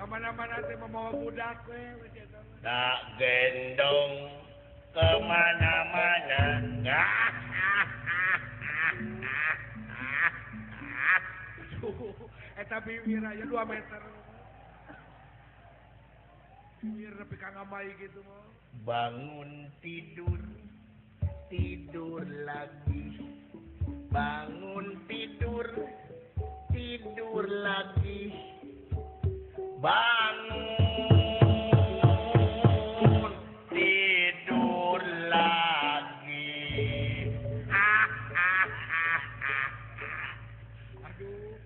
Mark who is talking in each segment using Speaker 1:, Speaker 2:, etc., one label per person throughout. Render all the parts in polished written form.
Speaker 1: Kemana-mana teh membawa budak we.
Speaker 2: Tak gendong kemana-mana.
Speaker 1: Eta bibir aja 2 meter. Bibir nepi ka ngamai gitu mah.
Speaker 2: Bangun tidur, tidur lagi. Bangun tidur, tidur lagi. Bangun tidur lagi.
Speaker 1: Aduh,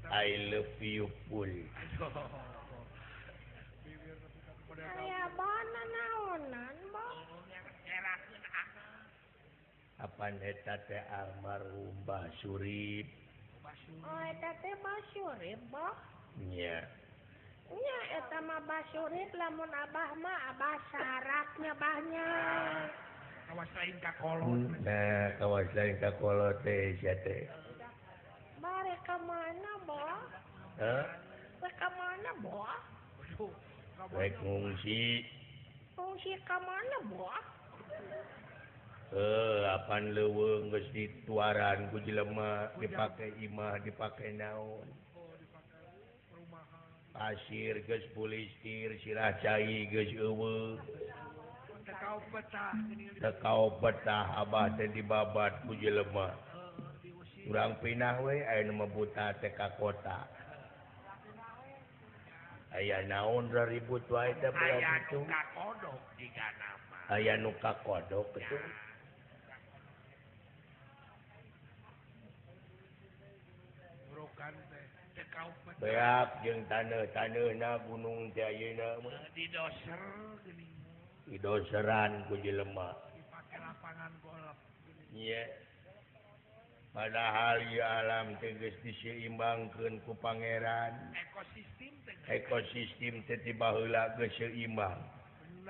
Speaker 2: I love you full.
Speaker 3: Aya bana naonan, Bah?
Speaker 2: Apan eta teh almarhum Mbah Surip.
Speaker 3: Oh, eta teh Mbah Surip, Bah?
Speaker 2: Nya.
Speaker 3: Nya eta mah Mbah Surip lamun abah mah abah saraknya bahnya.
Speaker 1: Kawas lain ka kolot.
Speaker 2: Nah, kawas lain ka kolot teh sia teh.
Speaker 3: Bare ka mana, Bah?
Speaker 2: Hah?
Speaker 3: Rek ka mana, Bah?
Speaker 2: Rek ngungsi.
Speaker 3: Ngungsi ka mana, Bah?
Speaker 2: Apan leuweung geus dituaran ku jelema dipake imah dipake naon. Pasir geus pulistir sirah cai geus eueuh. Tekau betah abah teh dibabat ku jelema. Urang pindah we aya nu mah buta teh ka kota. Aya naon ribut wae teh belah ditu.
Speaker 1: Aya nu kakodok jigana mah.
Speaker 2: Aya nu kakodok kitu. Beak jeung taneuh-taneuhna gunung teh ayeuna mah
Speaker 1: didoser geuning.
Speaker 2: Didoseran ku jelema.
Speaker 1: Dipake lapangan golf geuning.
Speaker 2: Nya. Padahal ieu alam teh geus diseimbangkeun ku pangeran.
Speaker 1: Ekosistem teh.
Speaker 2: Ekosistem teh ti baheula geus seimbang.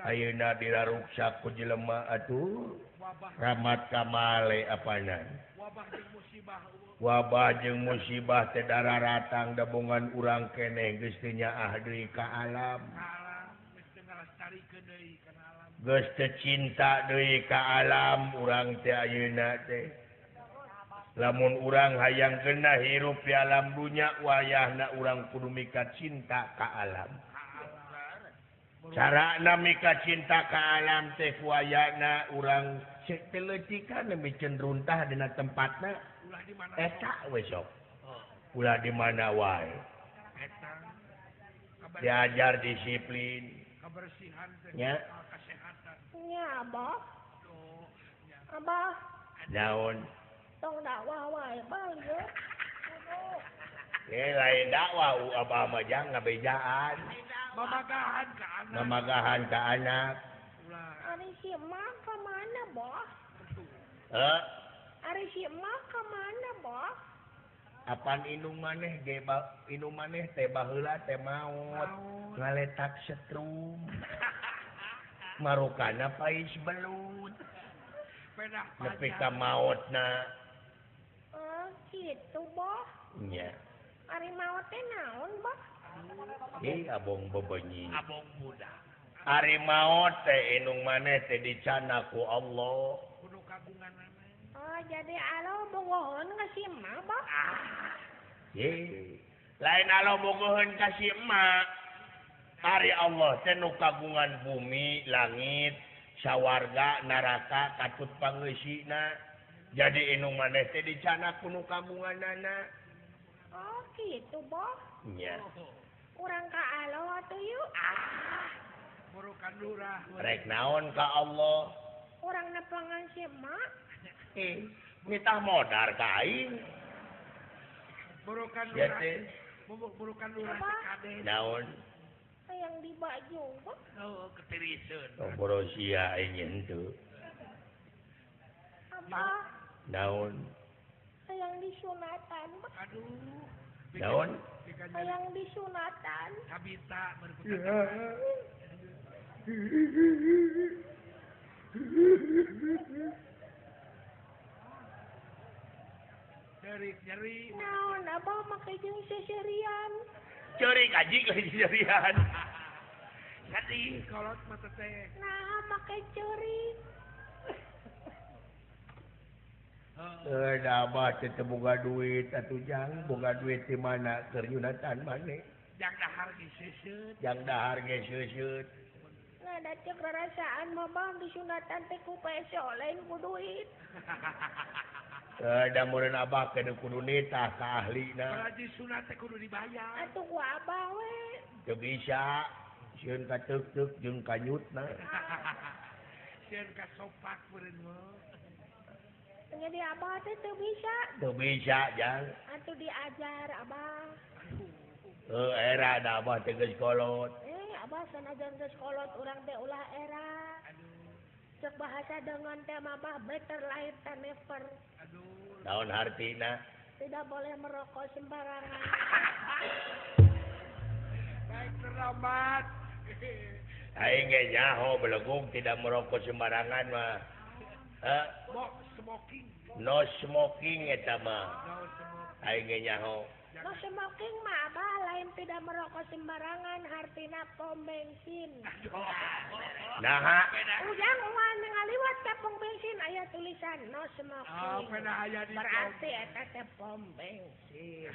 Speaker 2: Ayeuna diraruksak ku jelema atuh. Rahmat kamale apanan.
Speaker 1: Wabah jeung musibah.
Speaker 2: Wabah jeung musibah teh dararatang dabongan urang keneh geus teu nyaah deui ka alam.
Speaker 1: Geus teu ngalestarikeun deui kana alam.
Speaker 2: Geus teu cinta deui ka alam urang teh ayeuna teh. Lamun urang hayang genah hirup di alam dunya wayahna urang kudu mika cinta ka alam. Carana mika cinta ka alam teh wayahna urang cek teletikan lebih cenderuntah dina tempatna. Eta we sok. Ulah di mana wae. Diajar disiplin,
Speaker 1: kebersihan teh,
Speaker 2: nya,
Speaker 1: kesehatan.
Speaker 3: Nya, Abah. Abah.
Speaker 2: Naon?
Speaker 3: Tong dakwah wae bal ye.
Speaker 2: Lain dakwah abah mah jang ngabejaan.
Speaker 1: Mamagahan ka anak.
Speaker 2: Mamagahan ka anak.
Speaker 3: Ari si emak ka mana, Bah?
Speaker 2: Heh?
Speaker 3: Ari si emak ka mana, Bah?
Speaker 2: Apan indung maneh ge indung maneh teh baheula teh maot ngaletak setrum. Marukana pais belut. Nepi ka maotna.
Speaker 3: Oh, kitu, Bah.
Speaker 2: Nya.
Speaker 3: Ari maot teh naon, Bah?
Speaker 2: Ih, abong bebenyi.
Speaker 1: Abong muda.
Speaker 2: Ari maot teh indung maneh teh dicana ku Allah.
Speaker 1: Kudu kagunganana.
Speaker 3: Oh, jadi Allah bogoheun ka si emak, Bah?
Speaker 1: Ah.
Speaker 2: Ye. Lain Allah bogoheun ka si emak. Ari Allah teh nu kagungan bumi, langit, sawarga, neraka, katut pangeusina. Jadi indung maneh teh dicana ku nu kagunganana.
Speaker 3: Oh, kitu, Bah.
Speaker 2: Nya.
Speaker 3: Urang ka Allah atuh yuk.
Speaker 1: Ah. Burukan lurah.
Speaker 2: Rek naon ka Allah?
Speaker 3: Urang nepangan si emak.
Speaker 2: Nitah modar ka aing.
Speaker 1: Burukan lurah. Burukan lurah teh kade.
Speaker 2: Naon?
Speaker 3: Hayang di baju, Bah.
Speaker 1: Oh, ketiriseun.
Speaker 2: Oh, borosia aing henteu.
Speaker 3: Abah.
Speaker 2: Naon?
Speaker 3: Hayang disunatan, Bah.
Speaker 1: Aduh.
Speaker 2: Naon?
Speaker 3: Hayang disunatan.
Speaker 1: Kabita berputar. Nyeri, nyeri.
Speaker 3: Naon, abah make jeung seserian.
Speaker 2: Ceurik aji geus.
Speaker 1: Sedih kolot mah teh.
Speaker 3: Nah, make ceurik.
Speaker 2: Da abah teh teu boga duit atuh jang, boga duit di mana keur nyunatan maneh?
Speaker 1: Jang dahar ge seuseut.
Speaker 2: Jang dahar ge seuseut.
Speaker 3: Nah, da ceuk rarasaan mah bang disunatan teh ku peso lain ku duit.
Speaker 2: Da meureun abah ke kudu nitah ka ahlina.
Speaker 1: Kalau disunat teh kudu dibayar.
Speaker 3: Atuh ku abah we.
Speaker 2: Teu bisa. Sieun ka teuk-teuk jeung ka nyutna.
Speaker 1: Sieun ka sopak meureun mah.
Speaker 3: Jadi abah teh teu bisa.
Speaker 2: Teu bisa, Jang.
Speaker 3: Atuh diajar abah.
Speaker 2: Heuh, era da abah teh geus kolot.
Speaker 3: Abah sanajan geus kolot urang teh ulah era.
Speaker 1: Aduh.
Speaker 3: Cek bahasa dengan teh mah abah better life than never.
Speaker 1: Aduh.
Speaker 2: Naon hartina?
Speaker 3: Tidak boleh merokok sembarangan.
Speaker 1: Baik terlambat.
Speaker 2: Aing ge nyaho belegung tidak merokok sembarangan mah. Heh?
Speaker 1: Smoking.
Speaker 2: No smoking eta mah.
Speaker 1: No smoking.
Speaker 2: Aing ge nyaho.
Speaker 3: No smoking mah abah lain tidak merokok sembarangan hartina pom bensin.
Speaker 2: Naha?
Speaker 3: Ujang uang ngaliwat ka pom bensin aya tulisan no smoking.
Speaker 1: Oh, aya di
Speaker 3: berarti eta teh pom bensin.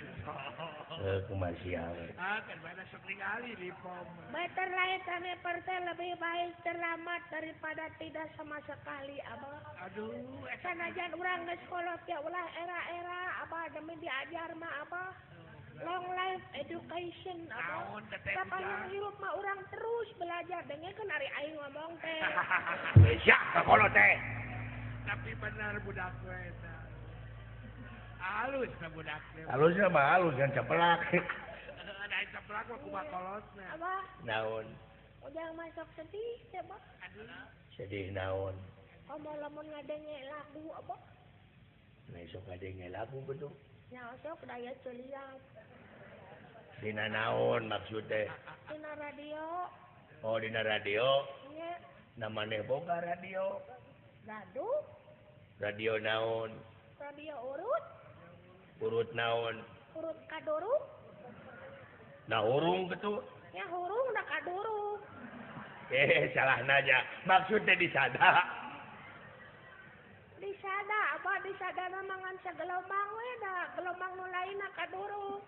Speaker 2: Heuh kumaha sia we.
Speaker 1: Ah, kan mana sok ningali di pom.
Speaker 3: Better late than never teh lebih baik terlambat daripada tidak sama sekali abah.
Speaker 1: Aduh,
Speaker 3: sanajan urang geus kolot ya ulah era-era abah demi diajar mah abah. Long life education abah. Sapanjang hirup mah urang terus belajar dengekeun ari aing ngomong teh.
Speaker 2: Sia ka kolot teh.
Speaker 1: Tapi benar budak we eta. Halus na budak teh.
Speaker 2: Halus mah halus kan cepelak.
Speaker 1: Da cepelak mah kumaha kolotna.
Speaker 3: Abah.
Speaker 2: Naon?
Speaker 3: Ujang masuk sedih teh, Bah.
Speaker 1: Aduh.
Speaker 2: Sedih naon?
Speaker 3: Komo lamun ngadenge lagu abah.
Speaker 2: Nah sok ngadenge lagu betul.
Speaker 3: Nya sok daya celiak.
Speaker 2: Dina naon maksud teh?
Speaker 3: Dina radio.
Speaker 2: Oh, dina radio.
Speaker 3: Nya.
Speaker 2: Namane boga radio.
Speaker 3: Gaduh.
Speaker 2: Radio naon?
Speaker 3: Radio urut.
Speaker 2: Urut naon?
Speaker 3: Urut kaduruk.
Speaker 2: Nah hurung betul.
Speaker 3: Ya hurung da kaduruk.
Speaker 2: Salah nanya. Maksudnya disada.
Speaker 3: Disada apa disadana mangan sagelombang we da gelombang nu lainna kaduruk.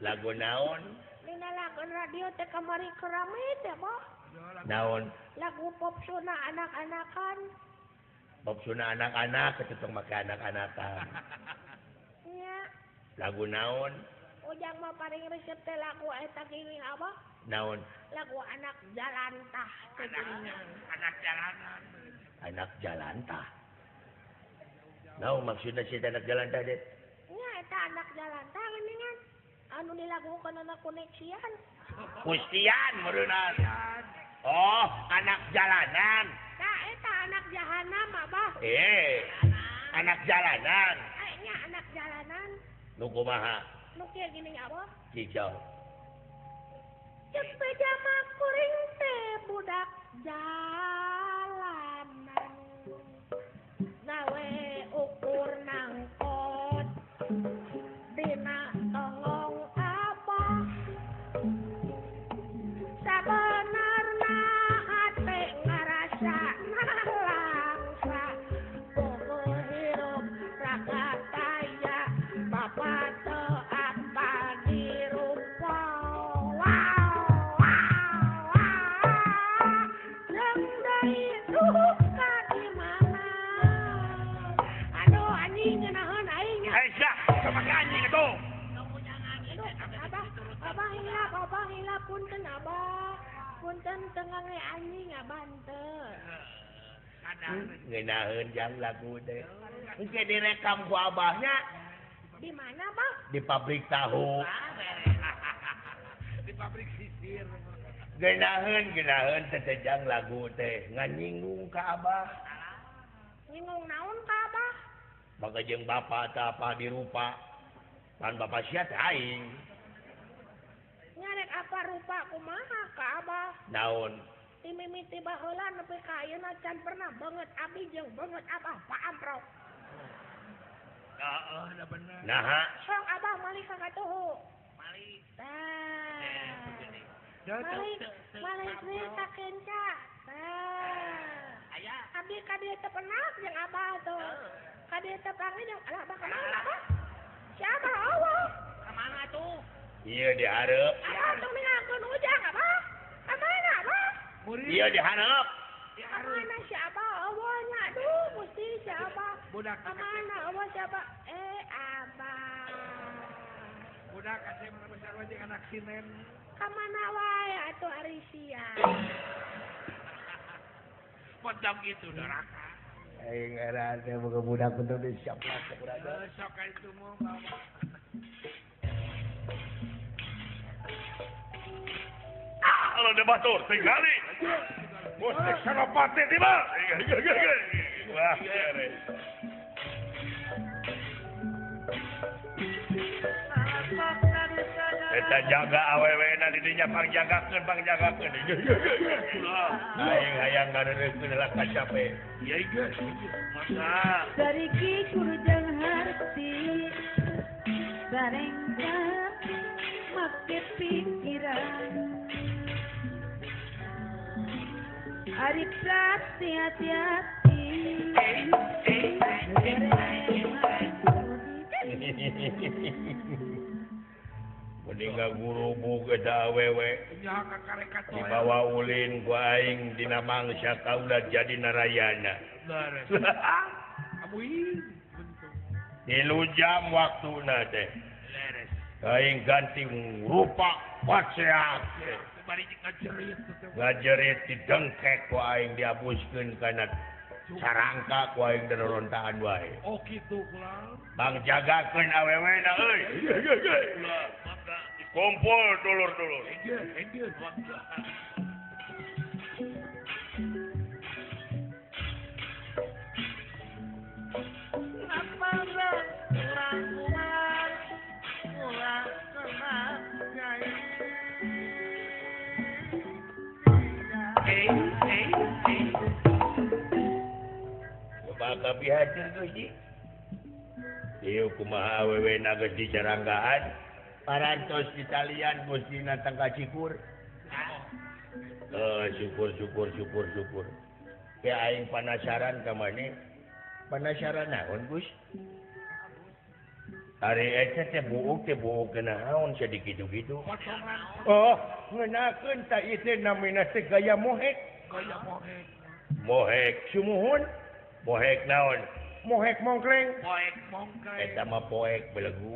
Speaker 2: Lagu naon?
Speaker 3: Dina lagu radio teh kamari kerame teh bah.
Speaker 2: Naon?
Speaker 3: Lagu pop suna anak-anakan.
Speaker 2: Pop suna anak-anak ketutong make anak-anakan.
Speaker 3: Nya.
Speaker 2: Lagu naon?
Speaker 3: Ujang mah paling resep teh lagu eta geuning abah.
Speaker 2: Naon?
Speaker 3: Lagu anak jalan tah.
Speaker 1: Anak jalanan.
Speaker 2: Anak jalan tah. Naon maksudna si anak jalan tah det?
Speaker 3: Nya eta anak jalan tah geuningan. Anu dilakukan anak koneksian.
Speaker 2: Kustian meureunnan. Oh, anak jalanan.
Speaker 3: Tah eta anak jahanam abah.
Speaker 2: Anak jalanan.
Speaker 3: Nya anak jalanan.
Speaker 2: Nu kumaha?
Speaker 3: Nu kieu geuning abah.
Speaker 2: Hijau.
Speaker 3: Ceuk beja mah kuring teh budak jalanan. Gawe ukur nangkot dina tongong abah. Sabenarna hate ngarasa nalangsa. Bogo hirup raga taya bapa teu apa dirupa. Wow wow wow. Jeung deui duka di mana. Aduh anjing ngeunaheun aing nya.
Speaker 2: Aisyah, sama ka anjing atuh.
Speaker 3: Aduh, abah, abah hilap, punten abah. Punten teu ngange anjing abah henteu.
Speaker 2: Ngeunaheun jang lagu teh. Engke direkam ku abahnya.
Speaker 3: Di mana, Bah?
Speaker 2: Di pabrik tahu.
Speaker 1: Di pabrik sisir.
Speaker 2: Ngeunaheun teh jang lagu teh nganyinggung ka abah.
Speaker 3: Nyinggung naon ka abah?
Speaker 2: Baga jeung bapa teh apa dirupa. Pan bapa sia teh aing.
Speaker 3: Nyarek apa rupa kumaha ka abah?
Speaker 2: Naon?
Speaker 3: Ti mimiti baheula nepi ka ayeuna can pernah beungeut abi jeung beungeut abah paamprok.
Speaker 1: Heeh, da bener.
Speaker 2: Naha?
Speaker 3: Sok abah malik ka katuhu. Malik. Tah. Balik deui ka kenca. Tah.
Speaker 1: Aya.
Speaker 3: Abdi ka dieu teu penak jeung abah tuh. Ka dieu teu panggil jeung alah abah ka mana abah? Si abah eueuh.
Speaker 1: Ka mana tuh?
Speaker 2: Ieu dihareup.
Speaker 3: Abah tong ninggalkeun ujang abah. Ka mana abah?
Speaker 2: Ieu dihareup.
Speaker 3: Ka mana si abah eueuh nya aduh Gusti si abah.
Speaker 1: Budak
Speaker 3: ka mana eueuh si abah? Eh abah.
Speaker 1: Budak kasih mana besar wae jeung anak sinen.
Speaker 3: Ka mana wae atuh ari sia.
Speaker 1: Potong gitu doraka.
Speaker 2: Aing era teh boga budak bentuk di siap lah budak.
Speaker 1: Sok itu mau bawa.
Speaker 2: Ah, lo de batur tinggali. Bos Senopati tiba. Wah, beres. Eta jaga awewena di dinya pangjagakeun pangjagakeun. Aing hayang ngareureuskeun lah kacape.
Speaker 1: Ieu geus. Masa
Speaker 4: sariki kurjang harti barengkan make pikiran ari pasti hati-hati.
Speaker 2: Mending gurubug eta awewe dibawa ulin ku aing dina mangsa kaula jadi narayana. 3 jam waktuna teh. Aing ganti rupa paseak. Ngajerit didengkek ku aing diabuskeun kana sarangka ku aing dororontaan wae.
Speaker 1: Oh kitu kula.
Speaker 2: Bang jagakeun awewena euy. Kumpul dulur-dulur. Coba kapihatur Gusti. Ieu kumaha awewena geus dicaranggaan. Parantos di talian Gustina tangka cikur. Syukur syukur syukur syukur. Ya aing panasaran ka maneh. Panasaran naon Gus? Ari eta teh buuk naon sia dikitu-kitu. Oh, ngeunakeun ta ieu teh namina teh gaya mohek.
Speaker 1: Gaya mohek.
Speaker 2: Mohek sumuhun. Mohek naon? Mohek mongkleng.
Speaker 1: Poek mongkleng.
Speaker 2: Eta mah poek belegu.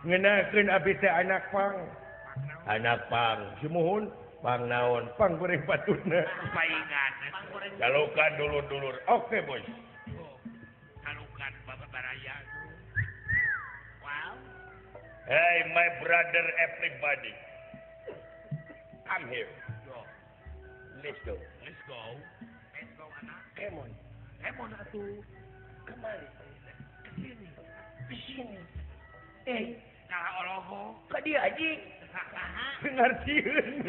Speaker 2: Ngenakeun abdi teh anak pang. Anak pang sumuhun, pang naon? Pang goreng patutna.
Speaker 1: Paingan.
Speaker 2: Jalukan dulur-dulur. Oke, Bos.
Speaker 1: Jalukan Bapak Baraya. Wow.
Speaker 2: Hey, my brother everybody. I'm here.
Speaker 1: Go.
Speaker 2: Let's go.
Speaker 1: Let's go. Let's go anak.
Speaker 2: Come on.
Speaker 1: Come on atuh.
Speaker 2: Kemari.
Speaker 1: Ke sini.
Speaker 2: Ke sini. Eh,
Speaker 1: nah oloho.
Speaker 2: Ka dia anjing. Ngartieun.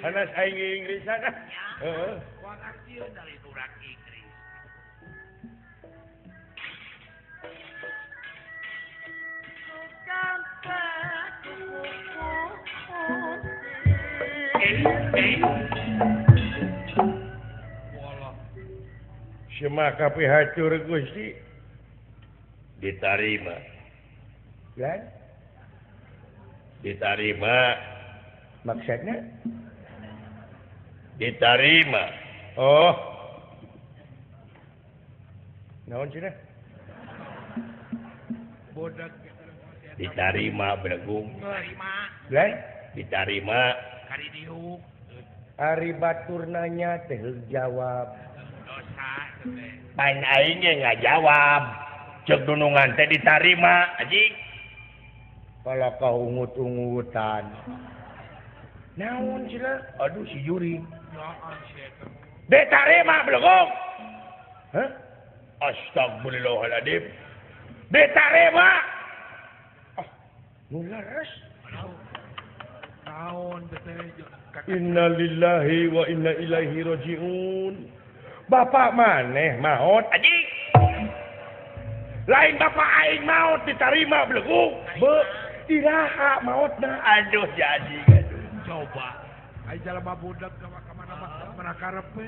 Speaker 2: Hanas aing Inggrisan. Heeh.
Speaker 1: Moal ngartieun dari urang Inggris.
Speaker 2: Sema kapihatur Gusti ditarima. Kan? Ditarima. Maksudnya? Ditarima. Oh. Naon cenah?
Speaker 1: Bodak
Speaker 2: ditarima belegung.
Speaker 1: Ditarima.
Speaker 2: Kan? Ditarima.
Speaker 1: Kari diuk.
Speaker 2: Ari batur nanya teh jawab.
Speaker 1: Dosa teh.
Speaker 2: Pan aing ge ngajawab. Ceuk dunungan teh ditarima anjing. Kalau kau ungut-ungutan. Naon cenah? Aduh si juri. Ditarima belegung. Hah? Astagfirullahaladzim. Ditarima. Ah, nu leres.
Speaker 1: Naon teh?
Speaker 2: Innalillahi wa inna ilaihi rajiun. Bapak maneh maot anjing. Lain bapak aing maot ditarima belegung. Be Iraha maotna aduh jadi aduh.
Speaker 1: Coba ai jalma budak ka mana mana karepe.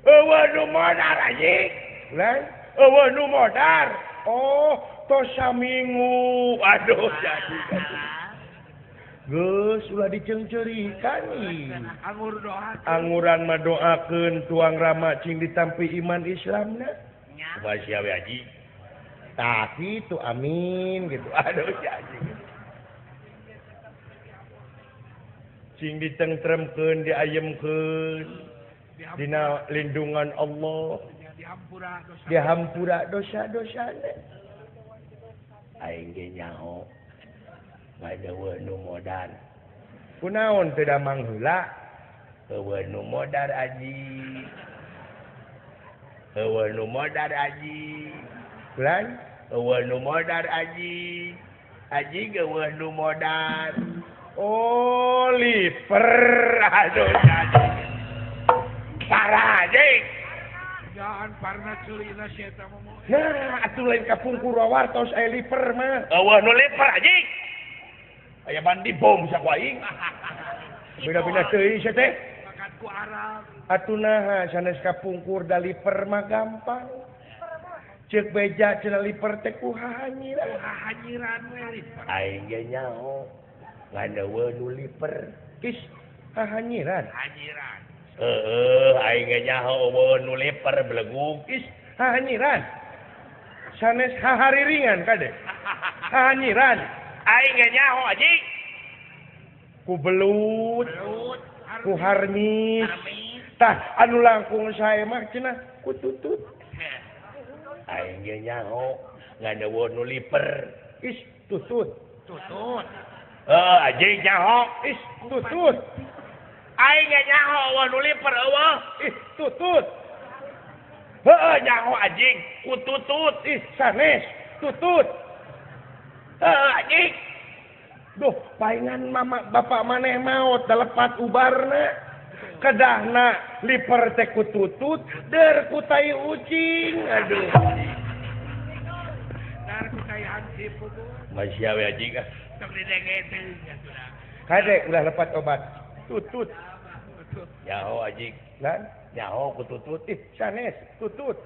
Speaker 2: Eueuh nu modar anjing. Lain eueuh nu modar. Oh, tos saminggu. Aduh jadi aduh. Geus ulah diceungceurikan ih.
Speaker 1: Angur doa.
Speaker 2: Anguran mah doakeun tuang rama cing ditampi iman Islamna. Kumaha sia we haji. Tah kitu amin gitu. Aduh jadi. Cing ditengtremkeun, diayemkeun dina lindungan Allah. Dihampura dosa-dosana. Aing ge nyaho. Eueuh nu modar. Kunaon teu damang heula? Eueuh nu modar aji. Eueuh nu modar aji. Lan eueuh nu modar aji. Aji eueuh nu modar. Oh, liper. Aduh jadi. Parah anjing.
Speaker 1: Jangan parna ceulina si eta mah.
Speaker 2: Nah, atuh lain kapungkur wartos aya liper mah. Eueuh nu liper anjing. Aya bandi bom saku aing. Beda-beda teuing sia teh.
Speaker 1: Makan ku Arab.
Speaker 2: Atuh naha sanes kapungkur da liper mah gampang. Ceuk beja cenah liper teh ku hahanyiran.
Speaker 1: Hahanyiran we liper.
Speaker 2: Aing ge nyaho. Ngan eueuh nu liper. Is hahanyiran.
Speaker 1: Hanyiran.
Speaker 2: Heeh, aing ge nyaho eueuh nu liper belegug. Is hahanyiran. Sanes hahariringan kade. Hahanyiran. Aing ge nyaho anjing. Ku belut, ku harmis. Tah anu langkung sae mah cenah ku tutut. Aing ge nyaho ngan eueuh nu liper. Is tutut.
Speaker 1: Tutut.
Speaker 2: Heuh anjing nyaho. Is tutut. Aing ge nyaho eueuh nu liper eueuh. Ih tutut. Heuh nyaho anjing ku tutut. Ih sanes tutut. Anjing. Duh, palingan mama bapak maneh maot da lepat ubarna. Kedahna liper teh ku tutut, der ku tai ucing. Aduh.
Speaker 1: Dar ku tai hansip putu.
Speaker 2: Masih we anjing ah.
Speaker 1: Sok didenge teuing atuh.
Speaker 2: Kade ulah lepat obat. Tutut. Nyaho anjing. Lan nyaho ku tutut. Ih, sanes tutut.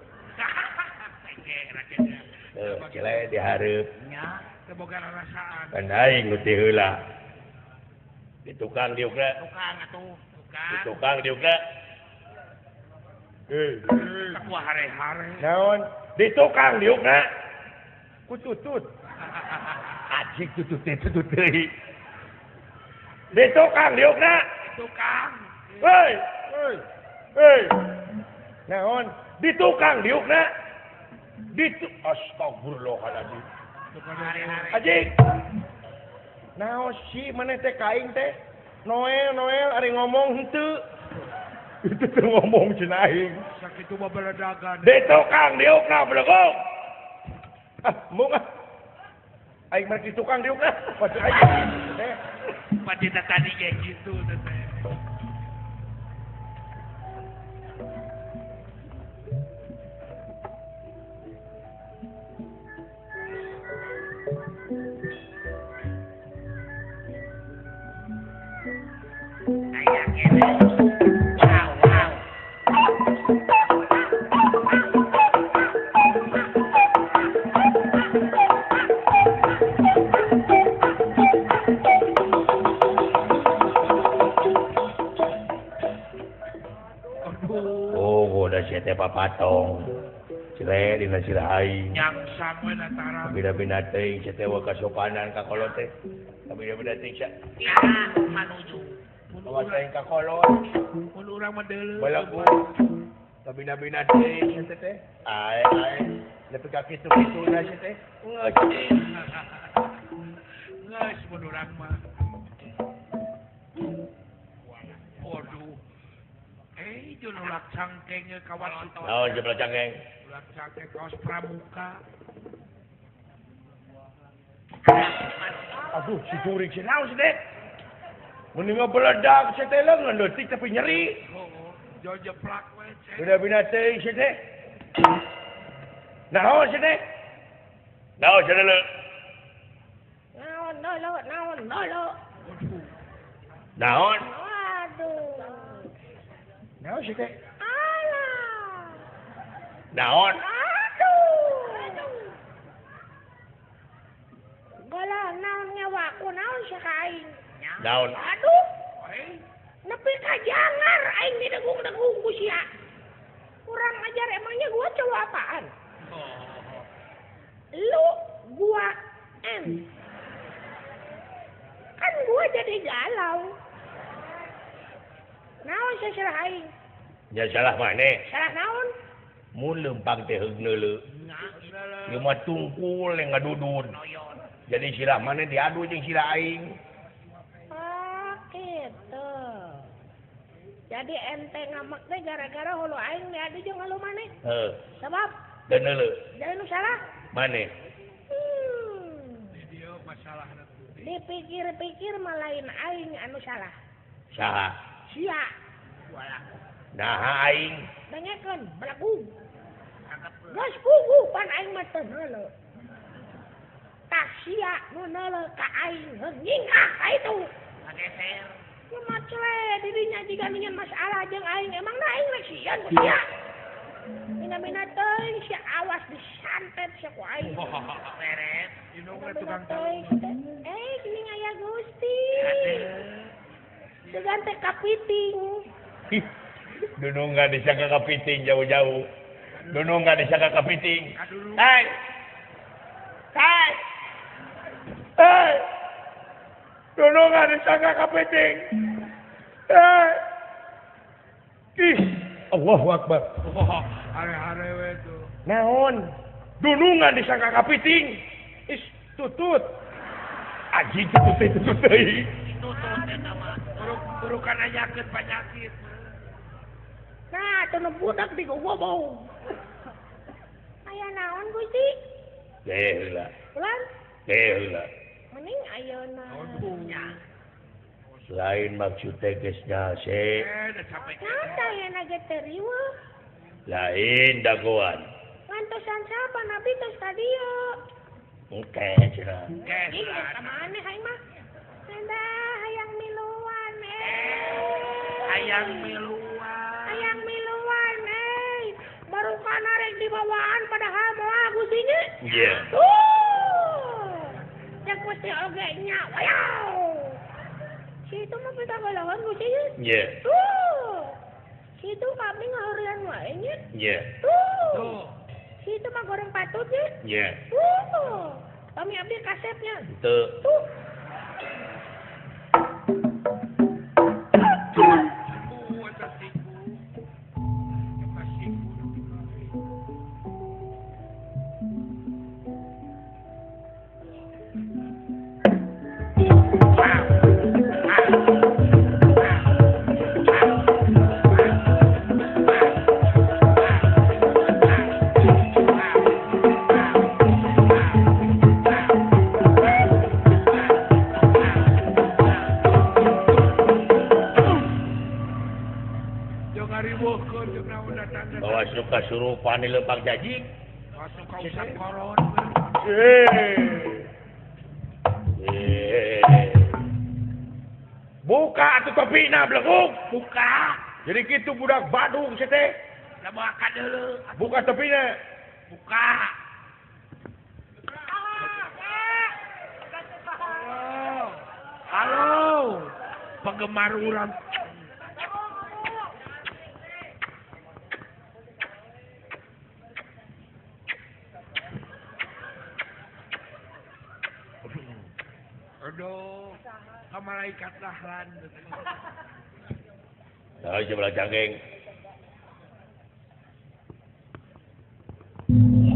Speaker 2: Cile dihareup.
Speaker 1: Nya. Teboga rarasaan.
Speaker 2: Kan aing nu teu heula. Di tukang diukna.
Speaker 1: Tukang atuh, tukang.
Speaker 2: Di tukang diukna. Heuh.
Speaker 1: Sakuah hare-hare.
Speaker 2: Naon? Di tukang diukna. Ku tutut. Anjing tutut teh tutut deui. Di tukang diukna.
Speaker 1: Di tukang.
Speaker 2: Hei, hei. Hei. Naon? Di tukang diukna. Di astagfirullahaladzim. Anjing. Naon si maneh teh ka aing teh? Noel, Noel ari ngomong henteu. Itu teh ngomong cenah aing.
Speaker 1: Sakitu mah beledagan.
Speaker 2: Di tukang diukna belegog. Ah, mung ah. Aing mah di tukang diukna. Pasti aing teh.
Speaker 1: Pasti tadi ge kitu teh.
Speaker 2: Wow, wow. Oh, udah sia teh papatong. Cile dina sirah aing.
Speaker 1: Nyangsang we tara.
Speaker 2: Bina-bina teuing sia teh kasopanan ka kolot teh. Bina-bina teuing sia.
Speaker 1: Manuju.
Speaker 2: Awas aing ka kolot.
Speaker 1: Mun urang mah deuleu.
Speaker 2: Balagu. Bina-bina teuing sia teh. Ae ae. Nepi ka kitu-kituna sia teh. Geus.
Speaker 1: Geus mun urang mah. Waduh. Jeung ulak cangkeng kawas itu.
Speaker 2: Naon jeung ulak cangkeng?
Speaker 1: Ulak cangkeng kawas pramuka.
Speaker 2: Aduh, si jurig si naon si teh? Mending beledak si teh leungeun leutik tapi nyeri.
Speaker 1: Heeh, jol jeplak we cek.
Speaker 2: Beda-beda teuing si teh. Naon si teh? Naon si teh?
Speaker 3: dolo.
Speaker 2: Naon?
Speaker 3: Waduh.
Speaker 2: Naon sih teh?
Speaker 3: Alah.
Speaker 2: Naon?
Speaker 3: Aduh. Golo naon ngewaku naon sia ka aing?
Speaker 2: Naon?
Speaker 3: Aduh. Nepi ka jangar aing didegung-degung ku sia. Kurang ajar emangnya gua cowok apaan? Lu gua M. Kan gua jadi galau. Naon sia salah aing?
Speaker 2: Ya salah maneh.
Speaker 3: Salah naon?
Speaker 2: Mun leumpang teh heug neuleu. Ieu mah tungkul yang ngadudun. Jadi sirah maneh diadu jeung sirah aing.
Speaker 3: Oh, gitu. Jadi ente ngamek teh gara-gara hulu aing diadu jeung hulu maneh.
Speaker 2: Heeh.
Speaker 3: Sebab
Speaker 2: dan neuleu.
Speaker 3: Jadi nu salah?
Speaker 2: Maneh.
Speaker 1: Masalahna
Speaker 3: dipikir-pikir mah lain aing anu salah.
Speaker 2: Saha?
Speaker 3: Sia.
Speaker 2: Naha aing
Speaker 3: dengekeun belagu. Geus puguh pan aing mah teu neuleu. Tah sia nu neuleu ka aing heung nyingkah ka itu.
Speaker 1: Kageser.
Speaker 3: Kumaha cele dirinya jiga nyen masalah jeung aing emangna aing rek sieun ku sia. Mina-mina teuing sia awas disantet sia ku aing.
Speaker 1: Beret. Indung we tukang
Speaker 3: eh geuning aya Gusti. Segan teh kapiting.
Speaker 2: Dunung nggak disangka kapiting jauh-jauh. Dunung nggak disangka kapiting. Hai. Hai. Hai. Dunung nggak disangka kapiting. Hai. Ih, Allahu Akbar.
Speaker 1: Hare-hare we tuh.
Speaker 2: Naon? Dunung nggak disangka kapiting. Ih, tutut. Aji tutut tutut deui.
Speaker 1: Tutut eta mah. Turukan ayakeun panyakit.
Speaker 3: Nah, teu budak di gobong. Aya naon Gusti?
Speaker 2: Heula.
Speaker 3: Ulang?
Speaker 2: Heula.
Speaker 3: Mending ayeuna.
Speaker 2: Lain maksud teh geus nyase.
Speaker 3: Naon tah ayeuna ge teu riweuh?
Speaker 2: Lain dagoan.
Speaker 3: Ngantosan siapa nabi tos ka dieu?
Speaker 2: Engke cenah.
Speaker 1: Engke.
Speaker 3: Ih, ka maneh aing mah? Nanda hayang miluan eh.
Speaker 1: Hayang miluan.
Speaker 3: Hayang miluan eh. Baru kana rek dibawaan padahal moal Gusti nya.
Speaker 2: Iya.
Speaker 3: Tuh. Cek Gusti oge nya. Wayaw. Si itu mah pita galawan Gusti nya.
Speaker 2: Iya.
Speaker 3: Tuh. Si itu kami ngaheureuyan wae nya.
Speaker 2: Iya.
Speaker 3: Tuh. Si itu mah goreng patut nya.
Speaker 2: Iya.
Speaker 3: Tuh. Kami abdi kasepnya.
Speaker 2: Tuh.
Speaker 3: Tuh.
Speaker 2: Bawa suka surupan di lempang jaji.
Speaker 1: Masuk ka usap koron.
Speaker 2: Buka atuh topina bleguk.
Speaker 1: Buka.
Speaker 2: Jadi kitu budak Badung sia teh.
Speaker 1: Lah buka deuleu.
Speaker 2: Buka topina.
Speaker 1: Buka. Halo. Penggemar urang. Aduh, ka malaikat dahlan.
Speaker 2: Nah, sebelah cangkeng.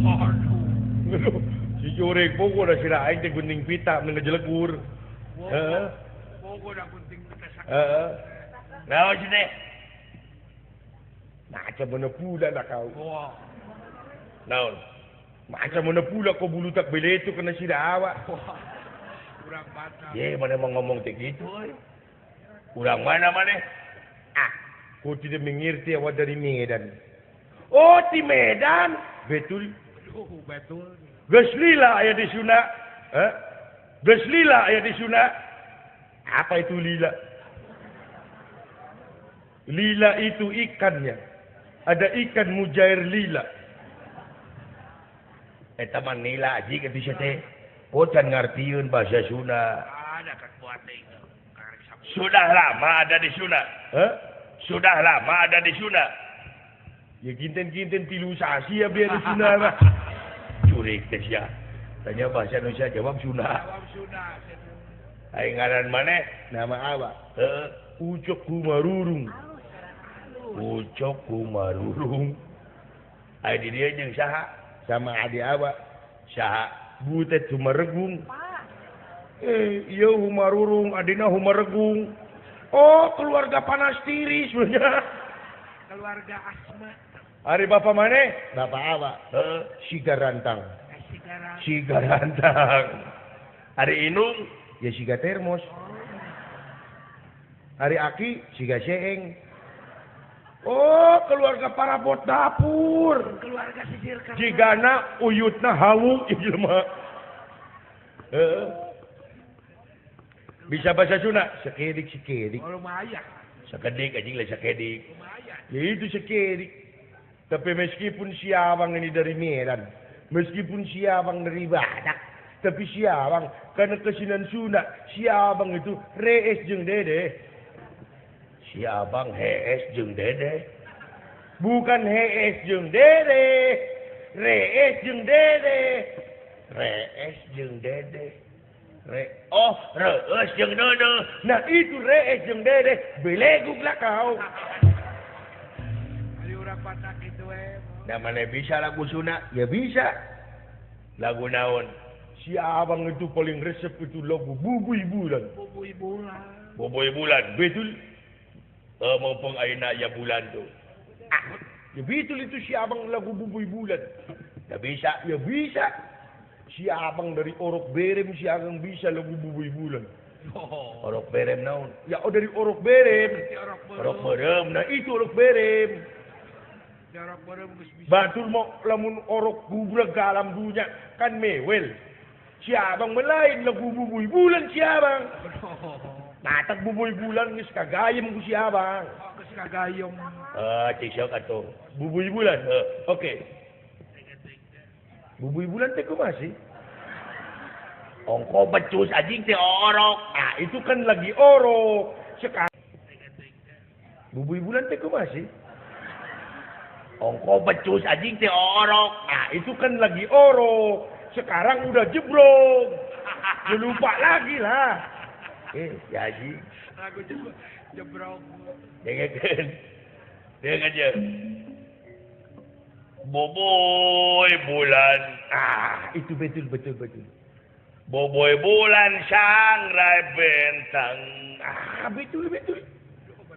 Speaker 2: Waduh. Si jurig bogo da sira aing teh gunting pita mun ngejelegur. Heeh.
Speaker 1: Bogo da gunting pita sakit.
Speaker 2: Heeh. Naon sih teh? Macam mana pula nak kau?
Speaker 1: Wah.
Speaker 2: Naon? Macam mana pula kau bulu tak beletu kena sira awak?
Speaker 1: Urang mana?
Speaker 2: Ye, mana mau ngomong teh gitu? Urang mana mana? Ah, kau tidak mengerti awak dari Medan. Oh, di Medan. Betul.
Speaker 1: Aduh, betul.
Speaker 2: Geus lila aya di Sunda. Heh? Geus lila aya di Sunda.
Speaker 5: Apa itu lila? Lila itu ikannya. Ada ikan mujair lila.
Speaker 2: Eta mah nila aji kitu sia teh. Kocan ngartieun bahasa Sunda. Sudah lama ada di Sunda.
Speaker 5: Hah?
Speaker 2: Sudah lama ada di Sunda.
Speaker 5: Ya kinten-kinten tilu sasi ya biar di Sunda mah.
Speaker 2: Curik teh sia. Tanya bahasa Indonesia jawab Sunda.
Speaker 1: Jawab Sunda.
Speaker 2: Aing ngaran maneh?
Speaker 5: Nama apa?
Speaker 2: Heeh.
Speaker 5: Ucok Kumarurung.
Speaker 2: Ucok Kumarurung. Aya di dieu jeung saha?
Speaker 5: Sama adik abah.
Speaker 2: Saha?
Speaker 5: Butet Humaregung. Iya Humarurung, adina Humaregung. Oh, keluarga panas tiris sebenarnya.
Speaker 1: Keluarga Asma.
Speaker 5: Ari bapak maneh? Bapak apa?
Speaker 2: Heeh.
Speaker 5: Siga Rantang.
Speaker 2: Siga Rantang. Ari Inung?
Speaker 5: Ya siga termos. Ari Aki siga seeng. Oh, keluarga parabot dapur.
Speaker 1: Keluarga sisir kertas.
Speaker 5: Jigana uyutna hawu ieu jelema.
Speaker 2: Heeh. Bisa bahasa Sunda?
Speaker 5: Sekedik-sekedik.
Speaker 1: Oh, lumayan.
Speaker 2: Sekedik anjing lah sekedik.
Speaker 1: Lumayan.
Speaker 5: Ya itu sekedik. Tapi meskipun si abang ini dari Medan, meskipun si abang dari Badak, tapi si abang karena kesinan Sunda, si abang itu rees jeung dede.
Speaker 2: Si abang hees jeung dede.
Speaker 5: Bukan hees jeung dede, rees jeung dede.
Speaker 2: Rees jeung dede. Oh, rees jeung dede.
Speaker 5: Nah itu rees jeung dede, beleguk lah kau.
Speaker 2: Nah mana bisa lagu Sunda?
Speaker 5: Ya bisa.
Speaker 2: Lagu naon?
Speaker 5: Si abang itu paling resep itu lagu Bubuy Bulan.
Speaker 1: Bubuy Bulan.
Speaker 2: Bubuy Bulan.
Speaker 5: Betul.
Speaker 2: Mumpung ayeuna ya bulan tuh.
Speaker 5: Ah, ya betul itu si abang lagu Bubuy Bulan.
Speaker 2: Ya bisa.
Speaker 5: Ya bisa. Si abang dari Orok Berem, si abang bisa lagu Bubuy Bulan.
Speaker 1: Oh.
Speaker 2: Orok Berem naon?
Speaker 5: Ya oh dari Orok Berem.
Speaker 2: Orok Berem.
Speaker 5: Nah itu Orok Berem. Batur mau lamun orok gubreg ke alam dunia kan mewel. Si abang melain lagu Bubuy Bulan si abang. Matak Bubuy Bulan geus kagayem ku si abang.
Speaker 1: Oh, geus kagayem.
Speaker 2: Cik sok atuh.
Speaker 5: Bubuy Bulan. Oke. Bubuy Bulan teh kumaha sih?
Speaker 2: Ongko becus anjing teh orok.
Speaker 5: Ah, itu kan lagi orok. Sekarang Bubuy Bulan teh kumaha sih?
Speaker 2: Ongko becus anjing teh orok.
Speaker 5: Ah, itu kan lagi orok. Sekarang udah jebrok. Ya lupa lagi lah.
Speaker 2: Ya haji.
Speaker 1: Lagu jebrok.
Speaker 2: Dengekeun. Dengekeun. Boboy Bulan.
Speaker 5: Ah, itu betul betul betul.
Speaker 2: Boboy Bulan sangrai bentang.
Speaker 5: Ah, betul betul.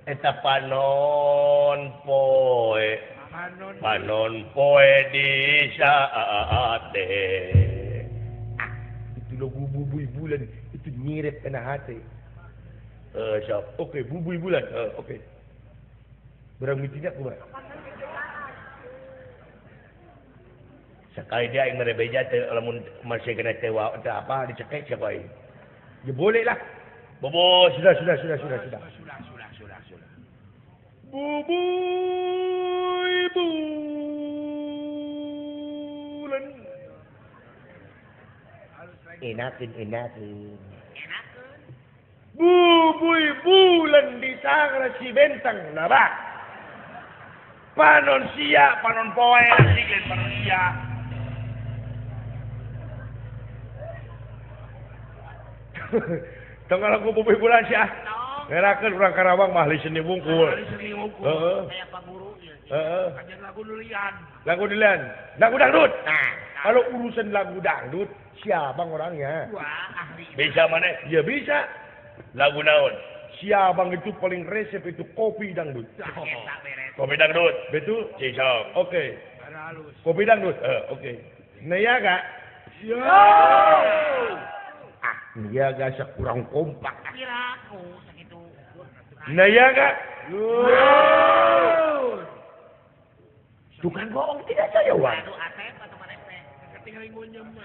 Speaker 2: Eta panon poe. Panon poe di saate.
Speaker 5: Ah, itu lagu Bubuy Bulan itu nyirep kena hati.
Speaker 2: Sok.
Speaker 5: Oke, Bubuy Bulan. Oke. Berang mitinya kumaha?
Speaker 2: Sekali dia yang merebeja teh lamun masih kena teh teh apa dicekek siapa ini?
Speaker 5: Ya boleh lah.
Speaker 2: Bobo
Speaker 5: sudah sudah sudah sudah sudah.
Speaker 1: Sudah sudah sudah sudah.
Speaker 5: Bubuy Bulan. Enakin enakin.
Speaker 3: Enakin.
Speaker 5: Bubuy Bulan di sangra si bentang nabak.
Speaker 2: Panon sia, panon poe, siglen panon sia.
Speaker 5: Tengah lagu Bubuy Bulan sih ah. Ngerakeun urang Karawang mah ahli seni wungkul.
Speaker 1: Ahli seni wungkul.
Speaker 5: Heeh.
Speaker 3: Kayak Pak Guru ieu.
Speaker 5: Heeh.
Speaker 1: Kajian lagu nulian.
Speaker 5: Lagu nulian. Lagu dangdut. Nah, kalau urusan lagu dangdut siapa orangnya?
Speaker 3: Wah, ahli.
Speaker 2: Bisa mana?
Speaker 5: Ya bisa.
Speaker 2: Lagu naon?
Speaker 5: Si abang itu paling resep itu kopi dangdut.
Speaker 3: Oh.
Speaker 2: Kopi dangdut.
Speaker 5: Betul?
Speaker 2: Cisok.
Speaker 5: Oke.
Speaker 1: Halus.
Speaker 5: Kopi dangdut. Oke. Nah ya gak?
Speaker 1: Yo.
Speaker 5: Ah, ya gak kurang kompak.
Speaker 3: Kira aku segitu.
Speaker 5: Nah ya gak?
Speaker 1: Yo.
Speaker 2: Tukang bohong tidak saya wan.
Speaker 3: Aduh, Atep atau mana teh?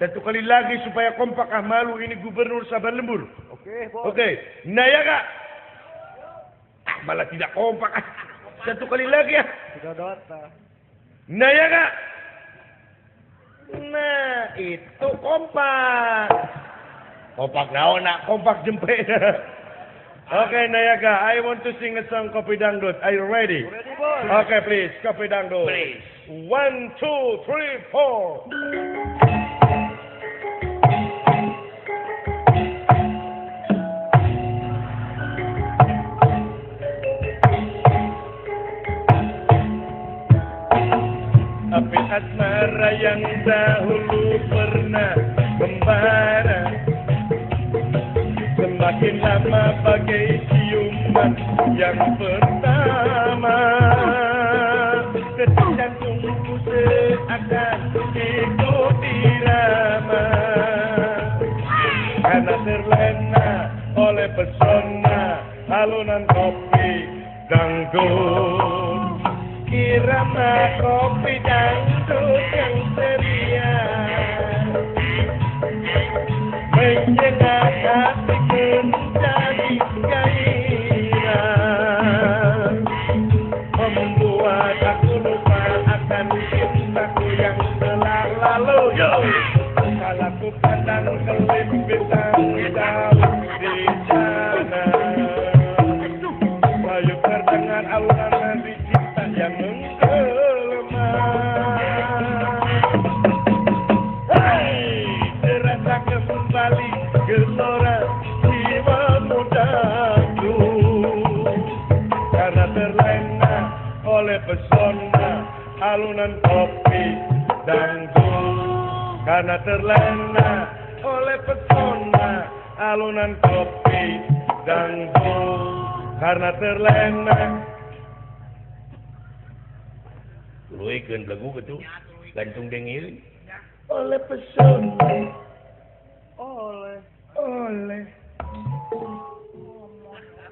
Speaker 5: Satu kali lagi supaya kompak, ah malu ini gubernur Saban Lembur.
Speaker 6: Oke, bos.
Speaker 5: Oke, Nayaga. Ah, malah tidak kompak. Ah. Satu kali lagi ya. Nayaga. Nah, itu kompak.
Speaker 2: Kompak naon, nak?
Speaker 5: Kompak jempe. Oke, Nayaga, I want to sing a song Kopi Dangdut. Are you ready?
Speaker 6: Ready, boss.
Speaker 5: Okay, please, Kopi Dangdut.
Speaker 2: Please.
Speaker 5: 1, 2, 3, 4. Api asmara yang dahulu pernah membara, semakin lama bagai ciuman yang pertama. Detak jantungku seakan ikut irama, karena terlena oleh pesona alunan kopi dangdut. Irama kopi dangdut yang ceria menyengat hati menjadi gairah, membuat aku lupa akan cintaku yang telah lalu. Yo, kalau ku pandang kelip bintang jauh di sana, layu terdengar alunan nadi cinta yang menggelema. Hey, terasa kembali gelora jiwa mudaku, karena terlena oleh pesona alunan kopi dangdut. Karena terlena oleh pesona alunan kopi dangdut. Karena terlena.
Speaker 2: Tuluikeun lagu gitu, gantung dengil.
Speaker 5: Oleh pesona,
Speaker 6: oleh,
Speaker 5: oleh,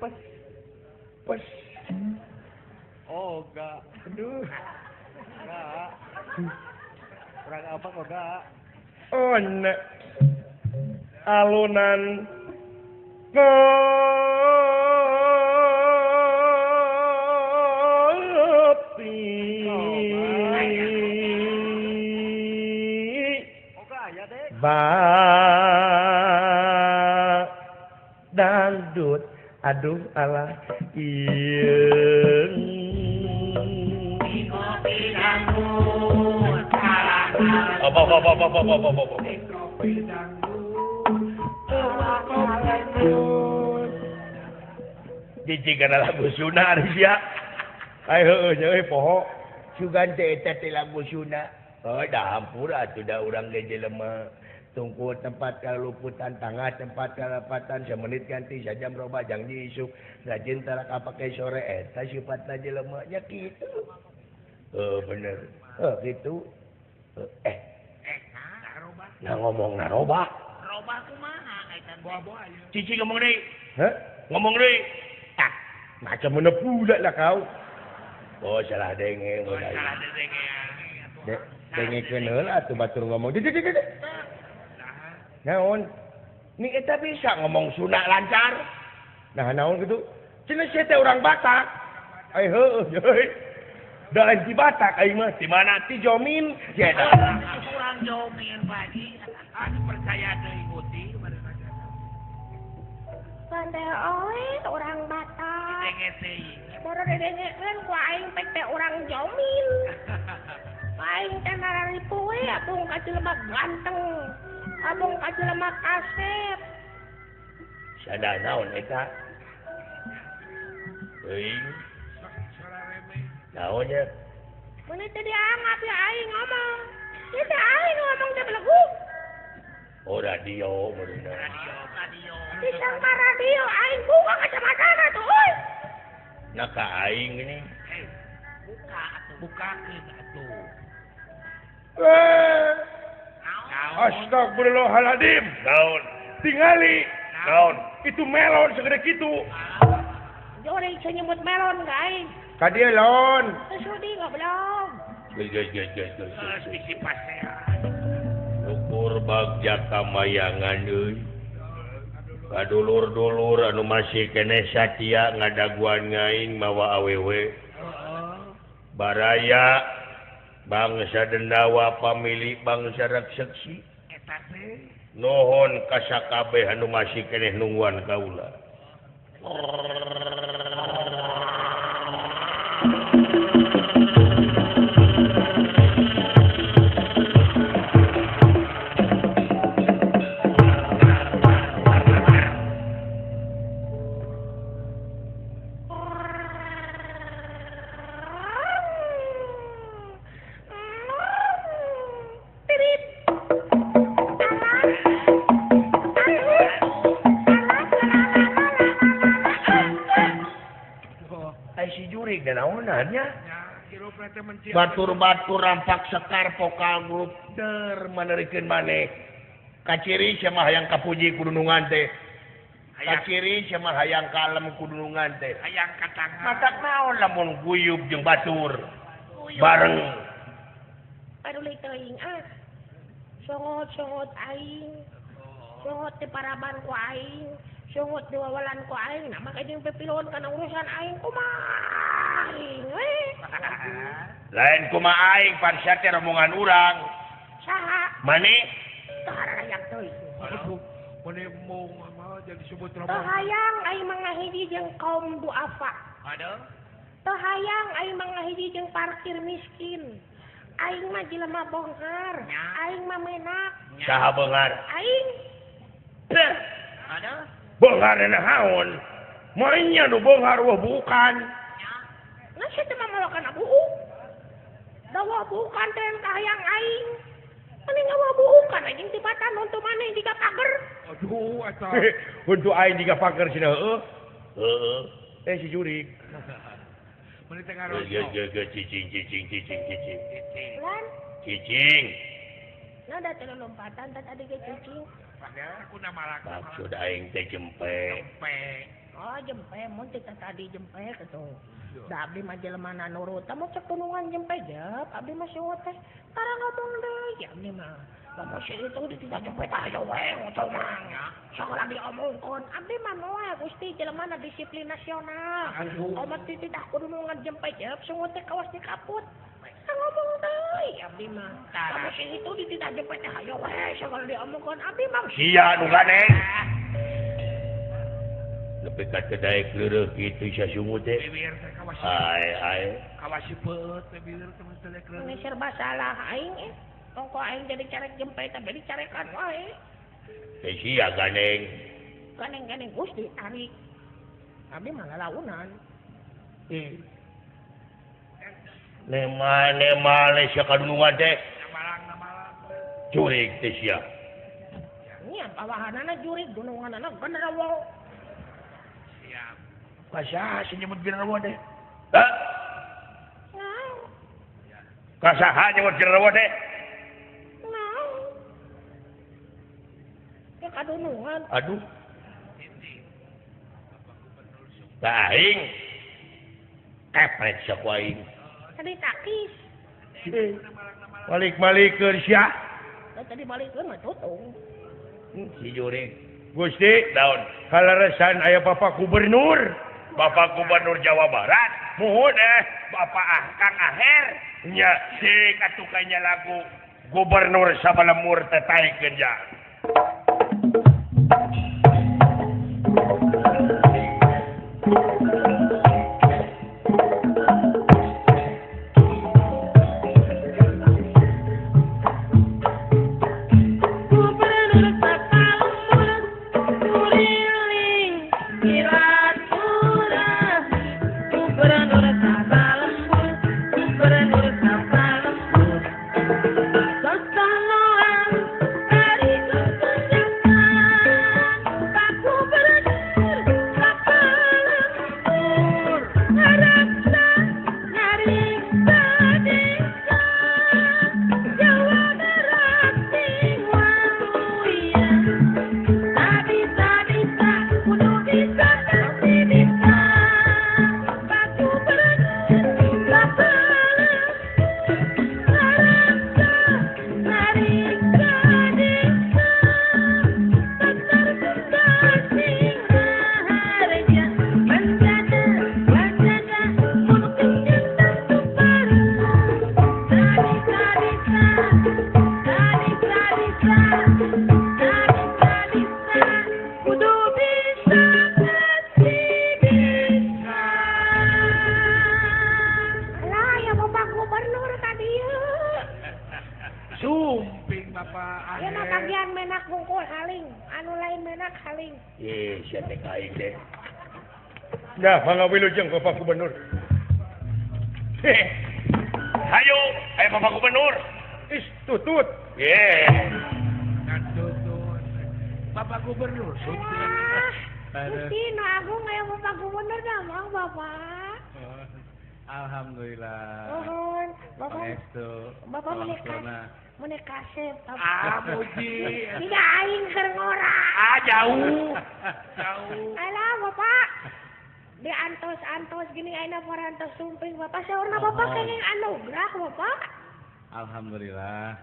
Speaker 6: pes,
Speaker 5: pes,
Speaker 6: oh enggak,
Speaker 5: aduh,
Speaker 6: enggak, kurang apa kok enggak?
Speaker 5: Oh nek, alunan kopi. Ba dangdut, aduh alah ieung.
Speaker 1: Kopi dangdut,
Speaker 2: apa apa apa apa apa apa.
Speaker 1: Kopi dangdut, kopi dangdut.
Speaker 2: Jijik kana lagu Sunda ari sia.
Speaker 5: Ai heueuh nya euy poho.
Speaker 2: Sugan teh eta teh lagu Sunda. Oh, dah hampura atuh da urang ge jelema. Tungku tempat kaluputan tangga tempat kalapatan semenit ganti sajam roba janji isuk rajin tarak apake sore eta sifatna jelema nya kitu. Heuh bener. Heuh kitu. Nah ngomong naroba.
Speaker 1: Roba kumaha eta boa-boa ieu.
Speaker 2: Cici ngomong deui.
Speaker 5: Hah?
Speaker 2: Ngomong deui.
Speaker 5: Ah, macam mana pula lah kau.
Speaker 2: Oh, salah denge.
Speaker 1: Oh, salah denge.
Speaker 5: Dengekeun heula atuh batur ngomong. Naon?
Speaker 2: Ni eta bisa ngomong Sunda lancar.
Speaker 5: Nah, naon kitu? Cenah sia teh urang Batak. Ai heueuh euy. Da lain ti Batak aing mah.
Speaker 2: Di mana?
Speaker 5: Ti Jomin.
Speaker 2: Ya eta.
Speaker 1: Urang Jomin Pak Haji. Anu percaya deui guti.
Speaker 3: Pandai oe urang Batak.
Speaker 1: Denge teuing.
Speaker 3: Baru didengekeun ku aing teh urang Jomin. Aing teh nararipu we abung ka jelema ganteng. Abung ka jelema kasep.
Speaker 2: Sada naon eta? Teuing. Naon nya?
Speaker 3: Mun teu dianggap ya aing ngomong. Ieu teh aing ngomong teh belegu.
Speaker 2: Oh radio meureunna.
Speaker 1: Radio, radio.
Speaker 3: Disangka radio aing buka kacamatana tuh euy.
Speaker 2: Nah ka aing gini.
Speaker 1: Buka atuh, bukakeun atuh.
Speaker 5: Astagfirullahaladzim.
Speaker 2: Naon?
Speaker 5: Tingali.
Speaker 2: Naon?
Speaker 5: Itu melon segede kitu.
Speaker 3: Jore nyebut melon ka aing.
Speaker 5: Ka dieu lon.
Speaker 3: Teu sudi goblok.
Speaker 2: Geus geus geus geus.
Speaker 1: Geus bisi pasean.
Speaker 2: Kadulur bagja kamayangan euy. Kadulur-dulur anu masih keneh satia ngadaguan ngaing mawa awewe. Baraya bangsa Dendawa pamili bangsa Raksasa. Nuhun ka sakabeh anu masih keneh nungguan kaula. Batur-batur rampak sekar vokal grup der menerikeun maneh. Kaciri sama hayang kapuji kudunungan teh. Kaciri sama hayang kalem kudunungan teh.
Speaker 1: Hayang katangan.
Speaker 2: Matak naon lamun guyub jeung batur. Bareng.
Speaker 3: Aduh leuy teuing ah. Songot-songot aing. Songot di paraban ku aing. Songot di wawalan ku aing. Nah maka jeung pepilon kana urusan aing kumaha aing we.
Speaker 2: Lain kumaha aing pan sia teh rombongan urang.
Speaker 3: Saha?
Speaker 2: Maneh?
Speaker 3: Teu harayang teuing.
Speaker 1: Aduh, maneh mong mah jadi sebut
Speaker 3: Teu
Speaker 1: rombongan.
Speaker 3: hayang aing mah ngahiji jeung kaum duafa.
Speaker 1: Aduh.
Speaker 3: Teu hayang aing mah ngahiji jeung parkir miskin. Aing mah jelema bonghar. Aing mah menak.
Speaker 2: Saha beunghar?
Speaker 3: Aing.
Speaker 1: Aduh.
Speaker 2: Beunghar naon? Moalnya nu beunghar wah bukan.
Speaker 3: Nah, sia teh mah molokan buuk. Da wah bukan teh kahayang aing. Mending wah buukan anjing tibatan untuk maneh jiga pager.
Speaker 1: Aduh, eta.
Speaker 5: Untuk aing jiga pager cenah heueuh.
Speaker 2: Heeh.
Speaker 5: Eh si jurik.
Speaker 1: Meni teh ngaroso.
Speaker 2: Ge cicing cicing cicing cicing.
Speaker 3: Lan
Speaker 2: Cicing.
Speaker 3: Nah, da teh lompatan teh tadi ge cicing.
Speaker 1: Padahal aku namalak.
Speaker 2: Maksud aing teh jempe.
Speaker 1: Jempe.
Speaker 3: Oh, jempe mun teh tadi jempe kitu. Da abdi mah jelema na nurut, tah mun cek tunungan jempe jep, abdi mah siwat teh tara ngomong deui ya abdi mah. Lamun si itu di tidak jempe tah aya we ngoto mah. Sagala diomongkeun, abdi mah moal Gusti jelema na disiplin nasional. Omat ti tidak kudunungan jempe jep, sungut teh kawas di kaput. Tah ngomong deui abdi mah. Lamun si itu di tidak jempe teh aya we sagala diomongkeun, abdi mah
Speaker 2: sia nu ganeng. Nepi ka teu daek leureuh kitu sia sungut teh.
Speaker 1: Bibir teh kawas.
Speaker 2: Ae ae.
Speaker 1: Kawas sipeut bibir teh mun teu daek leureuh.
Speaker 3: Ini serba salah aing eh. Ongko aing jadi carek jempe tapi dicarekan wae.
Speaker 2: Teh sia ganeng.
Speaker 3: Ganeng-ganeng Gusti tarik. Abdi mah lalaunan.
Speaker 2: Nema nema le sia kadunungan teh.
Speaker 1: Namalang namalang.
Speaker 2: Jurig teh sia.
Speaker 3: Nya bawahanana jurig dununganana genderuwo.
Speaker 1: Siap.
Speaker 2: Kasaha sih nyebut genderuwo teh? Hah?
Speaker 3: Naon?
Speaker 2: Kasaha nyebut genderuwo teh?
Speaker 3: Naon? Ya kadunungan.
Speaker 2: Aduh. Tah aing. Kepret sia ku aing.
Speaker 3: Tadi takis.
Speaker 5: Balik-balikeun sia.
Speaker 3: Tadi balikeun mah tutung.
Speaker 2: Si jurig.
Speaker 5: Gusti,
Speaker 2: Daun.
Speaker 5: kaleresan aya Bapak Gubernur.
Speaker 2: Bapak Gubernur Jawa Barat. Muhun Bapak Kang Aher. Nya si katukanya lagu Gubernur Sabalemur teh taekeun ja.
Speaker 4: Gubernur Sabalemur kuriling silaturahmi. Gubernur Sabalemur, Gubernur Sabalemur. Sosoloan dari kesenjangan, Pak Gubernur Sabalemur. Ngarapna nyaring sadesa, Jawa Barat sing waluya. Tak bisa bisa, kudu bisa pasti bisa. Pak Gubernur Sabalemur. Ngarapna nyaring sadesa,
Speaker 3: Anak haling.
Speaker 2: Ye, sia teh ka aing teh.
Speaker 5: Nah, mangga wilujeng Bapak Gubernur.
Speaker 2: Hayu, ayo Bapak Gubernur.
Speaker 5: Is tutut.
Speaker 2: Ye.
Speaker 1: Kan tutut. Bapak Gubernur suntik.
Speaker 3: Gusti nu agung aya Bapak Gubernur damang Bapak.
Speaker 6: Alhamdulillah.
Speaker 3: Nuhun, Bapak. Bapak menikah kasep.
Speaker 1: Ah, muji.
Speaker 3: Tidak aing keur ngora.
Speaker 1: Ah, jauh. Jauh.
Speaker 3: Alah, Bapak. Di antos-antos gini ayeuna parantos sumping Bapak saurna Bapak kenging anugerah Bapak.
Speaker 6: Alhamdulillah.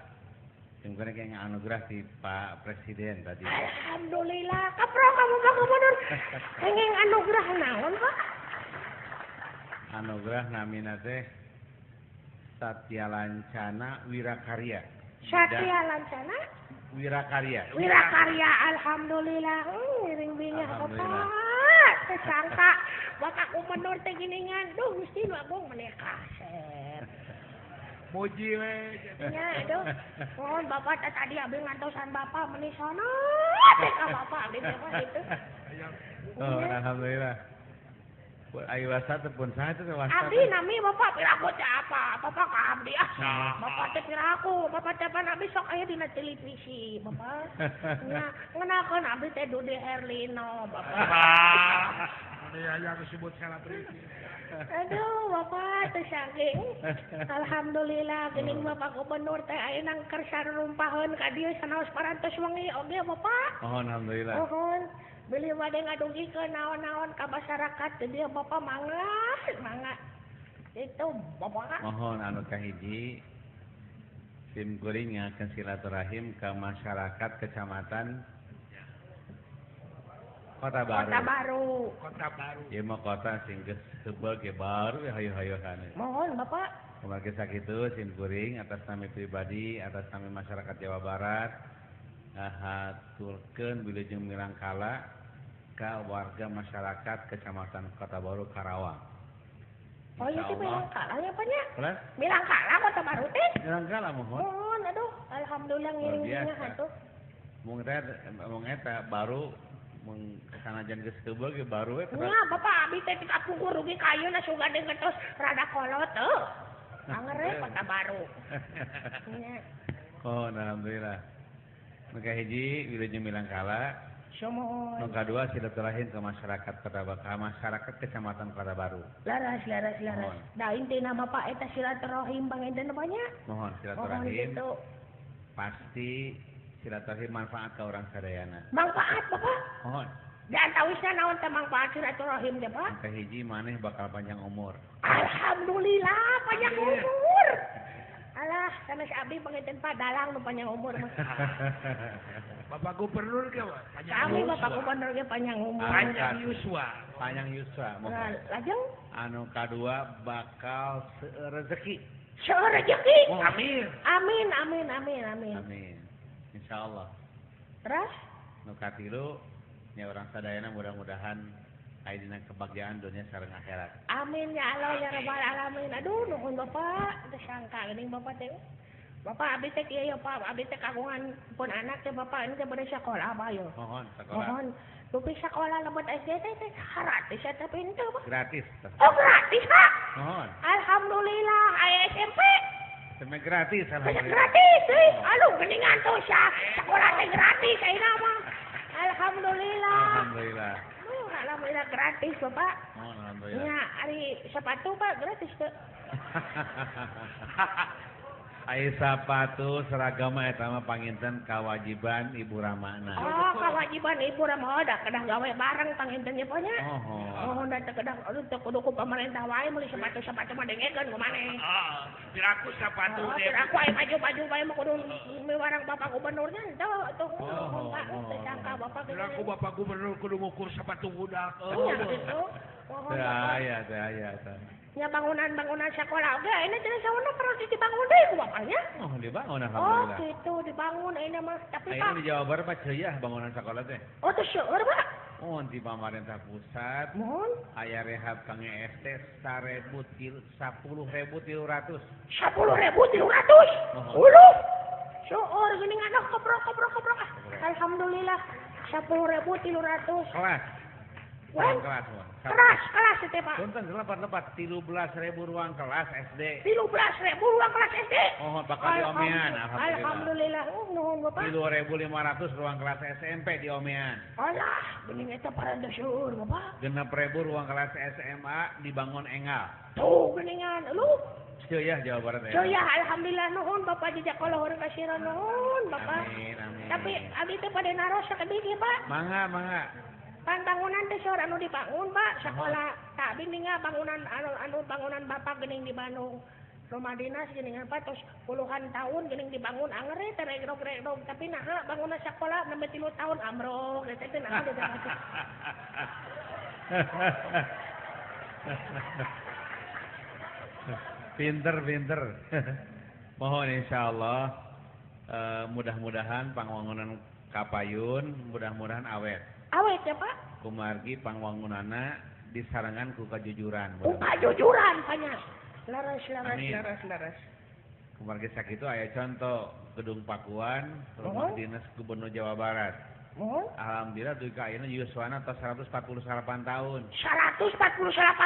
Speaker 6: Sungguh kenging anugerah di Pak Presiden tadi.
Speaker 3: Alhamdulillah. Kapro kamu Pak Gubernur. Kenging anugerah naon, Pak?
Speaker 6: Anugerah namina teh Satya Lancana Wirakarya.
Speaker 3: Satya Lancana
Speaker 6: Wirakarya.
Speaker 3: Wirakarya, alhamdulillah. Ngiring bingah Bapak. Tersangka Bapak Gubernur teh giningan. Duh Gusti nu agung meni kasep.
Speaker 1: Muji we.
Speaker 3: Nya aduh. Mohon Bapak teh tadi abdi ngantosan Bapak meni sono teh ka Bapak abdi teh mah kitu.
Speaker 6: Oh, alhamdulillah. Ayo wasa teh pun saha teh wasa.
Speaker 3: Abdi nami Bapak piraku teh apa? Bapak ka abdi ah. Bapak teh piraku, Bapak teh pan abdi sok aya dina televisi, Bapak. Nya ngenakeun abdi teh Dude Herlino, Bapak.
Speaker 1: Meni aya disebut selebriti.
Speaker 3: Aduh, Bapak teh saking. Alhamdulillah geuning Bapak Gubernur teh ayeuna keur sarumpaheun ka dieu sanaos parantos wengi oge Bapak.
Speaker 6: Mohon alhamdulillah.
Speaker 3: Mohon. Beli bade ngadugikeun naon-naon ka masyarakat teh dia Bapak mangga, mangga. Itu Bapak.
Speaker 6: Mohon anu kahiji sim kuring ngakeun silaturahim ka masyarakat kecamatan Kota Baru.
Speaker 3: Kota Baru.
Speaker 1: Kota Baru.
Speaker 6: Ieu mah kota sing geus heubeul ge baru hayu-hayuhan.
Speaker 3: Mohon Bapak.
Speaker 6: Kumargi sakitu sim kuring atas nami pribadi, atas nami masyarakat Jawa Barat ngahaturkeun wilujeng milangkala ka warga masyarakat Kecamatan Kota Baru Karawang.
Speaker 3: Oh iya sih milangkala ya Pak nya? Milangkala Kota Baru teh?
Speaker 6: Milangkala mohon.
Speaker 3: Mohon aduh, alhamdulillah ngiring-ngiring atuh.
Speaker 6: Mung eta baru mung sanajan geus heubeul ge baru we.
Speaker 3: Nya Bapak abdi teh ti kapungkur rugi ka ayeuna sugan deui geus rada kolot teu. Anger we Kota Baru. Nya.
Speaker 6: Oh, alhamdulillah. Nu kahiji wilujeng milangkala.
Speaker 3: Sumuhun.
Speaker 6: Nu kadua silaturahim ke masyarakat Kota Baru, masyarakat Kecamatan Kota Baru.
Speaker 3: Laras, laras, laras. Da intina Bapak eta silaturahim panginten banyak.
Speaker 6: Mohon silaturahim.
Speaker 3: Mohon gitu.
Speaker 6: Pasti silaturahim manfaat ka urang sadayana.
Speaker 3: Manfaat Bapak?
Speaker 6: Mohon.
Speaker 3: Da antawisna naon teh manfaat silaturahim teh Pak?
Speaker 6: Kahiji maneh bakal panjang umur.
Speaker 3: Alhamdulillah panjang umur. Alah, sanes abdi panginten Pak dalang nu panjang umur mah.
Speaker 1: Bapak Gubernur ge panjang.
Speaker 3: Kami Bapak Gubernur ge panjang umur.
Speaker 1: Panjang yuswa.
Speaker 6: Panjang yuswa. Mohon.
Speaker 3: Lajeng
Speaker 6: anu kadua bakal seueur rezeki.
Speaker 3: Seueur rezeki.
Speaker 1: Amin.
Speaker 3: Amin amin amin amin.
Speaker 6: Amin. Insyaallah.
Speaker 3: Terus
Speaker 6: nu katilu nya urang sadayana mudah-mudahan aya dina kebahagiaan dunia sareng akhirat.
Speaker 3: Amin ya Allah ya rabbal alamin. Aduh nuhun Bapak, teu sangka geuning Bapak teh. Bapak abdi teh kieu ya Pak, abdi teh kagungan pun anak teh Bapak ini teh bade sakola Pak yo.
Speaker 6: Mohon sakola.
Speaker 3: Mohon. Dupi sakola lebet SD teh teh gratis eta pintu Pak.
Speaker 6: Gratis.
Speaker 3: Oh gratis Pak.
Speaker 6: Mohon.
Speaker 3: Alhamdulillah aya SMP.
Speaker 6: SMP gratis alhamdulillah.
Speaker 3: Gratis euy. Aduh geuningan tuh sakola teh gratis ayeuna mah. Alhamdulillah.
Speaker 6: Alhamdulillah.
Speaker 3: Alhamdulillah gratis Bapak.
Speaker 6: Oh, alhamdulillah.
Speaker 3: Nya ari sepatu Pak gratis teu.
Speaker 6: Ai sapatu seragam eta mah panginten kawajiban Ibu Ramana.
Speaker 3: Oh, kawajiban Ibu Ramana da kedah gawe bareng panginten nya nya.
Speaker 6: Oh,
Speaker 3: oh da teu kedah aduh teu kudu ku pamarentah wae meuli sepatu-sepatu mah dengekeun ku maneh.
Speaker 1: Heeh. Piraku sepatu teh.
Speaker 3: Piraku aya baju-baju bae mah kudu miwarang Bapak Gubernurnya teu tuh. Pak teu sangka Bapak
Speaker 1: Piraku Bapak Gubernur kudu ngukur sepatu budak.
Speaker 3: Oh, gitu.
Speaker 6: Teu aya, teu aya teh.
Speaker 3: Nya bangunan-bangunan sekolah oge ayeuna cenah sauna perlu dibangun deui ku bapaknya.
Speaker 6: Oh, dibangun alhamdulillah.
Speaker 3: Oh, gitu dibangun ayeuna mah. Tapi Pak
Speaker 6: ayeuna di Jawa Barat mah ceuah bangunan sekolah teh.
Speaker 3: Oh, teu seueur, Pak.
Speaker 6: Oh, di pamarentah pusat.
Speaker 3: Mohon
Speaker 6: aya rehab kangge SD 10.300.
Speaker 3: 10.300. Uluh. Seueur geuning aduh kebrok kebrok kebrok. Alhamdulillah. 10.300.
Speaker 6: Kelas. Ruang kelas.
Speaker 3: Kelas itu Pak.
Speaker 6: Punten lepat 13.000 ruang kelas SD.
Speaker 3: 13.000 ruang kelas SD.
Speaker 6: Oh, bakal diomean alhamdulillah.
Speaker 3: Alhamdulillah. Nuhun Bapak.
Speaker 6: 3.500 ruang kelas SMP diomean.
Speaker 3: Alah, geuning eta parantos seueur Bapak.
Speaker 6: 6.000 ruang kelas SMA dibangun enggal.
Speaker 3: Tuh geuningan lu.
Speaker 6: Ceuh Jawa Barat ya.
Speaker 3: Ceuh alhamdulillah nuhun Bapak jejak kaluhur kasira nuhun Bapak.
Speaker 6: Amin amin.
Speaker 3: Tapi abdi teh pada naros sakedik ieu Pak.
Speaker 6: Mangga mangga.
Speaker 3: Pan bangunan teh saur anu dibangun Pak sekolah tak abdi ningal bangunan anu bangunan Bapak geuning di Bandung. Rumah dinas geuningan Pak tos puluhan tahun geuning dibangun anger teh regrog-regrog tapi naha bangunan sekolah nembe 3 tahun ambrok eta teh naha dibangun.
Speaker 6: Pinter pinter. Mohon insyaallah mudah-mudahan pangwangunan kapayun mudah-mudahan awet.
Speaker 3: Awet ya Pak.
Speaker 6: Kumargi pangwangunana disarengan ku kajujuran.
Speaker 3: Ku kajujuran banyak. Laras laras
Speaker 6: amin.
Speaker 3: Laras laras.
Speaker 6: Kumargi sakitu aya contoh Gedung Pakuan, rumah dinas Gubernur Jawa Barat. Alhamdulillah dugi ka ayeuna yuswana tos 148 tahun.
Speaker 3: 148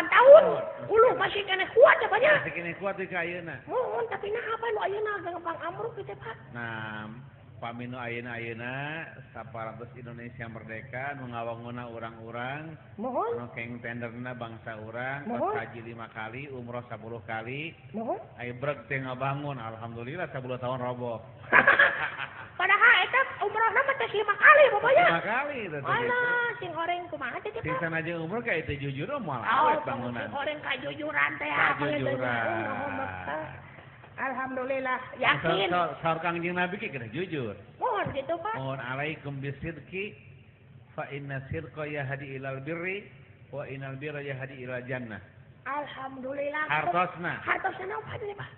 Speaker 3: tahun. Uluh masih keneh kuat ya banyak.
Speaker 6: Masih keneh kuat dugi ka ayeuna.
Speaker 3: Mohon tapi naha apa nu ayeuna gampang ambruk kitu Pak.
Speaker 6: Nah, paminu ayeuna-ayeuna 400 Indonesia merdeka nu ngawanguna urang-urang.
Speaker 3: Mohon.
Speaker 6: Nu keng tenderna bangsa urang, tos haji 5 kali, umroh 10 kali.
Speaker 3: Mohon.
Speaker 6: Aya breg teh ngabangun, alhamdulillah 10 tahun roboh.
Speaker 3: Padahal eta umrohna mah tos 5 kali pokoknya.
Speaker 6: 5 kali teh.
Speaker 3: Alah, sing horeng kumaha teh Pak?
Speaker 6: Sing sanajan umroh ka itu jujur moal awet bangunan.
Speaker 3: Sing horeng kajujuran teh. Kajujuran. Alhamdulillah, yakin.
Speaker 6: Saur Kangjeng Nabi ki kena jujur.
Speaker 3: Mohon gitu Pak.
Speaker 6: Mohon alaikum bisidqi fa inna sidqa yahdi ilal birri wa innal birra yahdi ilal jannah.
Speaker 3: Alhamdulillah.
Speaker 6: Hartosna.
Speaker 3: Hartosna naon teh Pak?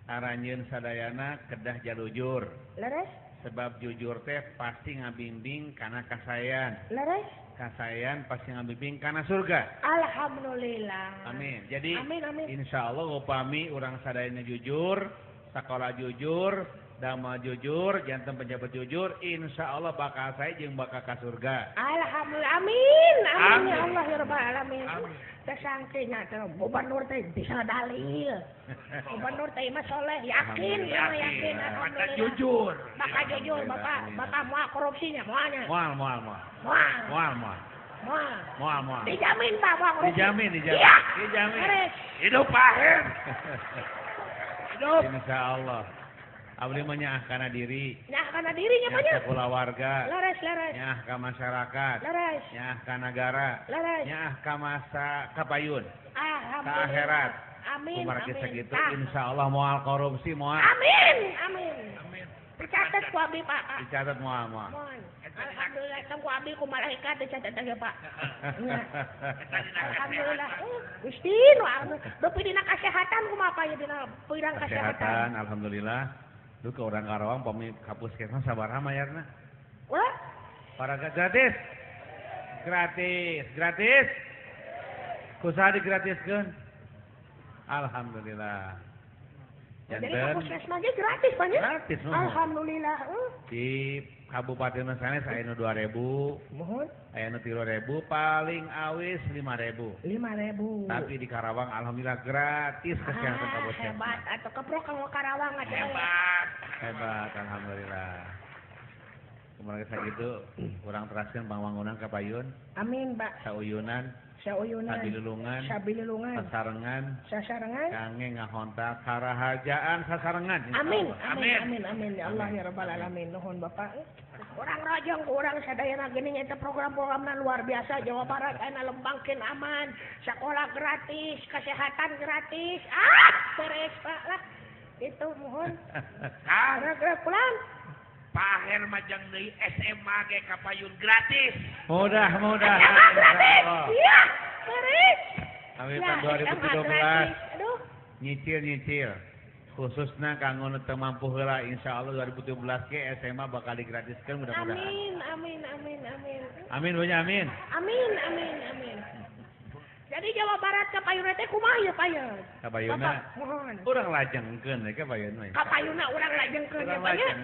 Speaker 6: Aranjeun sadayana kedah jalujur.
Speaker 3: Leres?
Speaker 6: Sebab jujur teh pasti ngabimbing kana kasayan.
Speaker 3: Leres?
Speaker 6: Kasayan pasti ngabimbing kana surga.
Speaker 3: Alhamdulillah.
Speaker 6: Amin. Jadi
Speaker 3: amin, amin.
Speaker 6: Insya Allah upami urang sadayana jujur, sekolah jujur, damel jujur, janten pejabat jujur, insya Allah bakal saya jeung bakal ka surga.
Speaker 3: Alhamdulillah. Amin. Amin, ya Allah ya rabbal alamin. Teh sangkenya teh gubernur teh bisa dalil. Gubernur teh mah soleh, yakin, yakin, alhamdulillah.
Speaker 1: Jujur.
Speaker 3: Bakal jujur Bapak, bakal moal korupsinya moalnya.
Speaker 6: Moal moal moal.
Speaker 3: Moal.
Speaker 6: Moal moal.
Speaker 3: Moal.
Speaker 6: Moal moal.
Speaker 3: Dijamin Pak moal korupsi.
Speaker 6: Dijamin, dijamin.
Speaker 3: Iya.
Speaker 6: Dijamin.
Speaker 1: Hidup Pak Her. Hidup.
Speaker 6: Insyaallah. Abdi mah nyaah kana diri.
Speaker 3: Nyaah kana dirinya
Speaker 6: banyak. Nyaah ka kulawarga.
Speaker 3: Leres leres.
Speaker 6: Nyaah ka masyarakat.
Speaker 3: Leres.
Speaker 6: Nyaah ka nagara.
Speaker 3: Leres.
Speaker 6: Nyaah ka masa kapayun.
Speaker 3: Alhamdulillah.
Speaker 6: Ka akhirat.
Speaker 3: Amin.
Speaker 6: Kumargi
Speaker 3: amin.
Speaker 6: Sakitu insyaallah moal korupsi moal.
Speaker 3: Amin. Amin.
Speaker 1: Amin.
Speaker 3: Dicatat ku abdi Pak.
Speaker 6: Dicatat moal moal.
Speaker 3: Alhamdulillah kan ku abdi ku malaikat dicatat ge Pak. Alhamdulillah. Gusti nu dupi dina kasehatan kumaha Pak ya dina pirang kasehatan.
Speaker 6: Kesehatan alhamdulillah. Duh ke orang Karawang pami ka puskesmas sabaraha mayarna?
Speaker 3: Ulah?
Speaker 6: Paraga gratis. Gratis, gratis. Kusaha digratiskeun? Alhamdulillah.
Speaker 3: Jadi ka puskesmas ge gratis Pak nya?
Speaker 6: Gratis.
Speaker 3: Alhamdulillah.
Speaker 6: Di kabupaten sanes aya nu 2000,
Speaker 3: mohon.
Speaker 6: Aya nu 3000, paling awis 5000.
Speaker 3: 5000.
Speaker 6: Tapi di Karawang alhamdulillah gratis kesehatan kabupaten.
Speaker 3: Hebat atuh keprok ka Karawang atuh.
Speaker 1: Hebat.
Speaker 6: Hebat alhamdulillah. Kumaha sakitu urang teraskeun pangwangunan ka payun.
Speaker 3: Amin, Pak.
Speaker 6: Sauyunan.
Speaker 3: Sauyunan.
Speaker 6: Sabilulungan.
Speaker 3: Sabilulungan.
Speaker 6: Sasarengan.
Speaker 3: Sasarengan.
Speaker 6: Kangge ngahontal karahajaan sasarengan.
Speaker 3: Amin. Amin. Amin. Amin. Ya Allah ya rabbal alamin. Nuhun Bapak. Urang rojong urang sadayana geuning eta program-programna luar biasa Jawa Barat ayeuna lembangkeun aman, sekolah gratis, kesehatan gratis. Ah, beres Pak lah. Itu mohon. Gerak pulang.
Speaker 1: Pak Her majang deui SMA ge kapayun gratis.
Speaker 6: Mudah-mudahan.
Speaker 3: SMA gratis. Iya, beres.
Speaker 6: Awitan 2017.
Speaker 3: Aduh.
Speaker 6: Nyicil-nyicil. Khususna kanggo nu teu mampu heula insyaallah 2017 ge SMA bakal digratiskeun mudah-mudahan.
Speaker 3: Amin, amin, amin, amin.
Speaker 6: Amin punya amin.
Speaker 3: Amin, amin, amin. Jadi Jadi Jawa Barat ka payuna teh kumaha ieu payun?
Speaker 6: Ka payuna. Urang lajengkeun we ka payun we.
Speaker 3: Ka payuna urang lajengkeun ya Pak nya.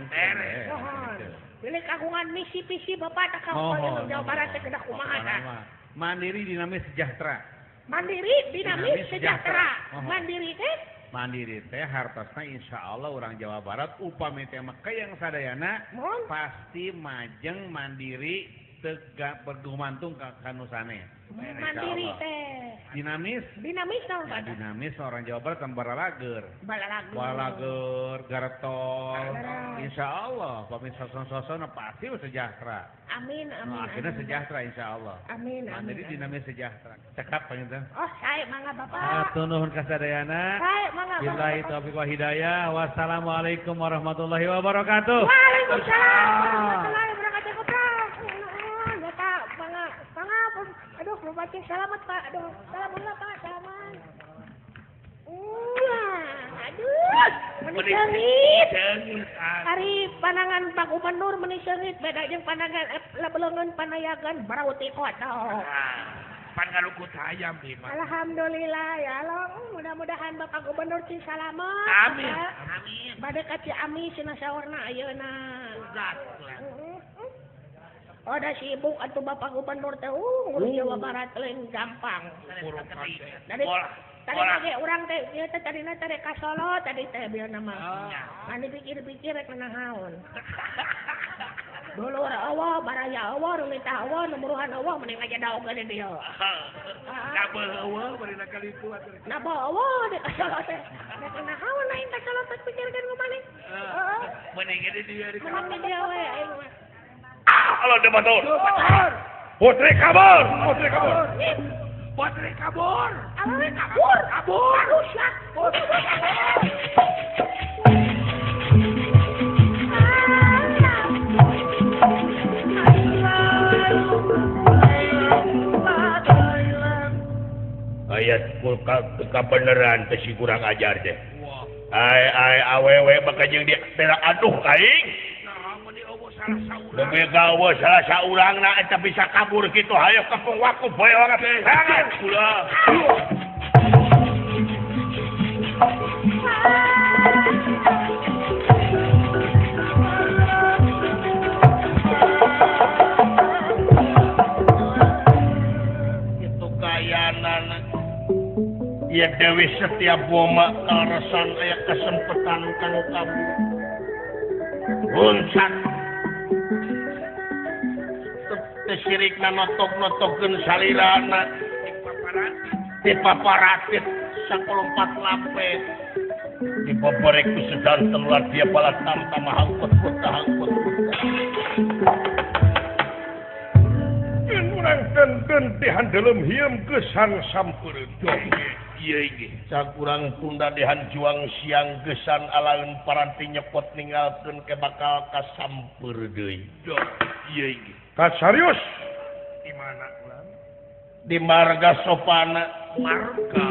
Speaker 3: Mohon. Pilih kagungan misi visi Bapak teh ka payuna Jawa Barat teh kedah kumaha tah?
Speaker 6: Mandiri dinamis sejahtera.
Speaker 3: Mandiri dinamis sejahtera. Mandiri teh?
Speaker 6: Mandiri teh hartosna insyaallah urang Jawa Barat upami teh mah yang sadayana pasti majeng mandiri tegak bergumantung ka nu sanes.
Speaker 3: Mandiri teh.
Speaker 6: Dinamis?
Speaker 3: Dinamis naon Pak?
Speaker 6: Dinamis orang Jawa Barat tambah balager. Balager, garetol. Insyaallah pami soson-soson pasti sejahtera.
Speaker 3: Amin amin.
Speaker 6: Nah, akhirnya sejahtera insyaallah.
Speaker 3: Amin amin.
Speaker 6: Mandiri dinamis sejahtera. Cekap panginten.
Speaker 3: Oh, sae mangga Bapak.
Speaker 6: Hatur nuhun kasadayana.
Speaker 3: Sae mangga Bapak.
Speaker 6: Billahi taufiq wa hidayah. Wassalamualaikum warahmatullahi wabarakatuh.
Speaker 3: Waalaikumsalam warahmatullahi wabarakatuh. Bapak mangga mangga. Aduh, Bupati selamat Pak. Aduh, salam Pak, salaman. Aduh, meni seungit. Ari pandangan Pak Gubernur meni seungit beda jeung pandangan lebeleungeun panayagan barauti kotok.
Speaker 1: Pan ngalukut hayam di mah.
Speaker 3: Alhamdulillah ya Allah, mudah-mudahan Bapak Gubernur cing salamet.
Speaker 1: Amin. Amin.
Speaker 3: Bade ka Ciamis cenah saurna ayeuna. Oh, da sibuk atuh Bapak Gubernur teh ngurus Jawa Barat lain gampang. Dari tadi urang teh ieu teh tadina teh ka Solo tadi teh bieu nama. Mani pikir-pikir rek naon. Dulur eueuh, baraya eueuh, rumitah eueuh, numuruhan eueuh mending aja daogeun di dieu.
Speaker 1: Nabeuh eueuh barina kali itu atuh.
Speaker 3: Nabeuh eueuh di ka Solo teh. Rek naon aing ka Solo teh pikirkeun kumaha. Heeh.
Speaker 1: Mending di dieu di
Speaker 3: Mending di dieu we aing mah.
Speaker 2: Allah debatur. Putri kabur, putri kabur.
Speaker 1: Putri kabur.
Speaker 3: Awewe kabur, kabur. Aduh, sia. Putri kabur.
Speaker 2: Ayat kabeneran teh si kurang ajar teh. Ai ai awewe bakal jeung dia teh aduh aing. Lebih gawe salah saurang na eta bisa kabur kitu hayo kepung waku bae orang tangan kula. Itu kayanan ya Dewi setiap boma kaleresan aya kesempatan kanu kabur. Huncat sirikna notok-notokkeun salirana dipaparatit sakolompat lapet dipoporek ku sedanten luar dia balas tamtama hangkut kota hangkut kota urang denden dihandelem hiem gesan sampeureun ieu ge cak urang tunda dihanjuang siang gesan alaeun paranti nyekot ninggalkeun ke bakal kasampeur deui ieu ge
Speaker 5: Kasarius
Speaker 1: di mana ulang?
Speaker 2: Di marga sopana,
Speaker 1: marga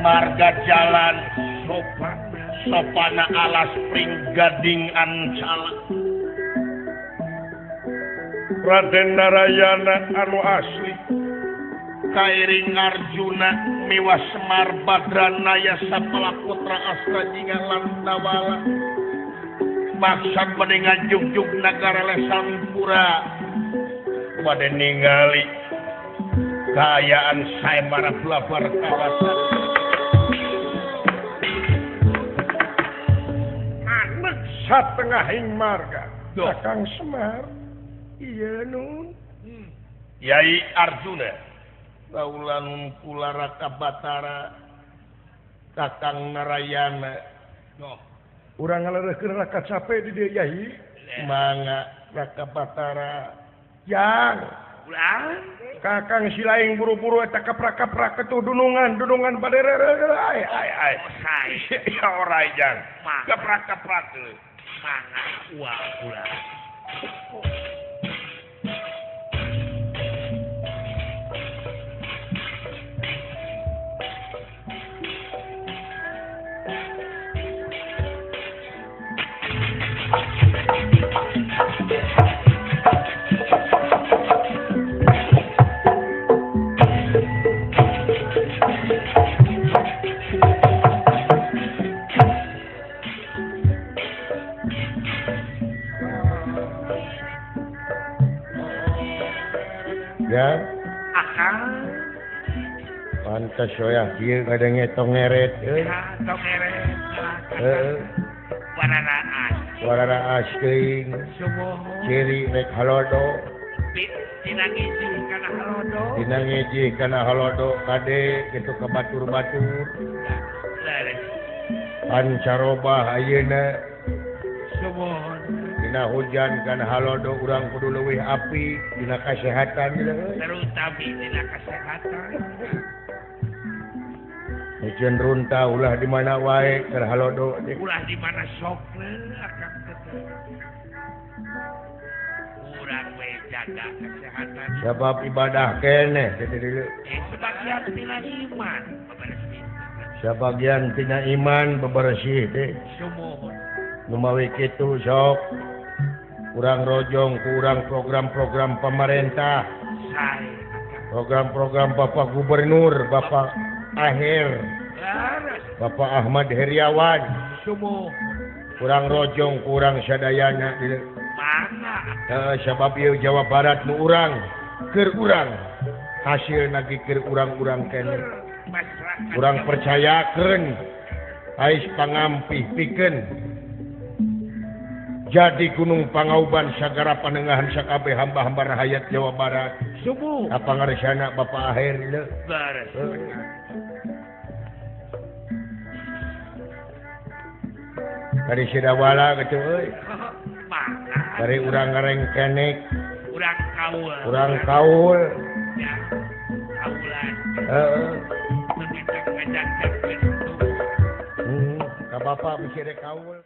Speaker 2: marga jalan
Speaker 1: sopana,
Speaker 2: sopana alas pring gading ancala.
Speaker 5: Raden Narayana anu asli
Speaker 2: kairing Arjuna miwa Semar Badranaya sapala putra Astra jingga Lantawala. Maksad bade ngajugjug nagara Lesampura bade ningali kaayaan saemara blabar kawasan
Speaker 5: anek satengahing marga Kakang Semar iya nun
Speaker 2: Yai Arjuna kaulan kula Raka Batara Kakang Narayana
Speaker 5: urang ngalereuhkeun raka capek di dieu Yai
Speaker 2: mangga Raka Batara
Speaker 5: jang
Speaker 1: ulang
Speaker 5: Kakang silaing buru-buru eta kaprak-kaprak ketuh dunungan dunungan bade ai ai ai
Speaker 2: ya ora jang kaprak-kaprak
Speaker 1: mangga uang ulang
Speaker 5: Tas soya kieu kadenge tongeret euy.
Speaker 1: Tongeret.
Speaker 5: Heeh.
Speaker 1: Wararaas.
Speaker 5: Wararaas teuing. Ciri rek halodo.
Speaker 1: Dina ngiji kana halodo.
Speaker 5: Dina ngiji kana halodo kade kitu ka batur-batur.
Speaker 1: Leres.
Speaker 5: Pancarobah ayeuna.
Speaker 1: Sumuhun.
Speaker 5: Dina hujan kana halodo urang kudu leuwih api dina kasehatan euy.
Speaker 1: Terutami dina kasehatan.
Speaker 5: Hujan runta ulah di mana wae keur halodo teh.
Speaker 1: Ulah di mana sokna akang teh. Urang we jaga kesehatan.
Speaker 5: Sebab ibadah keneh teh deuleu.
Speaker 1: Sebagian tina iman bebersih.
Speaker 5: Sebagian tina iman bebersih teh.
Speaker 1: Sumuhun.
Speaker 5: Numawi kitu sok urang rojong ku urang program-program pemerintah.
Speaker 1: Sae akang.
Speaker 5: Program-program Bapak Gubernur, Bapak Aher, Bapak Ahmad Heriawan.
Speaker 1: Sumuhun.
Speaker 5: Kurang rojong kurang sadayana
Speaker 1: mana
Speaker 5: sabab ieu Jawa Barat nu urang keur urang hasil nagi keur urang-urang keneh urang percayakeun ais pangampih pikeun jadi Gunung Pangauban sagara panengahan sakabeh hamba-hamba rahayat Jawa Barat.
Speaker 1: Sumuhun.
Speaker 5: Apa ngaresana Bapak Aher leuh.
Speaker 1: Bares.
Speaker 5: Dari Sidawala gitu euy. Dari urang ngarengkenek,
Speaker 1: urang kaul.
Speaker 5: Urang kaul.
Speaker 1: Ya. Kaulan.
Speaker 5: Heeh. Ka bapak bisi rek kaul.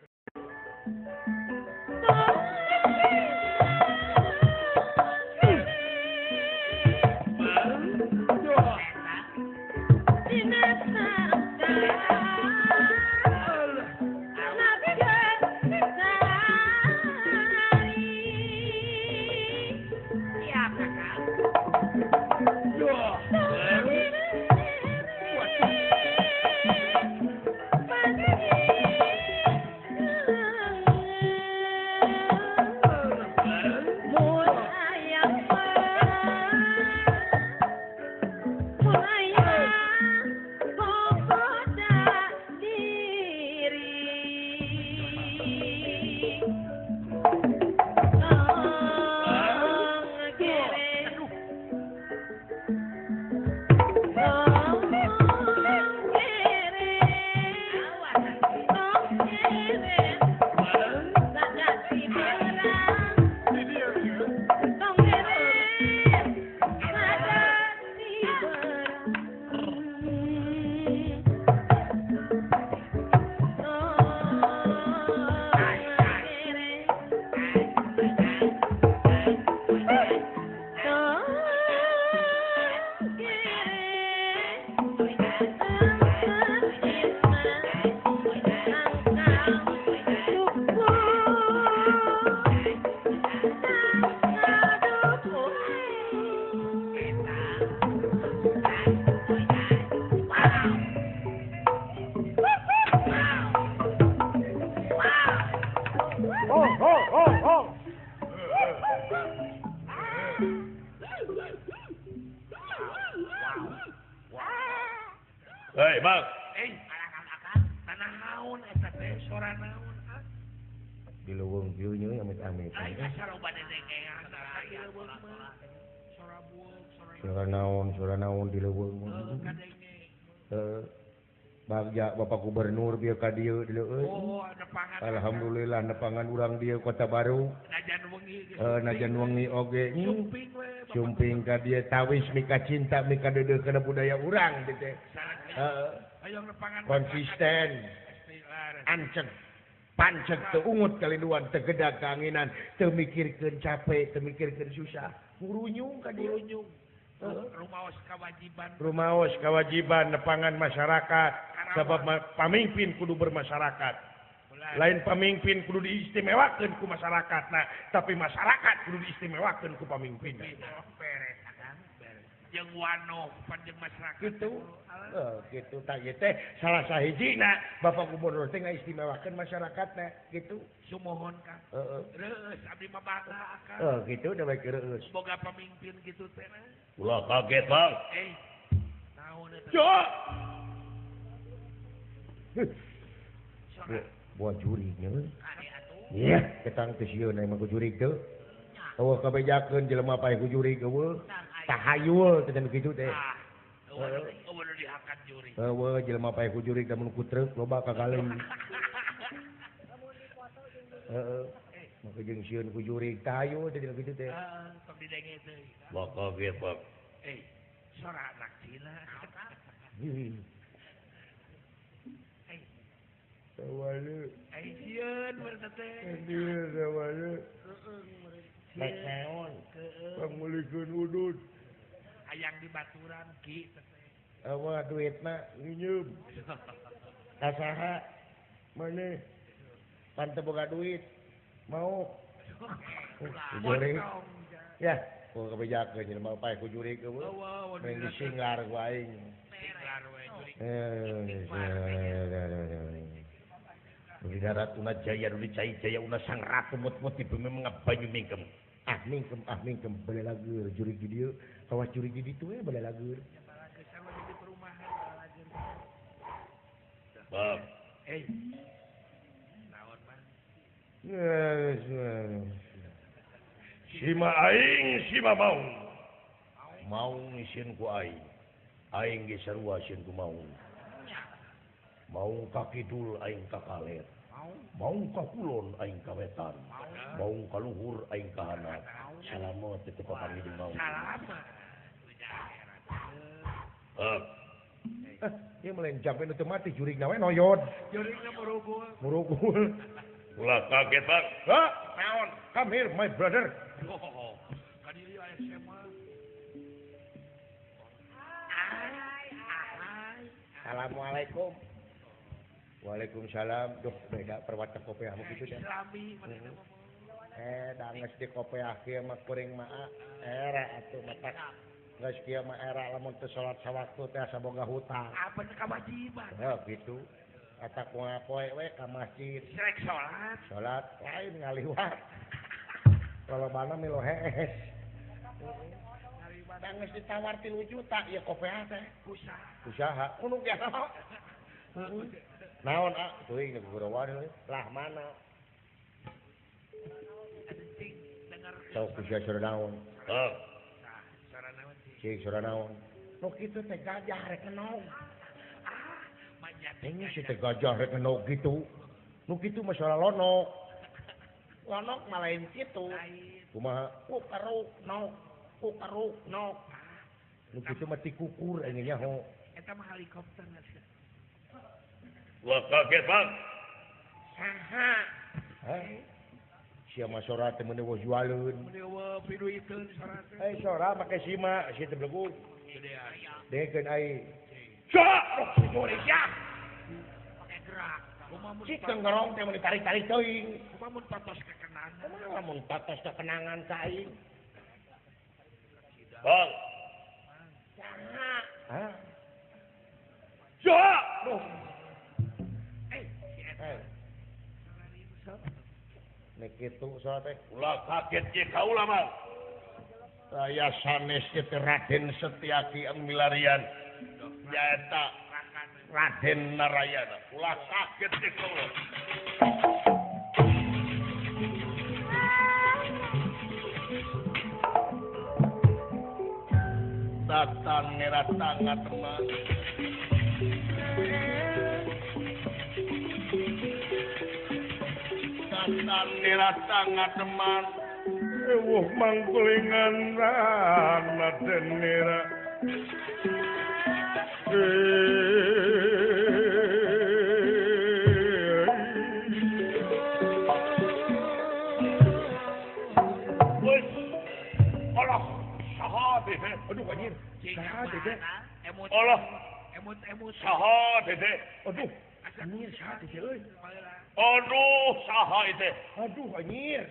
Speaker 2: Hei, Bang.
Speaker 1: Tanah naon eta teh sora naon ah?
Speaker 5: Di leuweung kieu nya amit-amit. Sora naon di leuweung. Heeh. Bagja Bapak Gubernur bieu ka dieu di leuweung.
Speaker 1: Oh, nepangan.
Speaker 5: Alhamdulillah nepangan urang dieu Kota Baru.
Speaker 1: Najan wengi.
Speaker 5: Najan wengi oge.
Speaker 1: Sumping we.
Speaker 5: Sumping ka dieu tawis mika cinta mika deudeuh kana budaya urang teh. Heeh. Konsisten. Anceg. Panceg teu ungut kaliduan teu gedag kaanginan, teu mikirkeun capek, teu mikirkeun susah. Ngurunyung ka dieu.
Speaker 1: Ngurunyung. Rumaos kewajiban.
Speaker 5: Rumaos kewajiban nepangan masyarakat. Sebab pamimpin kudu bermasyarakat. Lain pamimpin kudu diistimewakeun ku masyarakat, nah, tapi masyarakat kudu diistimewakeun ku pamimpin.
Speaker 1: Beres akang, beres. Jeung wano panjang masyarakat.
Speaker 5: Gitu. Gitu tah ieu teh salah sahijina Bapak Gubernur teh ngaistimewakeun masyarakatna gitu.
Speaker 1: Sumuhun Kang.
Speaker 5: Heeh.
Speaker 1: Reueus abdi mah bangga akang.
Speaker 5: Heuh gitu da bae reueus.
Speaker 1: Boga pamimpin kitu teh.
Speaker 2: Ulah kaget, Bang.
Speaker 1: Naon eta?
Speaker 5: Cok. Buah jurignya. Iya, ketang teu sieun aya mah ku jurig teu. Eueuh kabejakeun jelema paeh ku jurig eueuh. Tahayul teh nu kitu teh.
Speaker 1: Eueuh nu dihakan jurig.
Speaker 5: Eueuh jelema paeh ku jurig lamun ku truk loba kagaleung. Heeh. Maka jeung sieun ku jurig tahayul teh nu kitu teh.
Speaker 1: Heeh, tong didenge teh.
Speaker 2: Bakal ge, Pak.
Speaker 1: Eh, sora anak Cina.
Speaker 5: Sawalu.
Speaker 1: Ai sieun meureun teh.
Speaker 5: Sieun sawalu.
Speaker 1: Rek naon?
Speaker 5: Pangulikeun udud.
Speaker 1: Hayang di baturan ki teh.
Speaker 5: Eueuh duitna nginjeum. Ka saha? Maneh? Pan teu boga duit. Mau. Jurig. Ya, ku kabejakeun jelema paeh ku jurig eueuh. Mending disinglar ku aing.
Speaker 1: Singlar we jurig.
Speaker 2: Di darat una jaya duli cai jaya una sang ratu mut-mut di bumi mengabanyu mingkem.
Speaker 5: Ah mingkem balalager jurig di dieu kawas jurig di ditu we balalager.
Speaker 1: Balalager di perumahan balalager.
Speaker 2: Bab.
Speaker 1: Eh. Naon mah?
Speaker 2: Sima aing sima maung. Maung sieun ku aing. Aing ge sarua sieun ku maung. Maung ka kidul aing ka kaler. Maung ka kulon aing ka wetan. Maung ka luhur aing ka handap. Salamet teu papanggih jeung maung.
Speaker 1: Salamet.
Speaker 5: Ieu mah lain jampe nu teu mati jurigna we noyod.
Speaker 1: Jurigna murugul.
Speaker 5: Murugul.
Speaker 2: Ulah kaget, Bang.
Speaker 5: Hah? Naon? Come here my brother.
Speaker 1: Oh, ka dieu aya SMA.
Speaker 5: Assalamualaikum. Waalaikumsalam. Duh, beda perwata kopiahmu kitu dah.
Speaker 1: Islami manehna mah.
Speaker 5: Danges di kopiah kieu mah kuring mah era atuh matak. Geus kieu mah era lamun teu salat sawaktu teh asa boga hutang.
Speaker 1: Apa kewajiban?
Speaker 5: Heuh kitu. Eta kumaha poe we ka masjid.
Speaker 1: Rek salat.
Speaker 5: Salat lain ngaliwat. Lolobana milu hees. Danges ditawar 3 juta ieu kopiah teh.
Speaker 1: Usaha.
Speaker 5: Usaha. Kudu ge. Naon ah teuing gugurawan lah mana sok kusia sora naon
Speaker 2: heuh
Speaker 1: sora naon
Speaker 5: cing sora naon nu kitu teh gajah rek enog
Speaker 1: ah manjat
Speaker 5: si teh gajah rek enog kitu nu kitu mah sora lonok lonok mah lain kitu kumaha ku keruk nok ku keruk nok nu kitu mah ti kukur aing nyaho
Speaker 1: eta mah helikopter
Speaker 2: Wah kaget Bang.
Speaker 5: Saha? Heh. Sia mah sora teh meuni eueuh jualeun.
Speaker 1: Meuni eueuh piduiteun sora teh.
Speaker 5: Eh sora make sima sia teh belegu. Dengekeun aing.
Speaker 2: Sok jurig sia.
Speaker 1: Pake gerak.
Speaker 5: Si tenggerong teh meuni tarik-tarik teuing.
Speaker 1: Kumaha mun tatos kekenangan?
Speaker 5: Kumaha mun tatos kekenangan ka aing?
Speaker 2: Bang.
Speaker 5: Saha? Hah?
Speaker 2: Sok.
Speaker 5: Duh. Nek kitu saha teh?
Speaker 2: Ulah kaget ye kaula mah. Saya sanes ieu teh Raden Setiaki anu milarian. Nyaeta Raden Narayana. Ulah kaget ye kaula. Datang neratang teman. Datang teman ewuh mangkulingan Raden Nira. Wes Allah saha teh.
Speaker 5: Aduh anjir. Saha teh.
Speaker 2: Allah
Speaker 1: emut-emut
Speaker 2: saha teh.
Speaker 5: Aduh anjir saha teh euy.
Speaker 2: Aduh saha itu.
Speaker 5: Aduh anjir.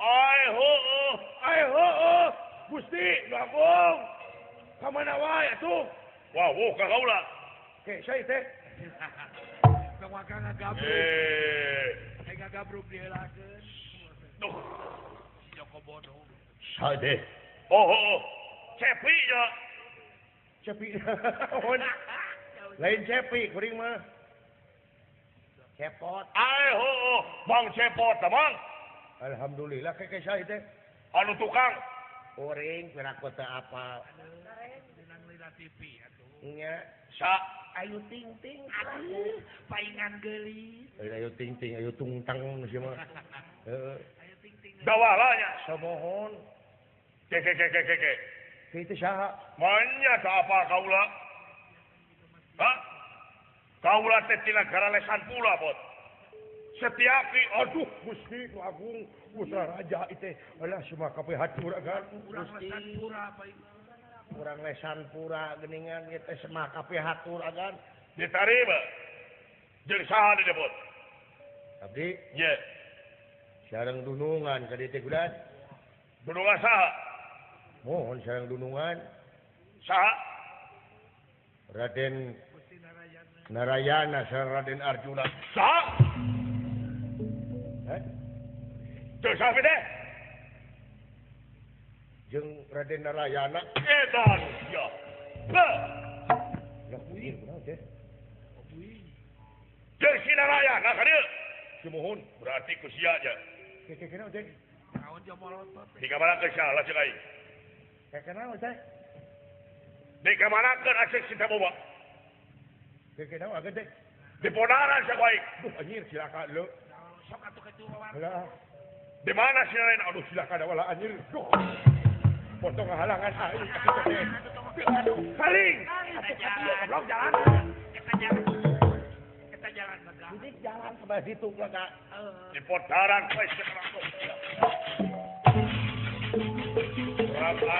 Speaker 2: Ai heueuh,
Speaker 5: ai heueuh. Gusti, nu agung. Ka mana wae atuh?
Speaker 2: Wah, wuh ka kaula.
Speaker 5: Ke saya teh.
Speaker 1: Tong waka ngagabruk. Eh ngagabruk diheulakeun.
Speaker 2: Duh.
Speaker 1: Si Joko Bodo.
Speaker 2: Saha teh? Oh, oh, oh. Cepi nya.
Speaker 5: Cepi. Lain cepi kuring mah. Cepot.
Speaker 2: Ae heueuh, Bang Cepot teh, Bang.
Speaker 5: Alhamdulillah keke saha teh?
Speaker 2: Anu tukang.
Speaker 5: Kuring piraku teu apal.
Speaker 1: TV atuh.
Speaker 5: Nya.
Speaker 2: Sa
Speaker 5: Ayu ting ting.
Speaker 1: Aduh, paingan geulis.
Speaker 5: Ayu ting ting, ayu tungtang sia mah. Heeh.
Speaker 1: Ayu ting ting.
Speaker 2: Dawalanya.
Speaker 5: Samohon.
Speaker 2: Ke ke ke ke ke.
Speaker 5: Kitu saha?
Speaker 2: Manya teu apa kaula? Hah? Kaula teh tina garalesan pula, Bot. Setiaki,
Speaker 5: aduh Gusti nu agung, putra raja itu. Alah semua kabeh hatur agan.
Speaker 1: Urang lesan pura paing.
Speaker 5: Urang lesan pura geuningan ieu teh semah kabeh hatur agan.
Speaker 2: Ditarima. Jeung saha di Bot?
Speaker 5: Abdi?
Speaker 2: Ye.
Speaker 5: Sareng dunungan ka dieu teh gudan.
Speaker 2: Dunungan saha?
Speaker 5: Mohon sareng dunungan.
Speaker 2: Saha?
Speaker 5: Raden Narayana sareng Raden Arjuna.
Speaker 2: Saha?
Speaker 5: Hah?
Speaker 2: Jeung saha teh?
Speaker 5: Jeung Raden Narayana.
Speaker 2: Edan ya. Lah,
Speaker 5: lah kuing kunaon teh?
Speaker 2: Jeung si Narayana ka dieu.
Speaker 5: Sumuhun.
Speaker 2: Berarti ku sia nya.
Speaker 5: Ke kunaon teh?
Speaker 1: Naon jeung molotot teh?
Speaker 2: Dikamanakeun salah ceuk aing?
Speaker 5: Ke kunaon teh?
Speaker 2: Dikamanakeun acek si Taboba?
Speaker 5: Ke kunaon ageun teh?
Speaker 2: Diponaran sa ku aing.
Speaker 5: Duh anjir cilaka leu.
Speaker 1: Sok atuh kitu wawan.
Speaker 5: Lah.
Speaker 2: Di mana si Narayana?
Speaker 5: Aduh cilaka da wala anjir. Duh. Potong halangan aing atuh teh.
Speaker 1: Aduh,
Speaker 5: saling.
Speaker 1: Goblok jalan. Eta jalan. Eta jalan lega.
Speaker 5: Jadi jalan ke bawah situ lega.
Speaker 2: Di podaran kowe sekarang. Berapa?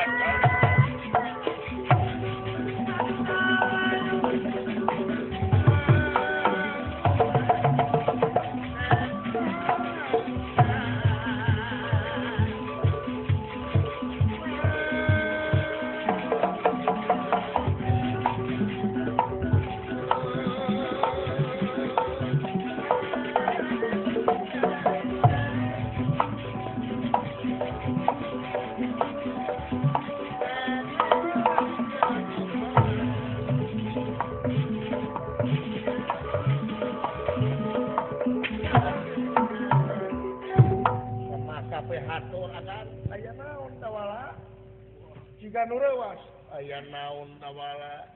Speaker 5: Jika nu reuwas aya naon tawala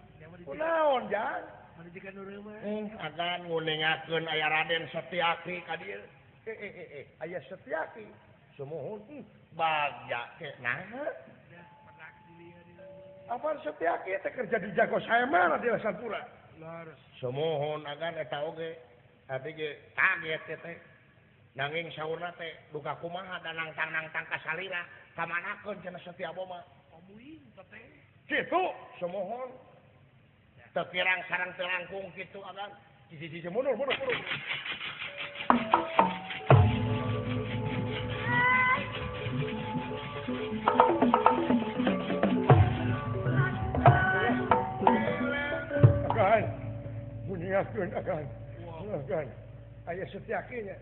Speaker 5: kunaon jang
Speaker 1: jika nu reuwas
Speaker 5: agan nguningakeun aya Raden Setiaki ka dieu aya Setiaki sumuhun bagja ke naha apa Setiaki teh kerja di Jago Saemana di Lesan Pura sumuhun agan eta oge abdi ge kaget teh nanging saurna teh duka kumaha da nangtang-nangtang ka salira kamanakeun cenah Setiaboma kitu semohon teu kirang sareng teu langkung kitu agan cici mundur mundur mundur agan muniakeun agan agan aya Setiaki nya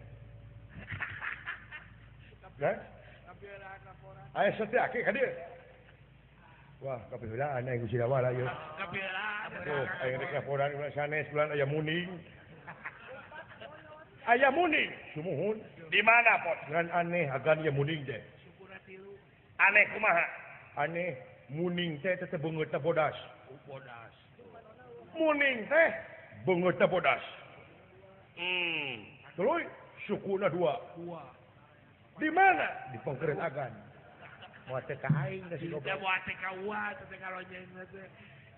Speaker 5: dan aya Setiaki ka dieu. Wah, kapiheulaan aing ku Sidawala ieu.
Speaker 1: Kapiheulaan.
Speaker 5: Oh, aing rek laporan ulah sanes bulan aya muning. Aya muning, sumuhun.
Speaker 2: Di mana, Pot?
Speaker 5: Ngan aneh agan ieu muning teh.
Speaker 2: Aneh kumaha?
Speaker 5: Aneh muning teh teh beungeutna bodas.
Speaker 1: Bodas.
Speaker 5: Muning teh beungeutna bodas. Tuluy sukuna dua.
Speaker 1: Dua.
Speaker 5: Di mana? Di pengkeren agan. Moal teh ka aing da si goblok.
Speaker 1: Teu moal teh ka uwa teh ka lonjeng teh.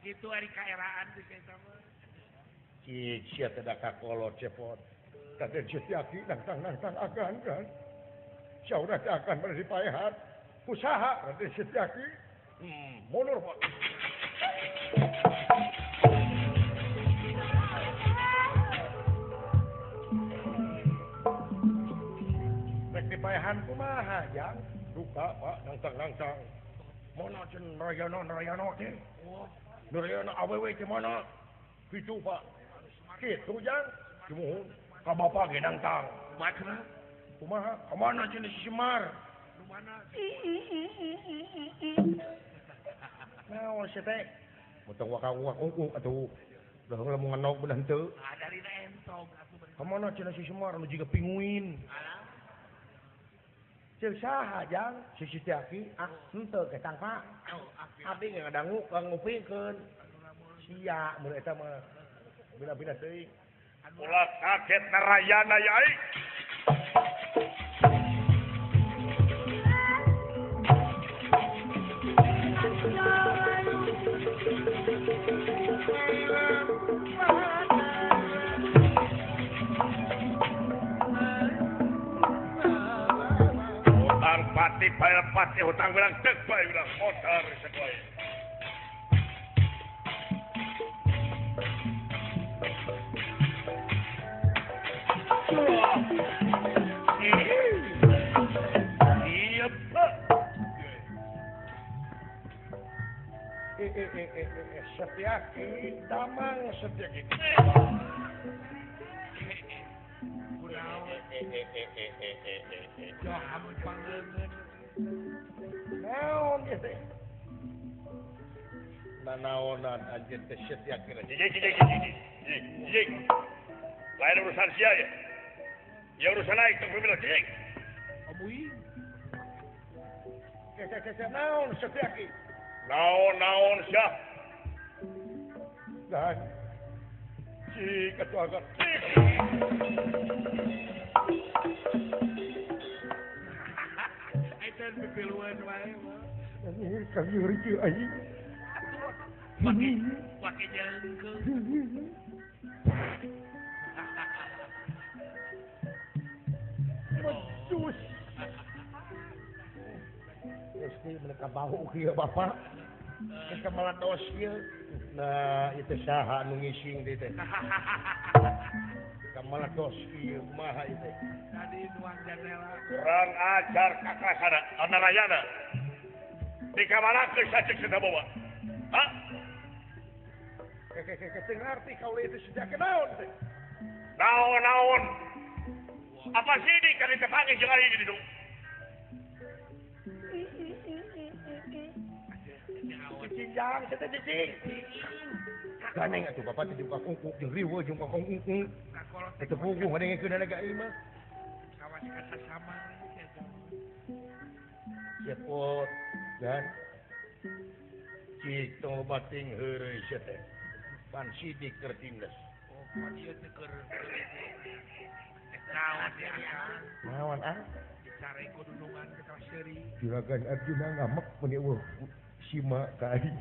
Speaker 1: Kitu ari kaeraan teh eta mah.
Speaker 5: Cik sia teh da kakolot cepot. Raden Setiaki nangtang-nangtang agan kan. Saurna teh akan bade dipaehan. Kusaha Raden Setiaki? Mundur Pak. Rek dipaehan kumaha jang? Duka Pak nangtang-nangtang. Mana cenah Narayana Narayana teh? Narayana awewe teh mana? Kitu Pak. Kitu jang. Sumuhun ka bapa ge nangtang.
Speaker 1: Kumaha?
Speaker 5: Kumaha? Ka mana cenah si Semar?
Speaker 1: Nu mana?
Speaker 5: Naon sia teh? Motong waka-wak ungkuk atuh. Udah lamun ngenog beunah henteu.
Speaker 1: Ah darina entog atuh bener.
Speaker 5: Ka mana cenah si Semar anu jiga pinguin.
Speaker 1: Alah.
Speaker 5: Ceuk saha jang si Setiaki ah henteu ke tangka. Abdi ge ngadangu ngupingkeun. Sia mun eta mah bina-bina teuing.
Speaker 2: Ulah kaget Narayana ya aing. Hutang pati bayar pati hutang bilang dek bae bilang motor sekolah. Iya, Pak.
Speaker 5: Setiaki, damang Setiaki. Naon ieu teh? Nanaonan anjeun teh Setiaki.
Speaker 2: Jing. Lain urusan sia ya. Ya urusan aing tong pemilu jing.
Speaker 1: Abuing.
Speaker 5: Ke naon Setiaki?
Speaker 2: Naon sia?
Speaker 5: Dan cik atuh agar.
Speaker 1: Eta pipiluan wae mah.
Speaker 5: Anjir kami kieu aing.
Speaker 1: Pake jengkeung.
Speaker 5: Medus. Esti mereka bau kieu bapak. Geus meledos kieu. Nah, itu saha nu ngising teh teh. Kameledos kieu kumaha ieu teh.
Speaker 1: Tadi nuang jandela.
Speaker 2: Kurang ajar kakasana Narayana. Dikamanakeun saceuk seta bawa. Hah?
Speaker 5: Ke teu ngarti kaula itu sejak naon teh.
Speaker 2: Naon-naon. Apa sini kan ditepangi jeung aing di ditu?
Speaker 5: Cicing jang, teh cicing. Ganeng atuh bapak teh jeung kungkuk jeung riweuh jeung kungkung. Teh puguh ngadengkeun ka ieu mah.
Speaker 1: Kawas kasasama
Speaker 5: Cepot dan cik tong bating heureuy sia teh. Pan sidik keur tindes.
Speaker 1: Oh, pan ieu teh keur naon ya
Speaker 5: naon ah?
Speaker 1: Dicare ku dudungan ke seuri.
Speaker 5: Juragan Arjuna ngamek mun eueuh sima ka aing.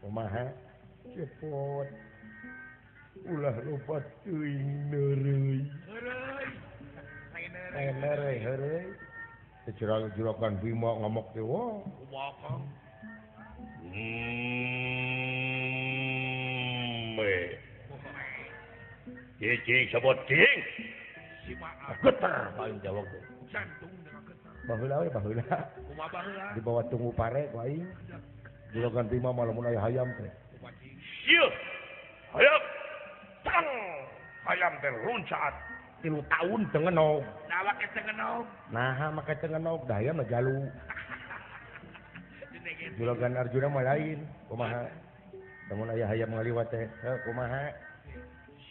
Speaker 5: Kumaha? Cepot. Ulah loba teuing neureuy.
Speaker 1: Heureuy.
Speaker 5: Lain neureuy heureuy. Juragan Bima ngamek teh wah.
Speaker 1: Kumaha Kang?
Speaker 2: Cicing sebut cing.
Speaker 5: Geter paling jawab teh.
Speaker 1: Jantung dengan geter.
Speaker 5: Baheula we baheula.
Speaker 1: Kumaha baheula?
Speaker 5: Di bawah tunggu pare ku aing. Juragan Bima mah lamun aya hayam teh.
Speaker 2: Sieu. Hayam. Tang. Hayam teh luncat.
Speaker 5: 3 tahun teu ngenog.
Speaker 1: Nah make teu ngenog.
Speaker 5: Naha make teu ngenog da hayam mah jalu. Juragan Arjuna mah lain. Kumaha? Lamun aya hayam ngaliwat teh, heuh kumaha?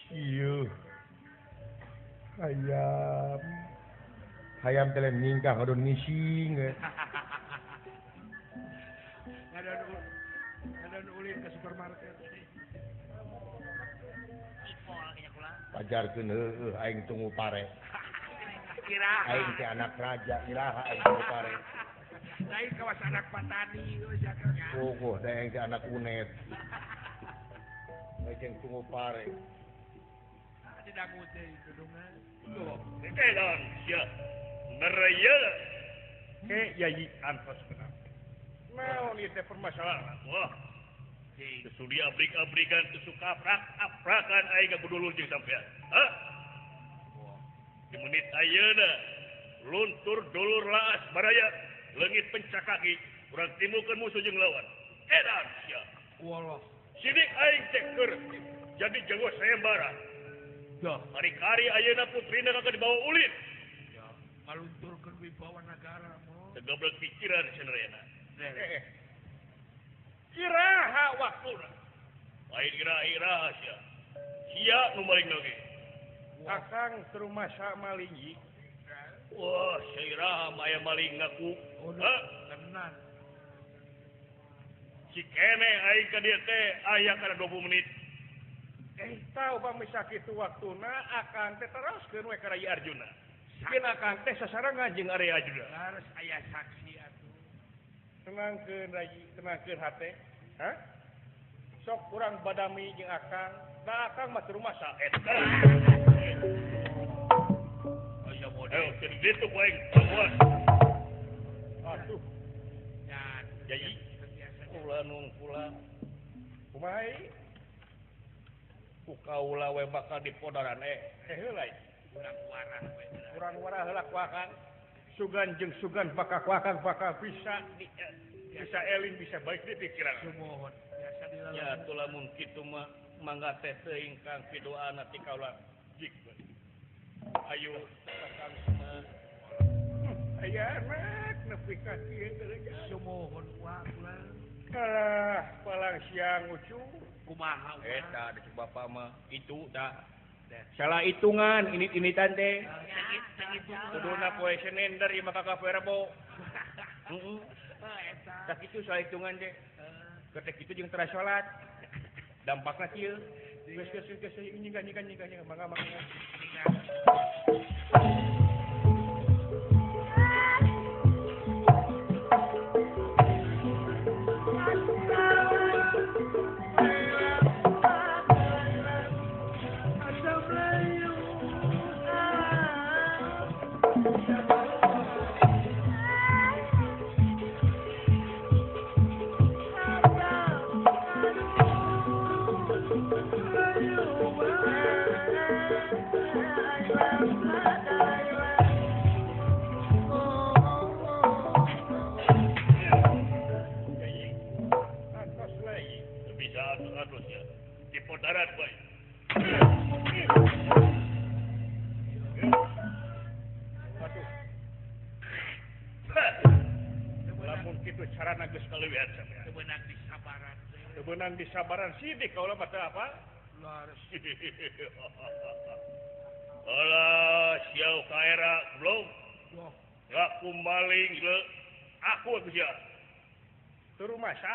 Speaker 5: Sieu. Hayam. Hayam teh nyingkah ngadon ngising.
Speaker 1: Ngadon ulin ke supermarket.
Speaker 5: Pajarkeun heueuh aing tunggu pare.
Speaker 1: Iraha.
Speaker 5: Aing teh anak raja, iraha aing tunggu pare.
Speaker 1: Lain kawas anak patani geus nya.
Speaker 5: Puguh teh aing teh anak unet. Aing tunggu pare.
Speaker 1: Dangu teh dudungan.
Speaker 2: Edan sia. Neraya. Ke yayi antos kenal. Naon ieu teh permasalahan? Wah. Sudi abrik-abrikan teu suka aprak-aprakan aing ka dulur jeung sampean. Hah? Di menit ayeuna luntur dulur laas baraya leungit pencakaki urang timukeun musuh jeung lawan. Edan sia.
Speaker 1: Walah.
Speaker 2: Sidik aing teh keur jadi jago sayembara. Kari-kari ayeuna putrina kagak dibawa ulin.
Speaker 1: Ya, ngalunturkeun wibawa nagara moh.
Speaker 2: Tegablek pikiran cenah. Kiraha waktuna. Lain kira-iraha sia. Sia nu maling oge.
Speaker 5: Akang terumasa maling.
Speaker 2: Wah, iraha mah aya maling ngaku. Hah?
Speaker 1: Tenan.
Speaker 2: Si kene aing ka dieu teh aya kana 20 menit.
Speaker 5: Tahu pami sakitu waktuna akang teh teroskeun we ka Rai Arjuna. Sieun akang teh sasarengan jeung Rai Arjuna.
Speaker 1: Harus aya saksi atuh.
Speaker 5: Tenangkeun Rai, tenangkeun hate. Hah? Sok urang badami jeung akang. Da akang mah teu rumasa
Speaker 2: eta.
Speaker 1: Aya model.
Speaker 2: Ayo, keur ditu ku aing. Awas.
Speaker 5: Aduh.
Speaker 1: Ya,
Speaker 2: jadi kula nung kula.
Speaker 5: Kumaha ieu?
Speaker 2: Ku kaula we bakal dipodaran
Speaker 5: heula.
Speaker 1: Urang warah we.
Speaker 5: Urang warah heula ku akang. Sugan jeung sugan bakal ku akang bakal bisa bisa eling bisa baik di pikiran.
Speaker 1: Sumuhun. Biasa dilalui.
Speaker 2: Ya atuh lamun kitu mah mangga teh teuing kang pidoana ti kaula. Jik. Ayo kakang semua.
Speaker 5: Aya anak nepi ka kieu teh.
Speaker 1: Sumuhun wa kula.
Speaker 5: Kalah palang siang ucu.
Speaker 1: Kumaha
Speaker 2: eta da bapak mah itu dah salah hitungan ini-initan teh kuduna poe Senin dari maka ka poe Rebo heeh eta kitu salah hitungan teh ketek kitu jeung tara salat dampakna kieu geus geus geus nyingkah nyingkah nyingkah mangga mangga Benang disabaran sidik kaula mah teu apa?
Speaker 1: Laras.
Speaker 2: Alah, siau ka era belum. Ngaku maling le. Aku atuh sia.
Speaker 5: Teu rumasa.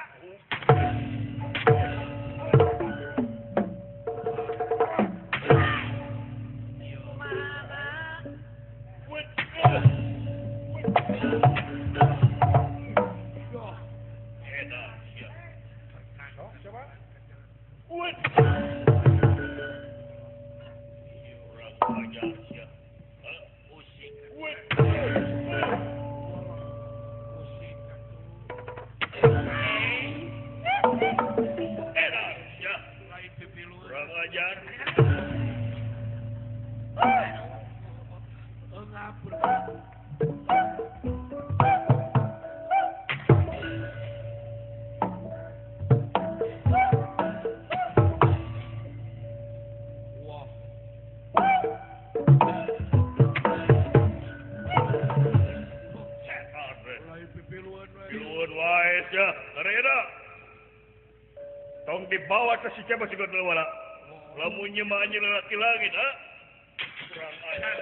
Speaker 2: Tong dibawa ke si siapa juga wala. Lamun nyema anjeun lelaki langit, ha? Kurang ajar.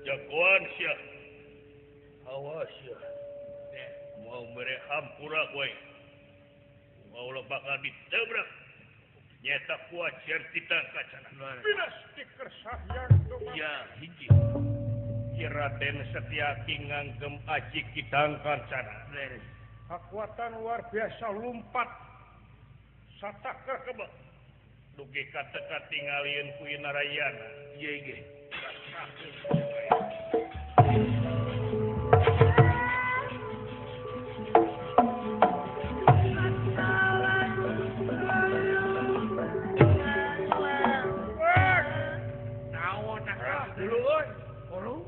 Speaker 2: Jagoan sia. Awas sia. Mau mere hampura kowe. Mau lo bakal ditabrak. Nyata kuat cerita kacana.
Speaker 5: Binas dikersahyan tumampa.
Speaker 2: Ya hiji. Raden Setiaki nganggem aji kidang kancana.
Speaker 5: Kekuatan luar biasa lumpat sataker kebek.
Speaker 2: Dugi kateka tingalieun ku Narayana. Ieu ge.
Speaker 1: Naon akang dulu euy.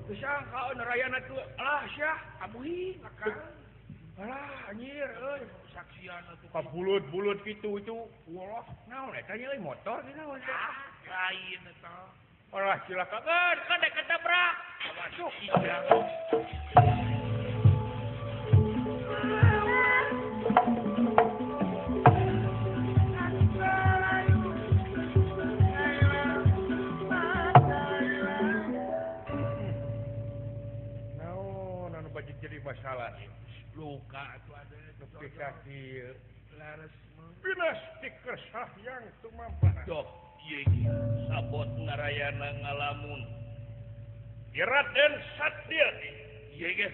Speaker 1: Bisa kau Narayana tuh alah syah amuhi akang. Alah anjir euy saksian atuh
Speaker 5: kabulut-bulut kitu itu.
Speaker 1: Walah naon eta nya euy motor di naon teh. Lain eta.
Speaker 5: Alah cilakakeun kan dek ketabrak.
Speaker 1: Masuk ijang.
Speaker 5: Naon anu baju jadi masalah
Speaker 1: luka atuh ada
Speaker 5: nepi ka kieu
Speaker 1: lares
Speaker 5: binas dikersahyan tumampa.
Speaker 2: Doh ieu ge sabot Narayana ngalamun. Raden Satyaki ieu ge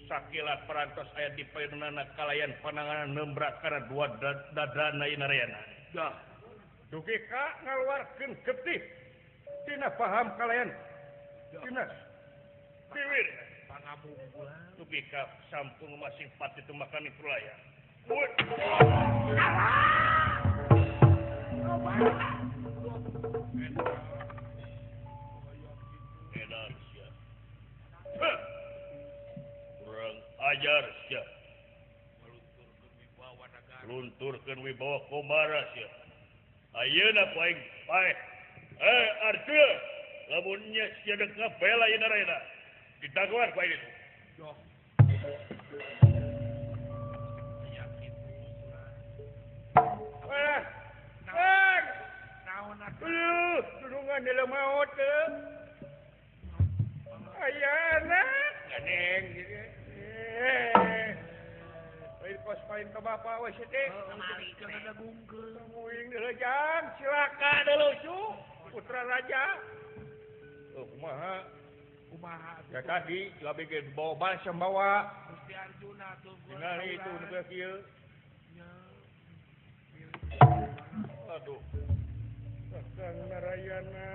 Speaker 2: sakilat parantos aya di payunana kalayan pananganan nembrak kana dua dadana Narayana.
Speaker 1: Dah
Speaker 5: dugi ka ngaluarkeun getih tina paham kalayan binas
Speaker 2: piwir
Speaker 1: pangamunggulan
Speaker 2: dugi ka sampun masing pati tumakani pralaya. Edan sia. Kurang ajar sia. Lunturkeun wibawa Komara sia. Ayeuna ku aing paeh. Arjuna, lamun nya sia deuk ngabela ieu Narayana. Ditagoan ku aing itu.
Speaker 1: Doh. Aya kitu urang. Naon atuh?
Speaker 5: Dudungan dalam maut teu. Ayana ganeng gitu. Lain kos paling ke bapak we teh.
Speaker 1: Kamari kana dagungkeun.
Speaker 5: Muing deuleu jang, cilaka deuleu cu. Putra raja. Oh, kumaha?
Speaker 1: Kumaha
Speaker 5: Ya tadi labe ge bawa balsam bawa.
Speaker 1: Gusti Arjuna tuh.
Speaker 5: Ningali itu nu kieu. Aduh. Kakang Narayana.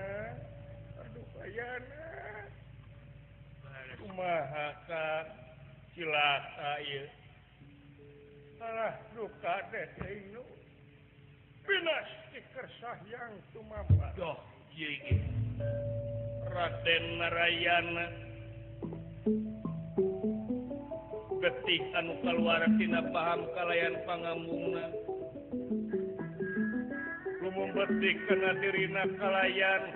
Speaker 5: Aduh ayana. Kumaha Kang cilaka ieu. Alah duka teh teuing nu. Binas dikersahyan tumampa.
Speaker 2: Doh ieu ge. Raden Narayana getih anu kaluar tina paham kalayan pangamungna. Lumumbetik kana dirina kalayan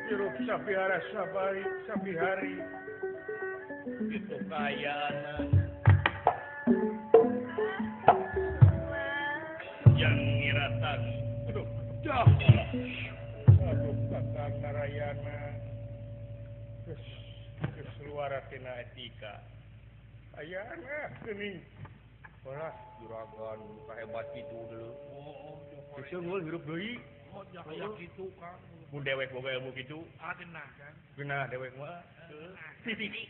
Speaker 5: hirup sabihara sabari sabihari
Speaker 2: kitu kaayaan yang ngiratan.
Speaker 5: Aduh, dah. Aduh, Kakang Narayana. Geus geus luar tina etika. Ayana geuning. Olah juragan muka hebat kitu deuleu.
Speaker 1: Oh,
Speaker 5: geus unggul hirup deui.
Speaker 1: Oh, aya kitu Kang.
Speaker 5: Mun dewek boga ilmu kitu.
Speaker 1: Ah, genah kan.
Speaker 5: Genah dewek mah. Heeh.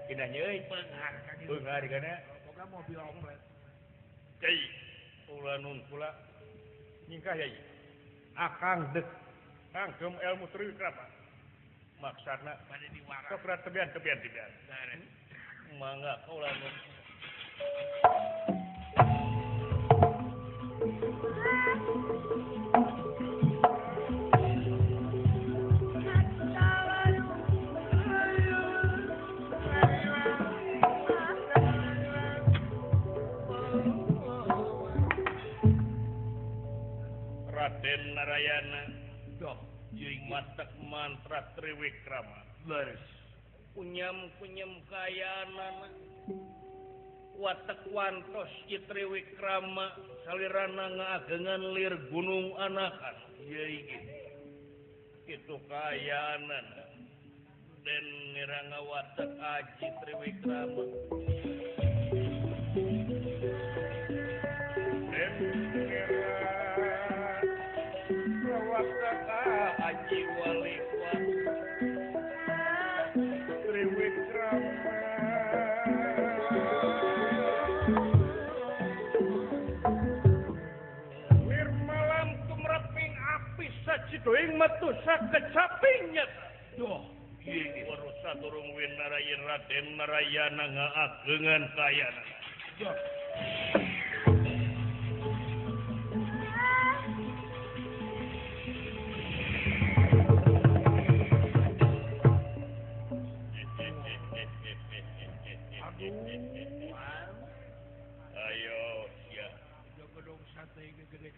Speaker 5: Genah nya euy.
Speaker 1: Beunghar kan.
Speaker 5: Beunghar kana.
Speaker 1: Boga mobil oplet.
Speaker 2: Cai, kula nun kula
Speaker 5: nyingkah yai. Akang dek ngagem ilmu Triwikrama. Maksana
Speaker 1: bade diwara.
Speaker 5: Sok tebian tebian tebian.
Speaker 2: Mangga kula nun. Raden Narayana
Speaker 1: doh
Speaker 2: jeung matek mantra Triwikrama.
Speaker 1: Leres.
Speaker 2: Kunyam-kunyam kayaanana. Watek wantos Ki Triwikrama salirana ngaagengan lir gunung anakan.
Speaker 1: Ieu ge.
Speaker 2: Kitu kaayaanana Den Niranga Watak Aji Triwikrama. Den Niranga Watak Aji Wali Triwikrama.
Speaker 1: Wir malam tumreping api sacidoing metu sakecapingnya. Duh,
Speaker 2: ieu warusa turung winarayan Raden Narayana ngaagengan kayana.
Speaker 1: Duh.
Speaker 2: Ayo sia.
Speaker 1: Gedung sate gede.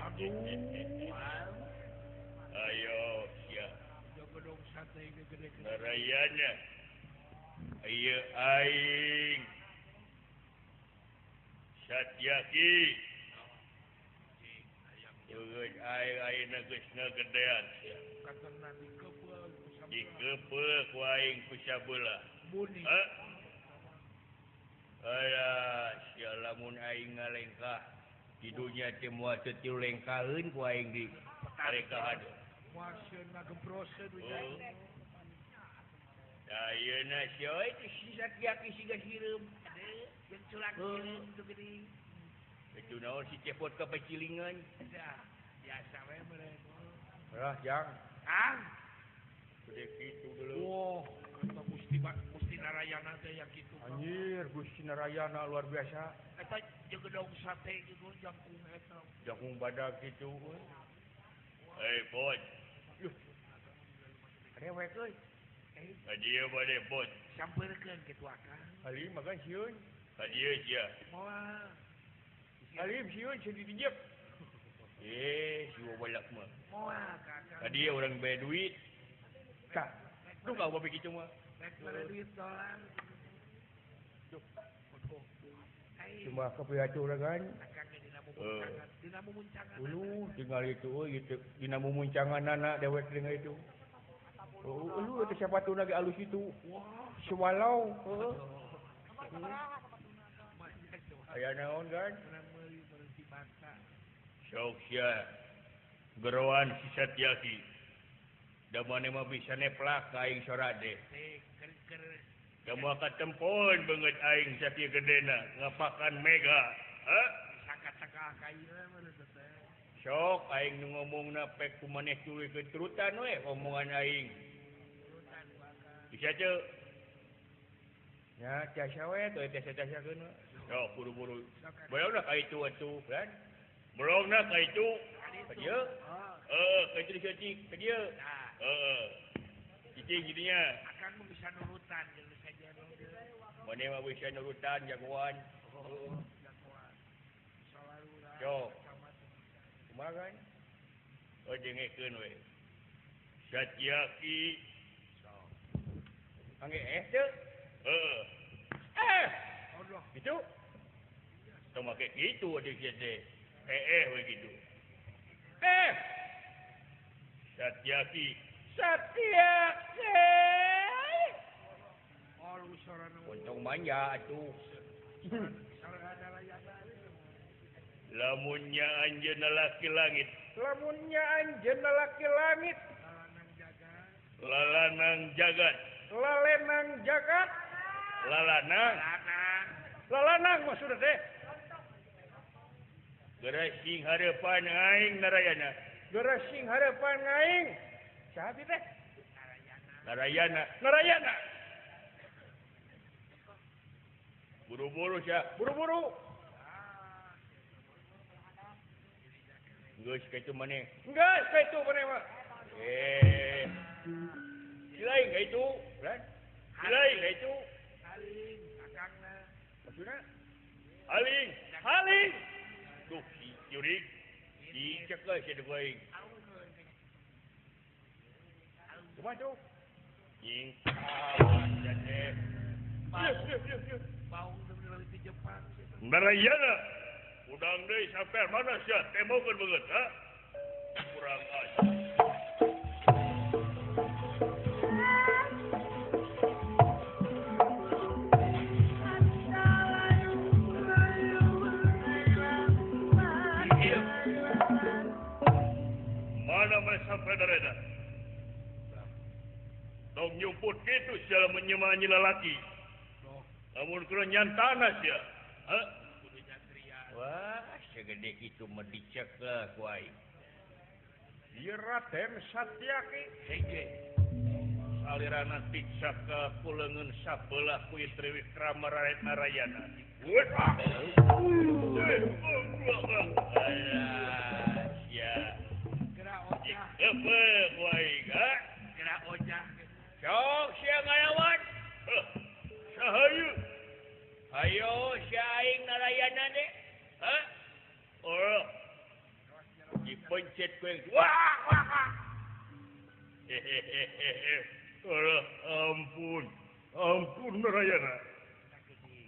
Speaker 1: Aduh.
Speaker 2: Ayo sia.
Speaker 1: Gedung sate gede.
Speaker 2: Narayana. Ieu aing. Satyaki. Jeung aing ayeuna geus ngagedean sia.
Speaker 1: Katana dikepeul
Speaker 2: dikepeul ku aing ku sabelah.
Speaker 1: Buni.
Speaker 2: Alah, sia lamun aing ngalengkah di dunya teh moal teu tilu lengkaheun ku aing di tarekahan.
Speaker 1: Moal sieun ngagebroseun dunya.
Speaker 2: Da ayeuna sia euy teh si Satyaki siga sireum.
Speaker 1: Jeung culak sireum teu geuning.
Speaker 2: Itu naon si cepot ka pacilingan.
Speaker 1: Biasa we meureun.
Speaker 5: Lah, Jang.
Speaker 1: Kang.
Speaker 2: Gede kitu dulu.
Speaker 1: Wah, kata Gusti Gusti Narayana teh yang kitu.
Speaker 5: Anjir, Gusti Narayana luar biasa.
Speaker 1: Eta jeung gedong sate gitu jangkung eta.
Speaker 5: Jangkung badag kitu.
Speaker 2: Eh, bot.
Speaker 5: Yuh. Rewek euy.
Speaker 2: Ka dieu bade bot.
Speaker 1: Sampeurkeun kitu akang.
Speaker 5: Halim makan sieun.
Speaker 2: Ka dieu sia.
Speaker 1: Moal.
Speaker 5: Halim sieun sieun dijep.
Speaker 2: Eh, si balak mah.
Speaker 1: Moal kakang.
Speaker 2: Ka dieu urang bae duit.
Speaker 5: Tah,
Speaker 2: duh ka babe kitu mah.
Speaker 1: Rek mere duit dolar.
Speaker 5: Duh. Cuma kapiatu urang kan.
Speaker 1: Akang ge dina mumuncangan, dina mumuncangan.
Speaker 5: Ulu tinggal itu euy gitu dina mumuncanganana dewek dengan itu. Oh, ulu teh sapatuna ge alus itu.
Speaker 1: Wah,
Speaker 5: swalau, heuh. Aya naon kan?
Speaker 1: Urang meuli meuli bata.
Speaker 2: Sok sia. Geroan si Satyaki. Da mane mah bisa neplak ka aing sorade.
Speaker 1: Teh keur
Speaker 2: Da moal katempon beungeut aing sakieu gedena ngapakan mega. Hah?
Speaker 1: Saka-saka ka ieu meureun teh.
Speaker 2: Sok aing nu ngomongna pek ku maneh tuluy keturutan we omongan aing.
Speaker 1: Turutan ku akang.
Speaker 2: Bisa teu?
Speaker 5: Ya, tiasa we teu tiasa-tiasakeun we.
Speaker 2: Sok buru-buru. Belongna ka itu atuh, kan? Belongna ka itu. Ka dieu? Heeh, ka itu diseutik, ka dieu. Heeh. Cicing jadinya.
Speaker 1: Akang mah bisa nurutan jeung saja.
Speaker 2: Mane mah bisa nurutan jagoan.
Speaker 1: Oh, jagoan. Salarura.
Speaker 2: Sok. Kumaha kan? Oh, dengekeun we. Satyaki.
Speaker 1: Sok.
Speaker 5: Angge eh teu?
Speaker 2: Heeh.
Speaker 5: Eh.
Speaker 1: Allah.
Speaker 2: Gitu? Tong make kitu atuh sia teh. Eh we kitu.
Speaker 5: Eh.
Speaker 2: Satyaki.
Speaker 5: Satyaki.
Speaker 1: Oh, sorana.
Speaker 2: Untung manja atuh. Lamunnya anjeunna laki langit.
Speaker 5: Lamunnya anjeunna laki langit.
Speaker 1: Lalanang jagat.
Speaker 2: Lalanang jagat.
Speaker 5: Lalenang jagat.
Speaker 2: Lalanang.
Speaker 1: Lalanang.
Speaker 5: Lalanang maksudna teh.
Speaker 2: Geresing hareupan aing Narayana.
Speaker 5: Geresing hareupan aing. Saha teh?
Speaker 1: Narayana.
Speaker 2: Narayana.
Speaker 5: Narayana.
Speaker 2: Buru-buru sia,
Speaker 5: buru-buru.
Speaker 2: Geus ka itu maneh.
Speaker 5: Geus ka itu maneh mah.
Speaker 2: Eh. Lain ka itu, kan? Lain ka itu.
Speaker 1: Aling akangna.
Speaker 2: Maksudna? Aling, aling. Duh, si jurig. Dicekel sia deui aing.
Speaker 5: Kumaha tuh?
Speaker 2: Nying. Awas teh.
Speaker 1: Baung bener di Jepang.
Speaker 2: Narayana. Udang deui sampai mana sia tembokeun beungeut, ha? Kurang ajar. Mana mereka saudara? Tong nyumput kitu sia menyemani lalaki. Lamun kudu nyantana sia. Hah? Wah, segede kitu mah dicekel ku aing. Ieu Raden Satyaki hege. Salirana dicekel ku leungeun sabelah ku Triwikrama Raden Narayana. Alah, sia. Geura ku aing, ha?
Speaker 1: Geura ojah.
Speaker 2: Sok sia ngalawan. Sahayu. Ayo sia aing Narayana deh. Hah? Oh. Dipencet ku aing. Wah, wah. Hehehe. Alah, ampun. Ampun Narayana.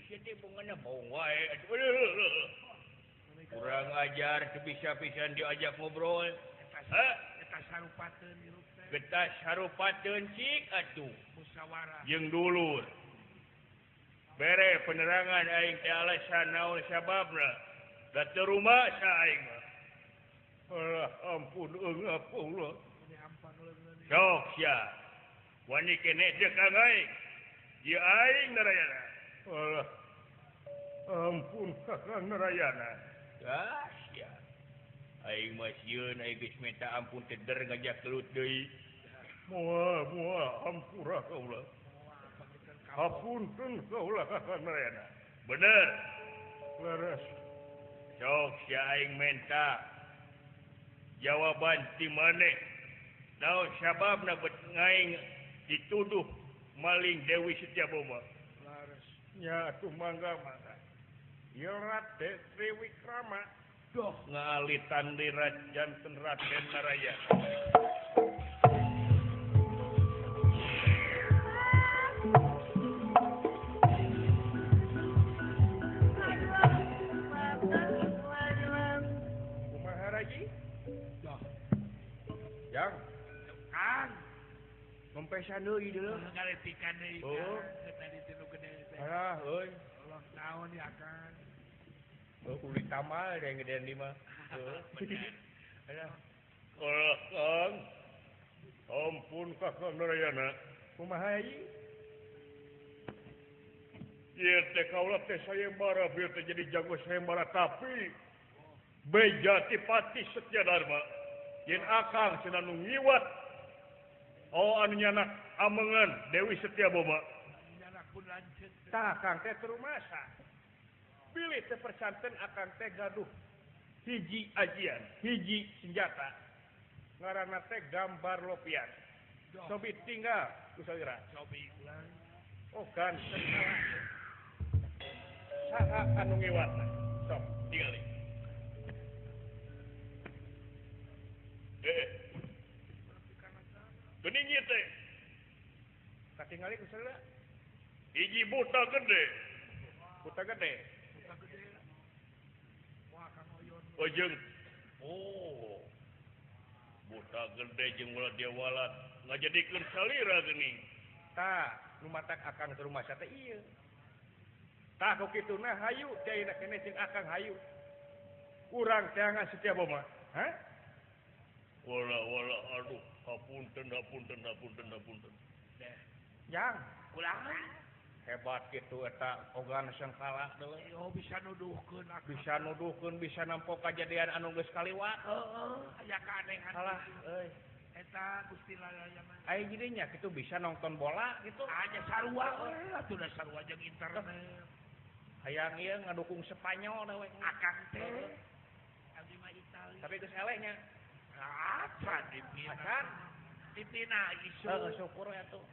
Speaker 2: Sia teh bongana bong wae. Kurang ajar teu bisa-pisan diajak ngobrol. Hah?
Speaker 1: Getas harupateun hirup teh.
Speaker 2: Getas harupateun cik atuh.
Speaker 1: Musyawarah.
Speaker 2: Jeung dulur. Bere penerangan aing teh alasan naon sababna. Da teu rumasa aing mah. Alah ampun eungap Allah. Sok sia. Wani keneh deuk ka aing. Ieu aing Narayana. Alah. Ampun Kakang Narayana. Ah sia. Aing mah sieun aing geus minta ampun teh der ngajak gelut deui. Moal moal ampura kaula. Hapunten kaula Kakang Narayana. Bener. Leres. Sok sia aing menta jawaban ti maneh. Naon sababna bet aing dituduh maling Dewi Setiaboma?
Speaker 1: Leres.
Speaker 5: Nya atuh mangga mangga. Ieu Raden Triwikrama
Speaker 2: doh ngalitan di janten Raden Narayana.
Speaker 5: Kumaha Raji?
Speaker 1: Doh.
Speaker 5: Yang
Speaker 1: Kang
Speaker 5: mempesan deui deuleu.
Speaker 1: Ngaletikan deui.
Speaker 5: Oh.
Speaker 1: Tadi teh nu gede teh.
Speaker 5: Alah euy.
Speaker 1: Ulang tahun ya Kang.
Speaker 5: Oh, kulit tamal yang gedean di mah. Alah.
Speaker 2: Alah, Kang. Ampun Kakang Narayana.
Speaker 5: Kumaha ieu?
Speaker 2: Ieu teh kaula teh sayembara bieu teh jadi jago sayembara tapi beja ti pati Setya Dharma. Yen akang cenah nu ngiwat oh anu nyanak amengan Dewi Setiaboma.
Speaker 1: Nyanak pun lanceuk.
Speaker 5: Tah akang teh terumasa. Pilih teh persanten akang teh gaduh hiji ajian, hiji senjata. Ngaranna teh gambar lopian. Sobi tinggal ku salira.
Speaker 1: Sobi ulang.
Speaker 5: Oh ganteng. Saha anu ngiwatna? Sok
Speaker 2: tingali. Geuning ieu teh.
Speaker 5: Katingali ku salira.
Speaker 2: Hiji buta gede.
Speaker 5: Buta gede.
Speaker 1: Buta gede. Wah Kang Oyon.
Speaker 2: Oh jeung. Oh. Buta gede jeung ulah dia walat ngajadikeun salira geuning.
Speaker 5: Tah, nu matak akang teu rumasa teh ieu. Tah ku kituna hayu teh ayeuna keneh jeung akang hayu. Urang teangan Setiaboma. Hah?
Speaker 2: Wala wala aduh hapunten hapunten hapunten hapunten.
Speaker 1: Deh.
Speaker 5: Jang,
Speaker 1: ulang.
Speaker 5: Hebat kitu eta ogan sangkala deuleu.
Speaker 1: Oh bisa nuduhkeun akang.
Speaker 5: Bisa nuduhkeun, bisa nampo kajadian anu geus kaliwat.
Speaker 1: Heeh, aya kaanehan.
Speaker 5: Alah euy.
Speaker 1: Eta Gusti Layana.
Speaker 5: Aya jadinya kitu bisa nonton bola gitu.
Speaker 1: Aja sarua euy atuh da sarua jeung internet.
Speaker 5: Hayang ieu ngadukung Spanyol we.
Speaker 1: Akang teh. Abdi mah Itali.
Speaker 5: Tapi geus eleh nya.
Speaker 1: Acan dipina.
Speaker 5: Acan
Speaker 1: dipina isu.
Speaker 5: Heeh, syukur we atuh.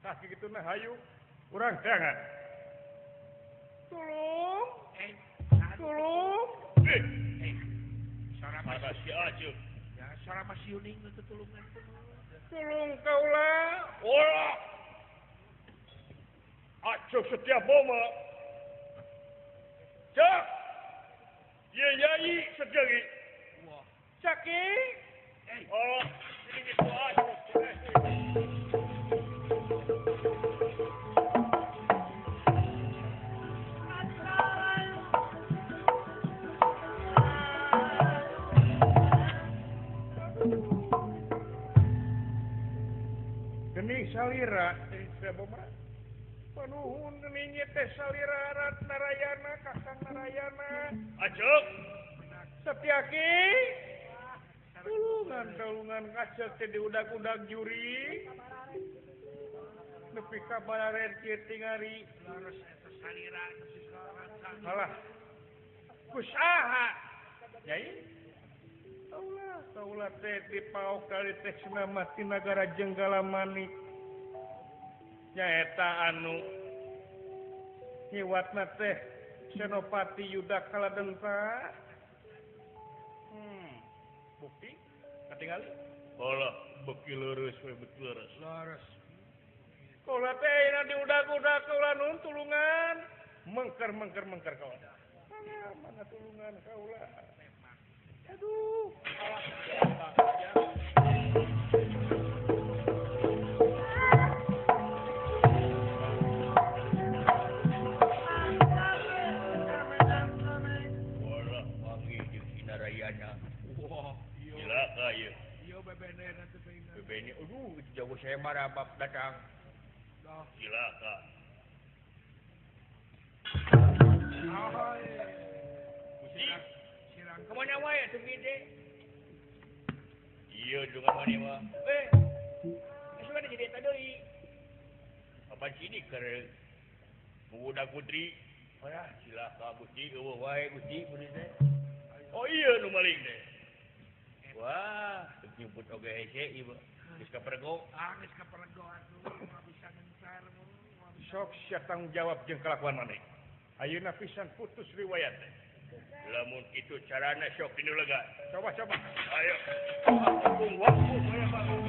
Speaker 5: Tah kitu mah hayu urang teangan. Tulung. Tulung.
Speaker 1: Suara
Speaker 2: masih aja.
Speaker 1: Ya, suara masih uning itu tulungan.
Speaker 5: Tulung kaula.
Speaker 2: Wah. Acuk Setiaboma. Cak. Ye yai sejagi.
Speaker 1: Wah. Caki.
Speaker 2: Oh, ini kuat.
Speaker 1: Geni salira panuhun geni teh salira Narayana Kakang Narayana.
Speaker 2: Acuk.
Speaker 1: Setyaki. Tulungan kacet teh diudag-udag juri. Nepi ka balared kieu tingali. Alah. Ku saha? Nyai. Kaulah teh dipaok kali teh cenah ti nagara Jenggala Manik. Nyaeta anu nyiwatna teh Senopati Yuda Kaladenta. Bukti katingali.
Speaker 2: Alah, beki leres we beki leres.
Speaker 1: Leres. Kaulah teh ayeuna diudag-udag kaulah nun tulungan. Mengker kaulah. Mana tulungan kaulah. Aduh.
Speaker 2: Walah, panggil jeung si Narayana.
Speaker 1: Wah, iya.
Speaker 2: Cilaka ieu.
Speaker 1: Iya bebene atuh teh.
Speaker 2: Bebene, aduh, itu jago saya marah bab datang. Cilaka.
Speaker 1: Ahoy.
Speaker 2: Kemana wae atuh gede? Iya dengan mana mah? Sudah jadi eta deui. Apa sini keur budak putri? Wah, cilaka Gusti eueuh wae Gusti putri teh. Oh iya nu maling teh. Wah, nyebut oge hese ieu. Geus kapergo.
Speaker 1: Ah, geus kapergo atuh moal bisa ngencar moal bisa. Sok sia tanggung jawab jeung kalakuan maneh. Ayeuna pisan putus riwayat teh.
Speaker 2: Lamun itu carana sok dinu lega.
Speaker 1: Coba.
Speaker 2: Ayo. Waktu saya bangun.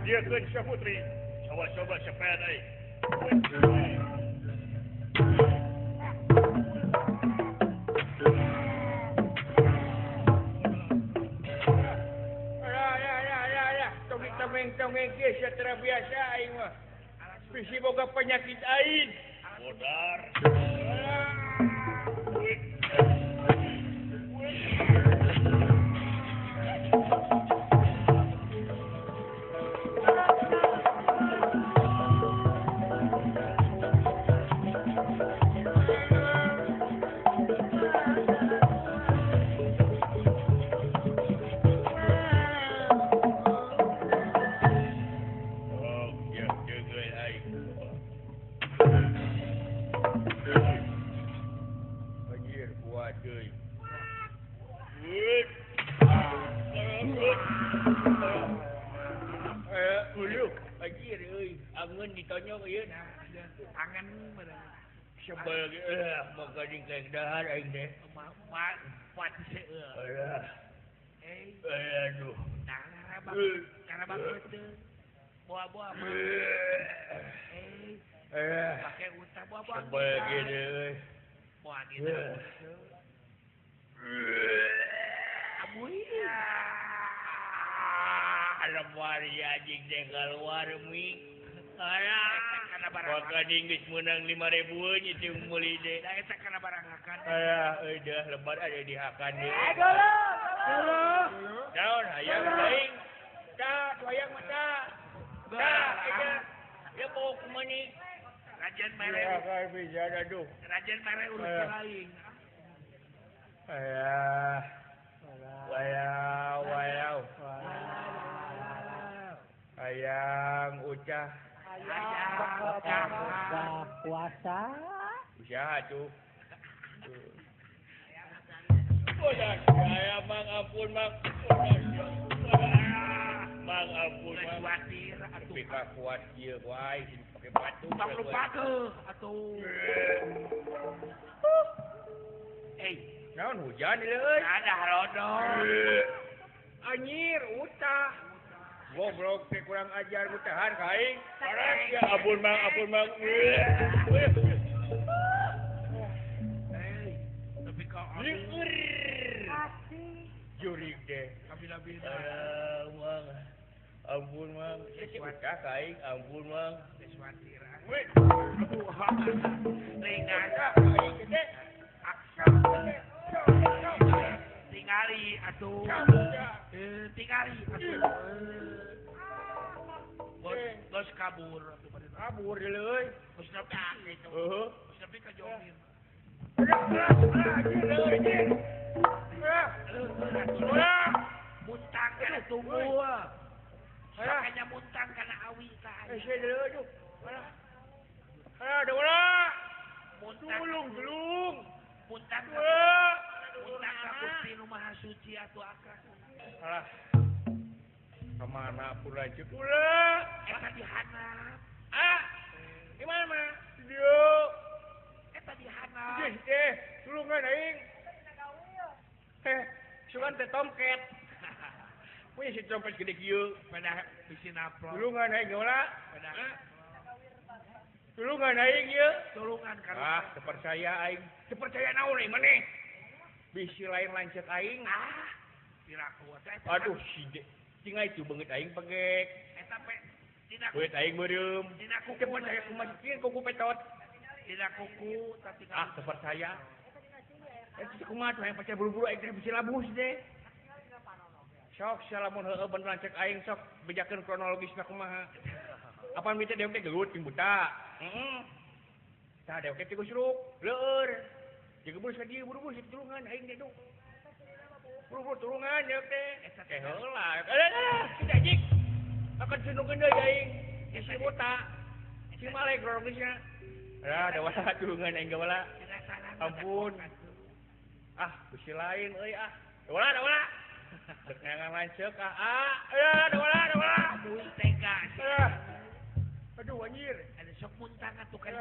Speaker 2: Diakeun Syah Putri. Coba-coba sepet euy.
Speaker 1: Ya. Tong-tongeng kieu sia teu biasa aing mah. Bisi boga penyakit aing.
Speaker 2: Modar. Sebel maka dingkek dahar aing teh.
Speaker 1: Kuat seueur.
Speaker 2: Alah. Aduh.
Speaker 1: Nah, karabak teu. Boa-boa mah. Pake utah boa-boa.
Speaker 2: Sebel gini euy.
Speaker 1: Boa gitu. Abuy.
Speaker 2: Lemari anjing teh keluar mi. Alah. Maka geus meunang 5.000 itu meuli teh.
Speaker 1: Da eta kana barang hakan.
Speaker 2: Aya euy dah lebar ada di hakan deui.
Speaker 1: Geuleuh.
Speaker 2: Naon hayang aing? Tah, hayang mah tah. Tah, eta. Ya bawa kumaha?
Speaker 1: Rajan mere.
Speaker 2: Ya bisa aduh.
Speaker 1: Rajan mere urus lain.
Speaker 2: Aya. Walau. Hayang ucah.
Speaker 7: Puasa.
Speaker 2: Usaha tuh. Bodas aya Mang ampun Mang. Mang ampun Mang.
Speaker 1: Kuatir atuh.
Speaker 2: Tapi ka kuat ieu wae pake batu.
Speaker 1: Tong lupakeun atuh. Eh,
Speaker 2: naon hujan ieu euy?
Speaker 1: Ada harodong.
Speaker 2: Anjir, utah. Goblok teh kurang ajar mutahan ka aing. Ya ampun Mang, ampun Mang.
Speaker 1: Eh, tapi ka
Speaker 2: lieur. Jurig deh.
Speaker 1: Kabila-bila.
Speaker 2: Mang. Ampun Mang. Utah ka aing, ampun Mang.
Speaker 1: Geus watir.
Speaker 2: Weh.
Speaker 1: Aduh, ringan.
Speaker 2: Aing gede.
Speaker 1: Tingali atuh. Tingali atuh. Bos kabur atuh pada
Speaker 2: kabur deui euy.
Speaker 1: Geus nepi itu.
Speaker 2: Heeh.
Speaker 1: Geus nepi ka jomin. Muntang kana tunggu. Sakanya muntang kana awi tah.
Speaker 2: Eh deui aduh. Alah. Alah ulah.
Speaker 1: Muntang
Speaker 2: tulung tulung.
Speaker 1: Muntang muntang ka Gusti nu Maha Suci atuh akang.
Speaker 2: Alah. Kemana pun lanjut ulah.
Speaker 1: Eta di handap.
Speaker 2: Ah. Di mana? Dieu.
Speaker 1: Eta di handap.
Speaker 2: Eh, tulungan aing. Sugan teh tomket. Punya si trompet gede kieu.
Speaker 1: Pada bisi naplok.
Speaker 2: Tulungan aing ulah.
Speaker 1: Pada
Speaker 2: tulungan aing ieu.
Speaker 1: Tulungan ka.
Speaker 2: Ah, teu percaya aing. Teu percaya naon aing maneh. Bisi lain lanceuk aing.
Speaker 1: Ah, piraku teh.
Speaker 2: Aduh, si tinggal itu beungeut aing pegek.
Speaker 1: Eta pe dina
Speaker 2: beungeut aing meureum.
Speaker 1: Dina kuku
Speaker 2: teu percaya kumaha sieun kuku petot.
Speaker 1: Dina kuku tapi
Speaker 2: ah, teu percaya. Eta kumaha tuh hayang percaya buru-buru aing teh bisi labuh teh. Sok salamun heueuh bener lanceuk aing sok bejakeun kronologisna kumaha. Apaan mite dewek teh gelut jeung buta. Heeh. Tah dewek teh gusruk, leur. Jeung buru ka dieu buru-buru si tulungan aing teh duh. Buru-buru tulungan dewek teh.
Speaker 1: Eta
Speaker 2: teh heula. Alah, si jajik. Akan sunungkeun deui aing. Si buta. Si malek kronologisna. Alah, da wala tulungan aing gawala. Ampun. Ah, bisi lain euy ah. Da wala, da wala. Dek neangan lanceuk ah. Ah, alah, da wala, da wala.
Speaker 1: Aduh, tega.
Speaker 2: Aduh anjir.
Speaker 1: Ada sok muntang atuh kan.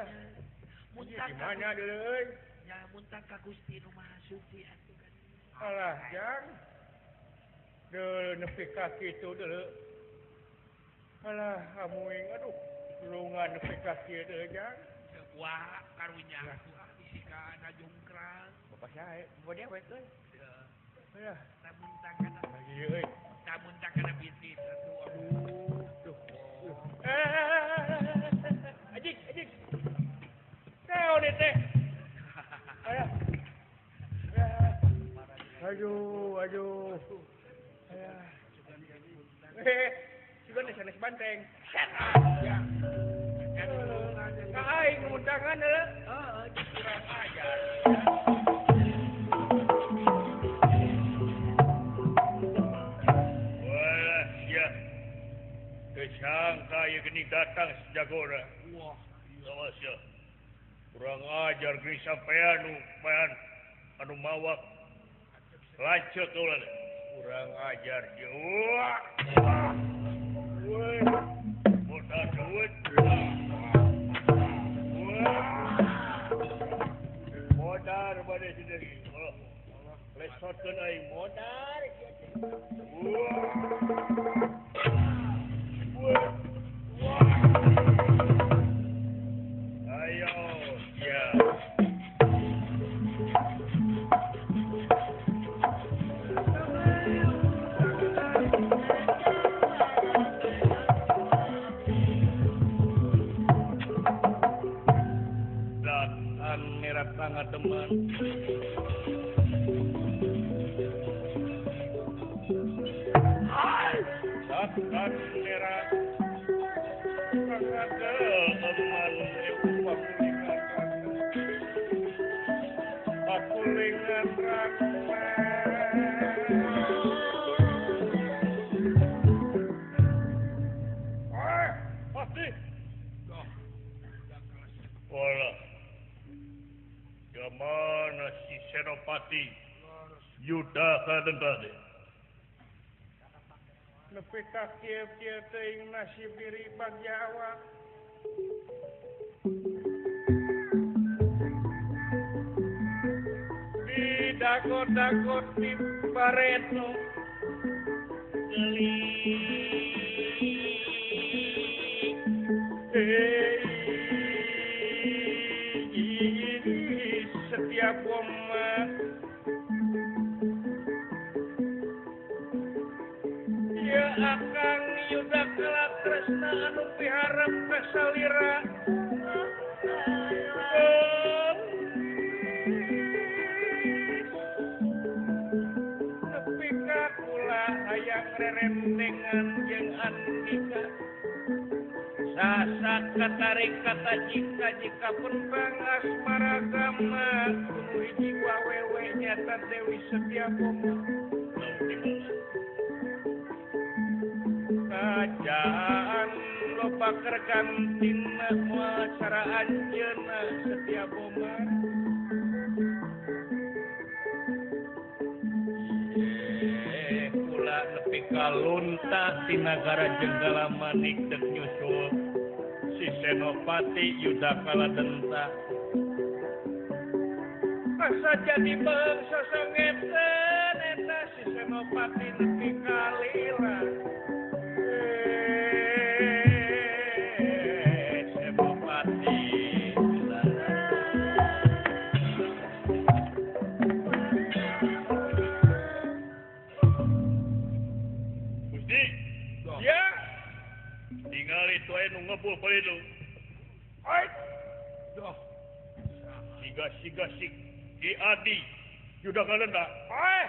Speaker 1: Muntang
Speaker 2: di mana deui euy?
Speaker 1: Ya muntang ka Gusti nu Maha Suci atuh kan.
Speaker 2: Alah, jang. Deuleu nepi ka kitu deuleu. Alah, amuing aduh. Tulungan nepi ka kieu deui jang.
Speaker 1: Wah, karunya atuh ah bisi ka najungkrang.
Speaker 2: Bapak sae, bapak dewek euy. Alah,
Speaker 1: tah muntang kana.
Speaker 2: Ieu euy.
Speaker 1: Tah muntang kana bisnis atuh aduh.
Speaker 2: Duh. Ajik, ajik. Naon teh? Alah. Aduh, aduh. Alah. Sugan sanes banteng. Ya. Ka aing muntangan heula.
Speaker 1: Heeh,
Speaker 2: kurang ajar. Walah, sia. Kesangka ieu geuning datang sejagora.
Speaker 1: Wah,
Speaker 2: awas ya. Kurang ajar geuning sampean nu payan anu mawak lanceuk ulah. Kurang ajar ieu. Wah. Weh. Modal duit. Modar bade sendiri. Lesotkeun aing modar. Ayo, ya. Datang merah sangat teman. Datang merah sangat teman. Pakulingan pasti. Walah. Mana si Senopati
Speaker 1: Yuda Kaladenta teh. Nepi ka kieu-kieu teuing nasib diri bagja awak. Didagot-dagot di baretno geulis. Setiap boma ya akang Yuda Kala Kresna anu piharep ka salira. Nepi ka kula hayang rerendengan jeung Andika. Sasat katarik kata jika jika penbang asmara gama kudu hiji wawewe nyata Dewi Setia Boma. Kajaan loba kergantina moal cara anjeunna Setia Boma. Kula nepi ka lunta ti nagara Jenggala Manik dek nyusul si Senopati Yuda Kaladenta. Asa jadi bangsa sangeten eta si Senopati nepi ka lila. Senopati lila.
Speaker 2: Gusti.
Speaker 1: Ya.
Speaker 2: Tingali itu aya nu ngebul palilu.
Speaker 1: Ai. Doh.
Speaker 2: Siga-siga si Ki Adi Yuda Kaladenta.
Speaker 1: Eh.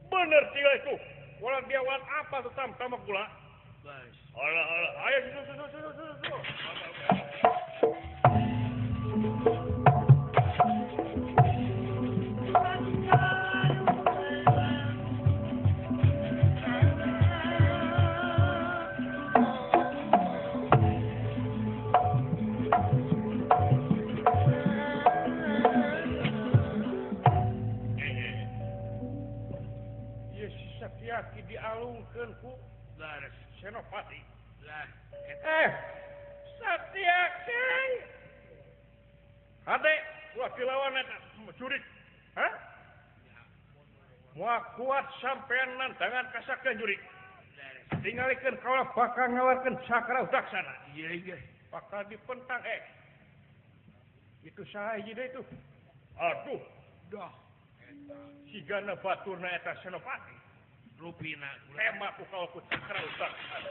Speaker 2: Bener tiga itu.
Speaker 1: Walau dia wan apa tuh tam tamak gula.
Speaker 2: Alah alah,
Speaker 1: ayo susu susu susu susu. Satyaki dialungkeun ku Senopati. Satyaki. Hade ulah dilawan eta jurik. Hah? Moal kuat sampean nantangan kasaktian jurik. Tingalikeun kaula bakal ngawarkeun Cakra Udaksana.
Speaker 2: Iya iya.
Speaker 1: Bakal dipentang Itu saha hiji deui itu.
Speaker 2: Aduh,
Speaker 1: dah. Sigana baturna eta Senopati.
Speaker 2: Rupina
Speaker 1: tema ku kaula ku Cakra Udaksana.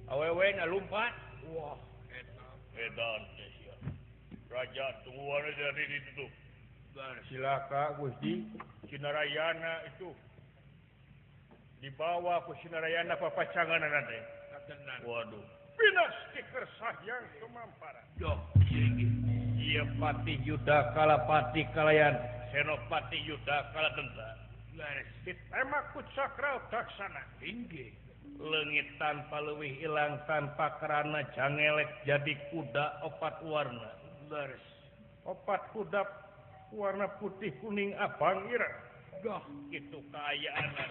Speaker 1: Awewe na lumpat. Wah, eta
Speaker 2: edan teh sia. Raja tungguan dari ditu.
Speaker 1: Silaka Gusti Sinarayana itu dibawa ku Sinarayana papacanganana teh.
Speaker 2: Waduh.
Speaker 1: Pinas stiker sahyang sumampara.
Speaker 2: Doh,
Speaker 1: ieu Patih Yuda Kalapati kalayan
Speaker 2: Senopati Yuda Kaladenta.
Speaker 1: Ditemak ku Cakra Udaksana.
Speaker 2: Inggih.
Speaker 1: Leungit tanpa leuwih ilang tanpa kerana jangelek jadi kuda opat warna.
Speaker 2: Leres.
Speaker 1: Opat kuda warna putih kuning abang ireng.
Speaker 2: Doh, kitu kaayaanna.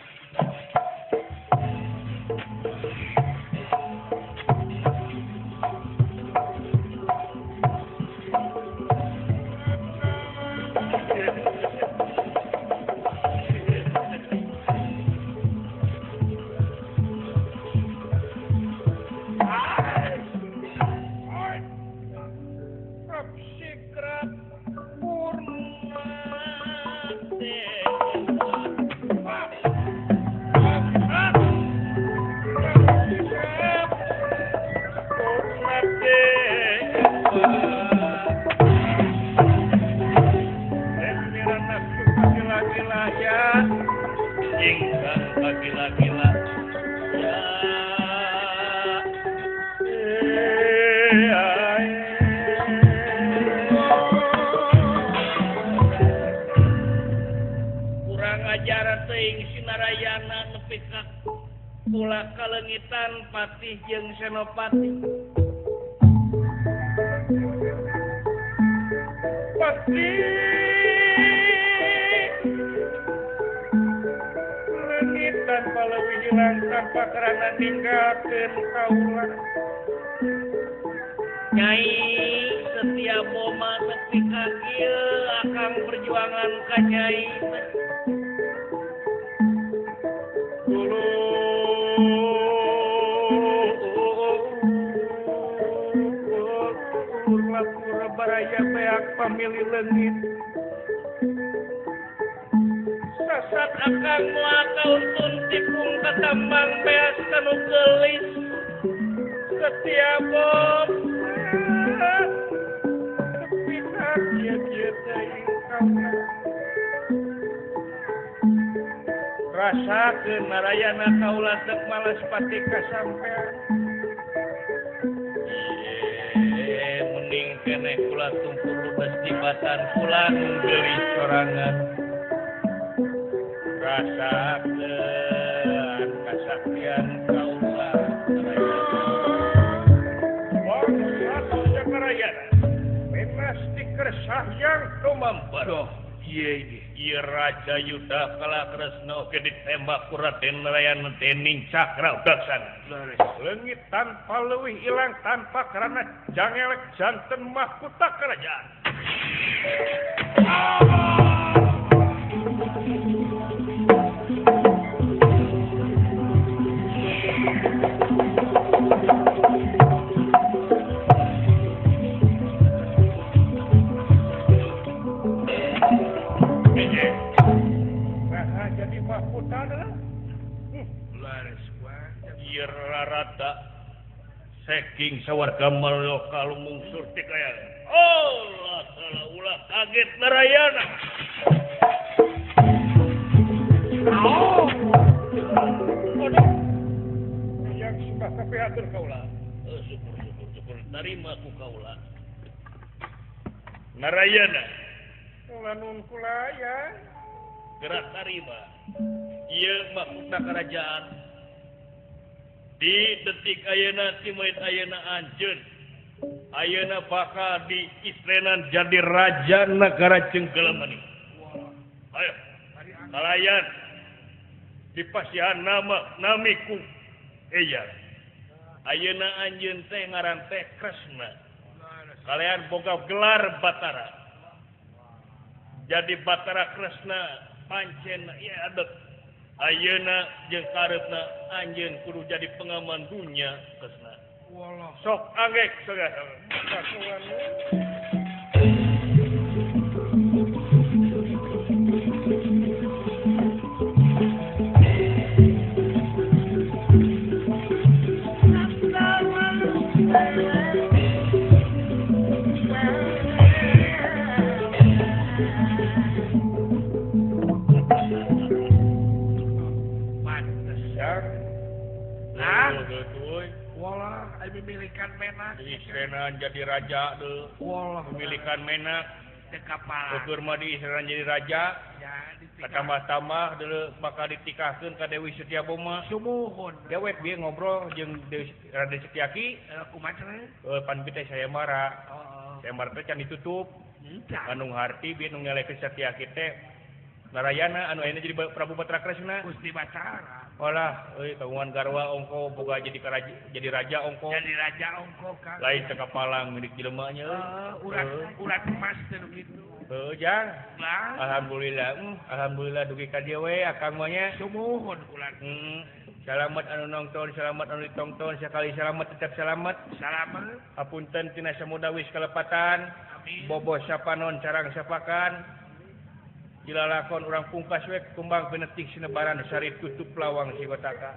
Speaker 6: Gila-gila ya, ingkang gila-gila ya. Kurang ajaran teuing Sinarayana nepi ka kula kaleungitan patih jeung senopati.
Speaker 1: Patih leungit tanpa leuwih hilang tanpa karana ninggalkeun kaula.
Speaker 6: Nyai Setia Boma nepi ka kieu akang perjuangan ka Nyai teh.
Speaker 1: Baraya beak pamili leungit
Speaker 6: sasat akang moal kauntun tipung katambang beas kanu geulis Setia Boma
Speaker 1: tepi ka kieu-kieu teuing kaula.
Speaker 6: Rasakeun Narayana kaula dek malas pati ka sampean. Mending keneh kula tumpur ludes di batan kula geulis sorangan. Rasakeun kasaktian kaula Narayana.
Speaker 1: Bangsa Jakarayana menas dikersah yang tumambar.
Speaker 6: Ieu Raja Yuda Kala Kresna oge ditembak ku Raden Narayana dening Cakra Udaksana.
Speaker 1: Leungit tanpa leuwih ilang tanpa karana jangelek janten mahkota kerajaan. Jadi mahkota adalah
Speaker 6: Ieu rarata saking sawarga maloka lumungsur ti kayangan. Allah salah ulah kaget Narayana.
Speaker 1: Oh. Aduh. Yang sudah kapihatur kaula.
Speaker 6: Syukur syukur syukur tarima ku kaula. Narayana.
Speaker 1: Kula nun kula ya.
Speaker 6: Gerak tarima. Ieu mahkota kerajaan di detik ayeuna ti mait ayeuna anjeun ayeuna bakal diistrenan jadi raja negara Cengkelemani. Ayo kalayan dipasihan nama namiku eya. Ayeuna anjeun teh ngaran teh Kresna. Kalian boga gelar Batara. Jadi Batara Kresna pancen ieu adet. Ayeuna jeung kareupna anjeun kudu jadi pengaman dunya Kresna. Sok angek sagala. Diisrenan jadi raja deh. Pemilikan menak. Ukur mah diisrenan jadi raja. Tambah-tambah dulu bakal ditikahkeun ka Dewi Setia Boma.
Speaker 1: Sumuhun.
Speaker 6: Dewek bieu ngobrol jeung Dewi Raden Setiaki.
Speaker 1: Kumaha cenah?
Speaker 6: Pan teh saya marah. Saya marah teh can ditutup. Anu harti bieu nu ngelekeun Setiaki teh Narayana anu ayeuna jadi Prabu Batara Kresna.
Speaker 1: Gusti Batara.
Speaker 6: Olah, euy kagungan garwa ongko boga jadi karaja, jadi raja ongko.
Speaker 1: Jadi raja ongko Kang.
Speaker 6: Lain teu kapalang milik jelema nya euy.
Speaker 1: Urat emas teh nu kitu.
Speaker 6: Heuh, Jang. Alhamdulillah. Alhamdulillah dugi ka dieu we akang mah nya.
Speaker 1: Sumuhun kula.
Speaker 6: Salamet anu nongton, salamet anu ditongton, sakali salamet tetap salamet.
Speaker 1: Salamet.
Speaker 6: Hapunten tina samuda wis kalepatan.
Speaker 1: Amin.
Speaker 6: Bobo sapanon carang sapakan. Dilalakon urang pungkas we kumbang penetik sinebaran sari tutup lawang sigotaka.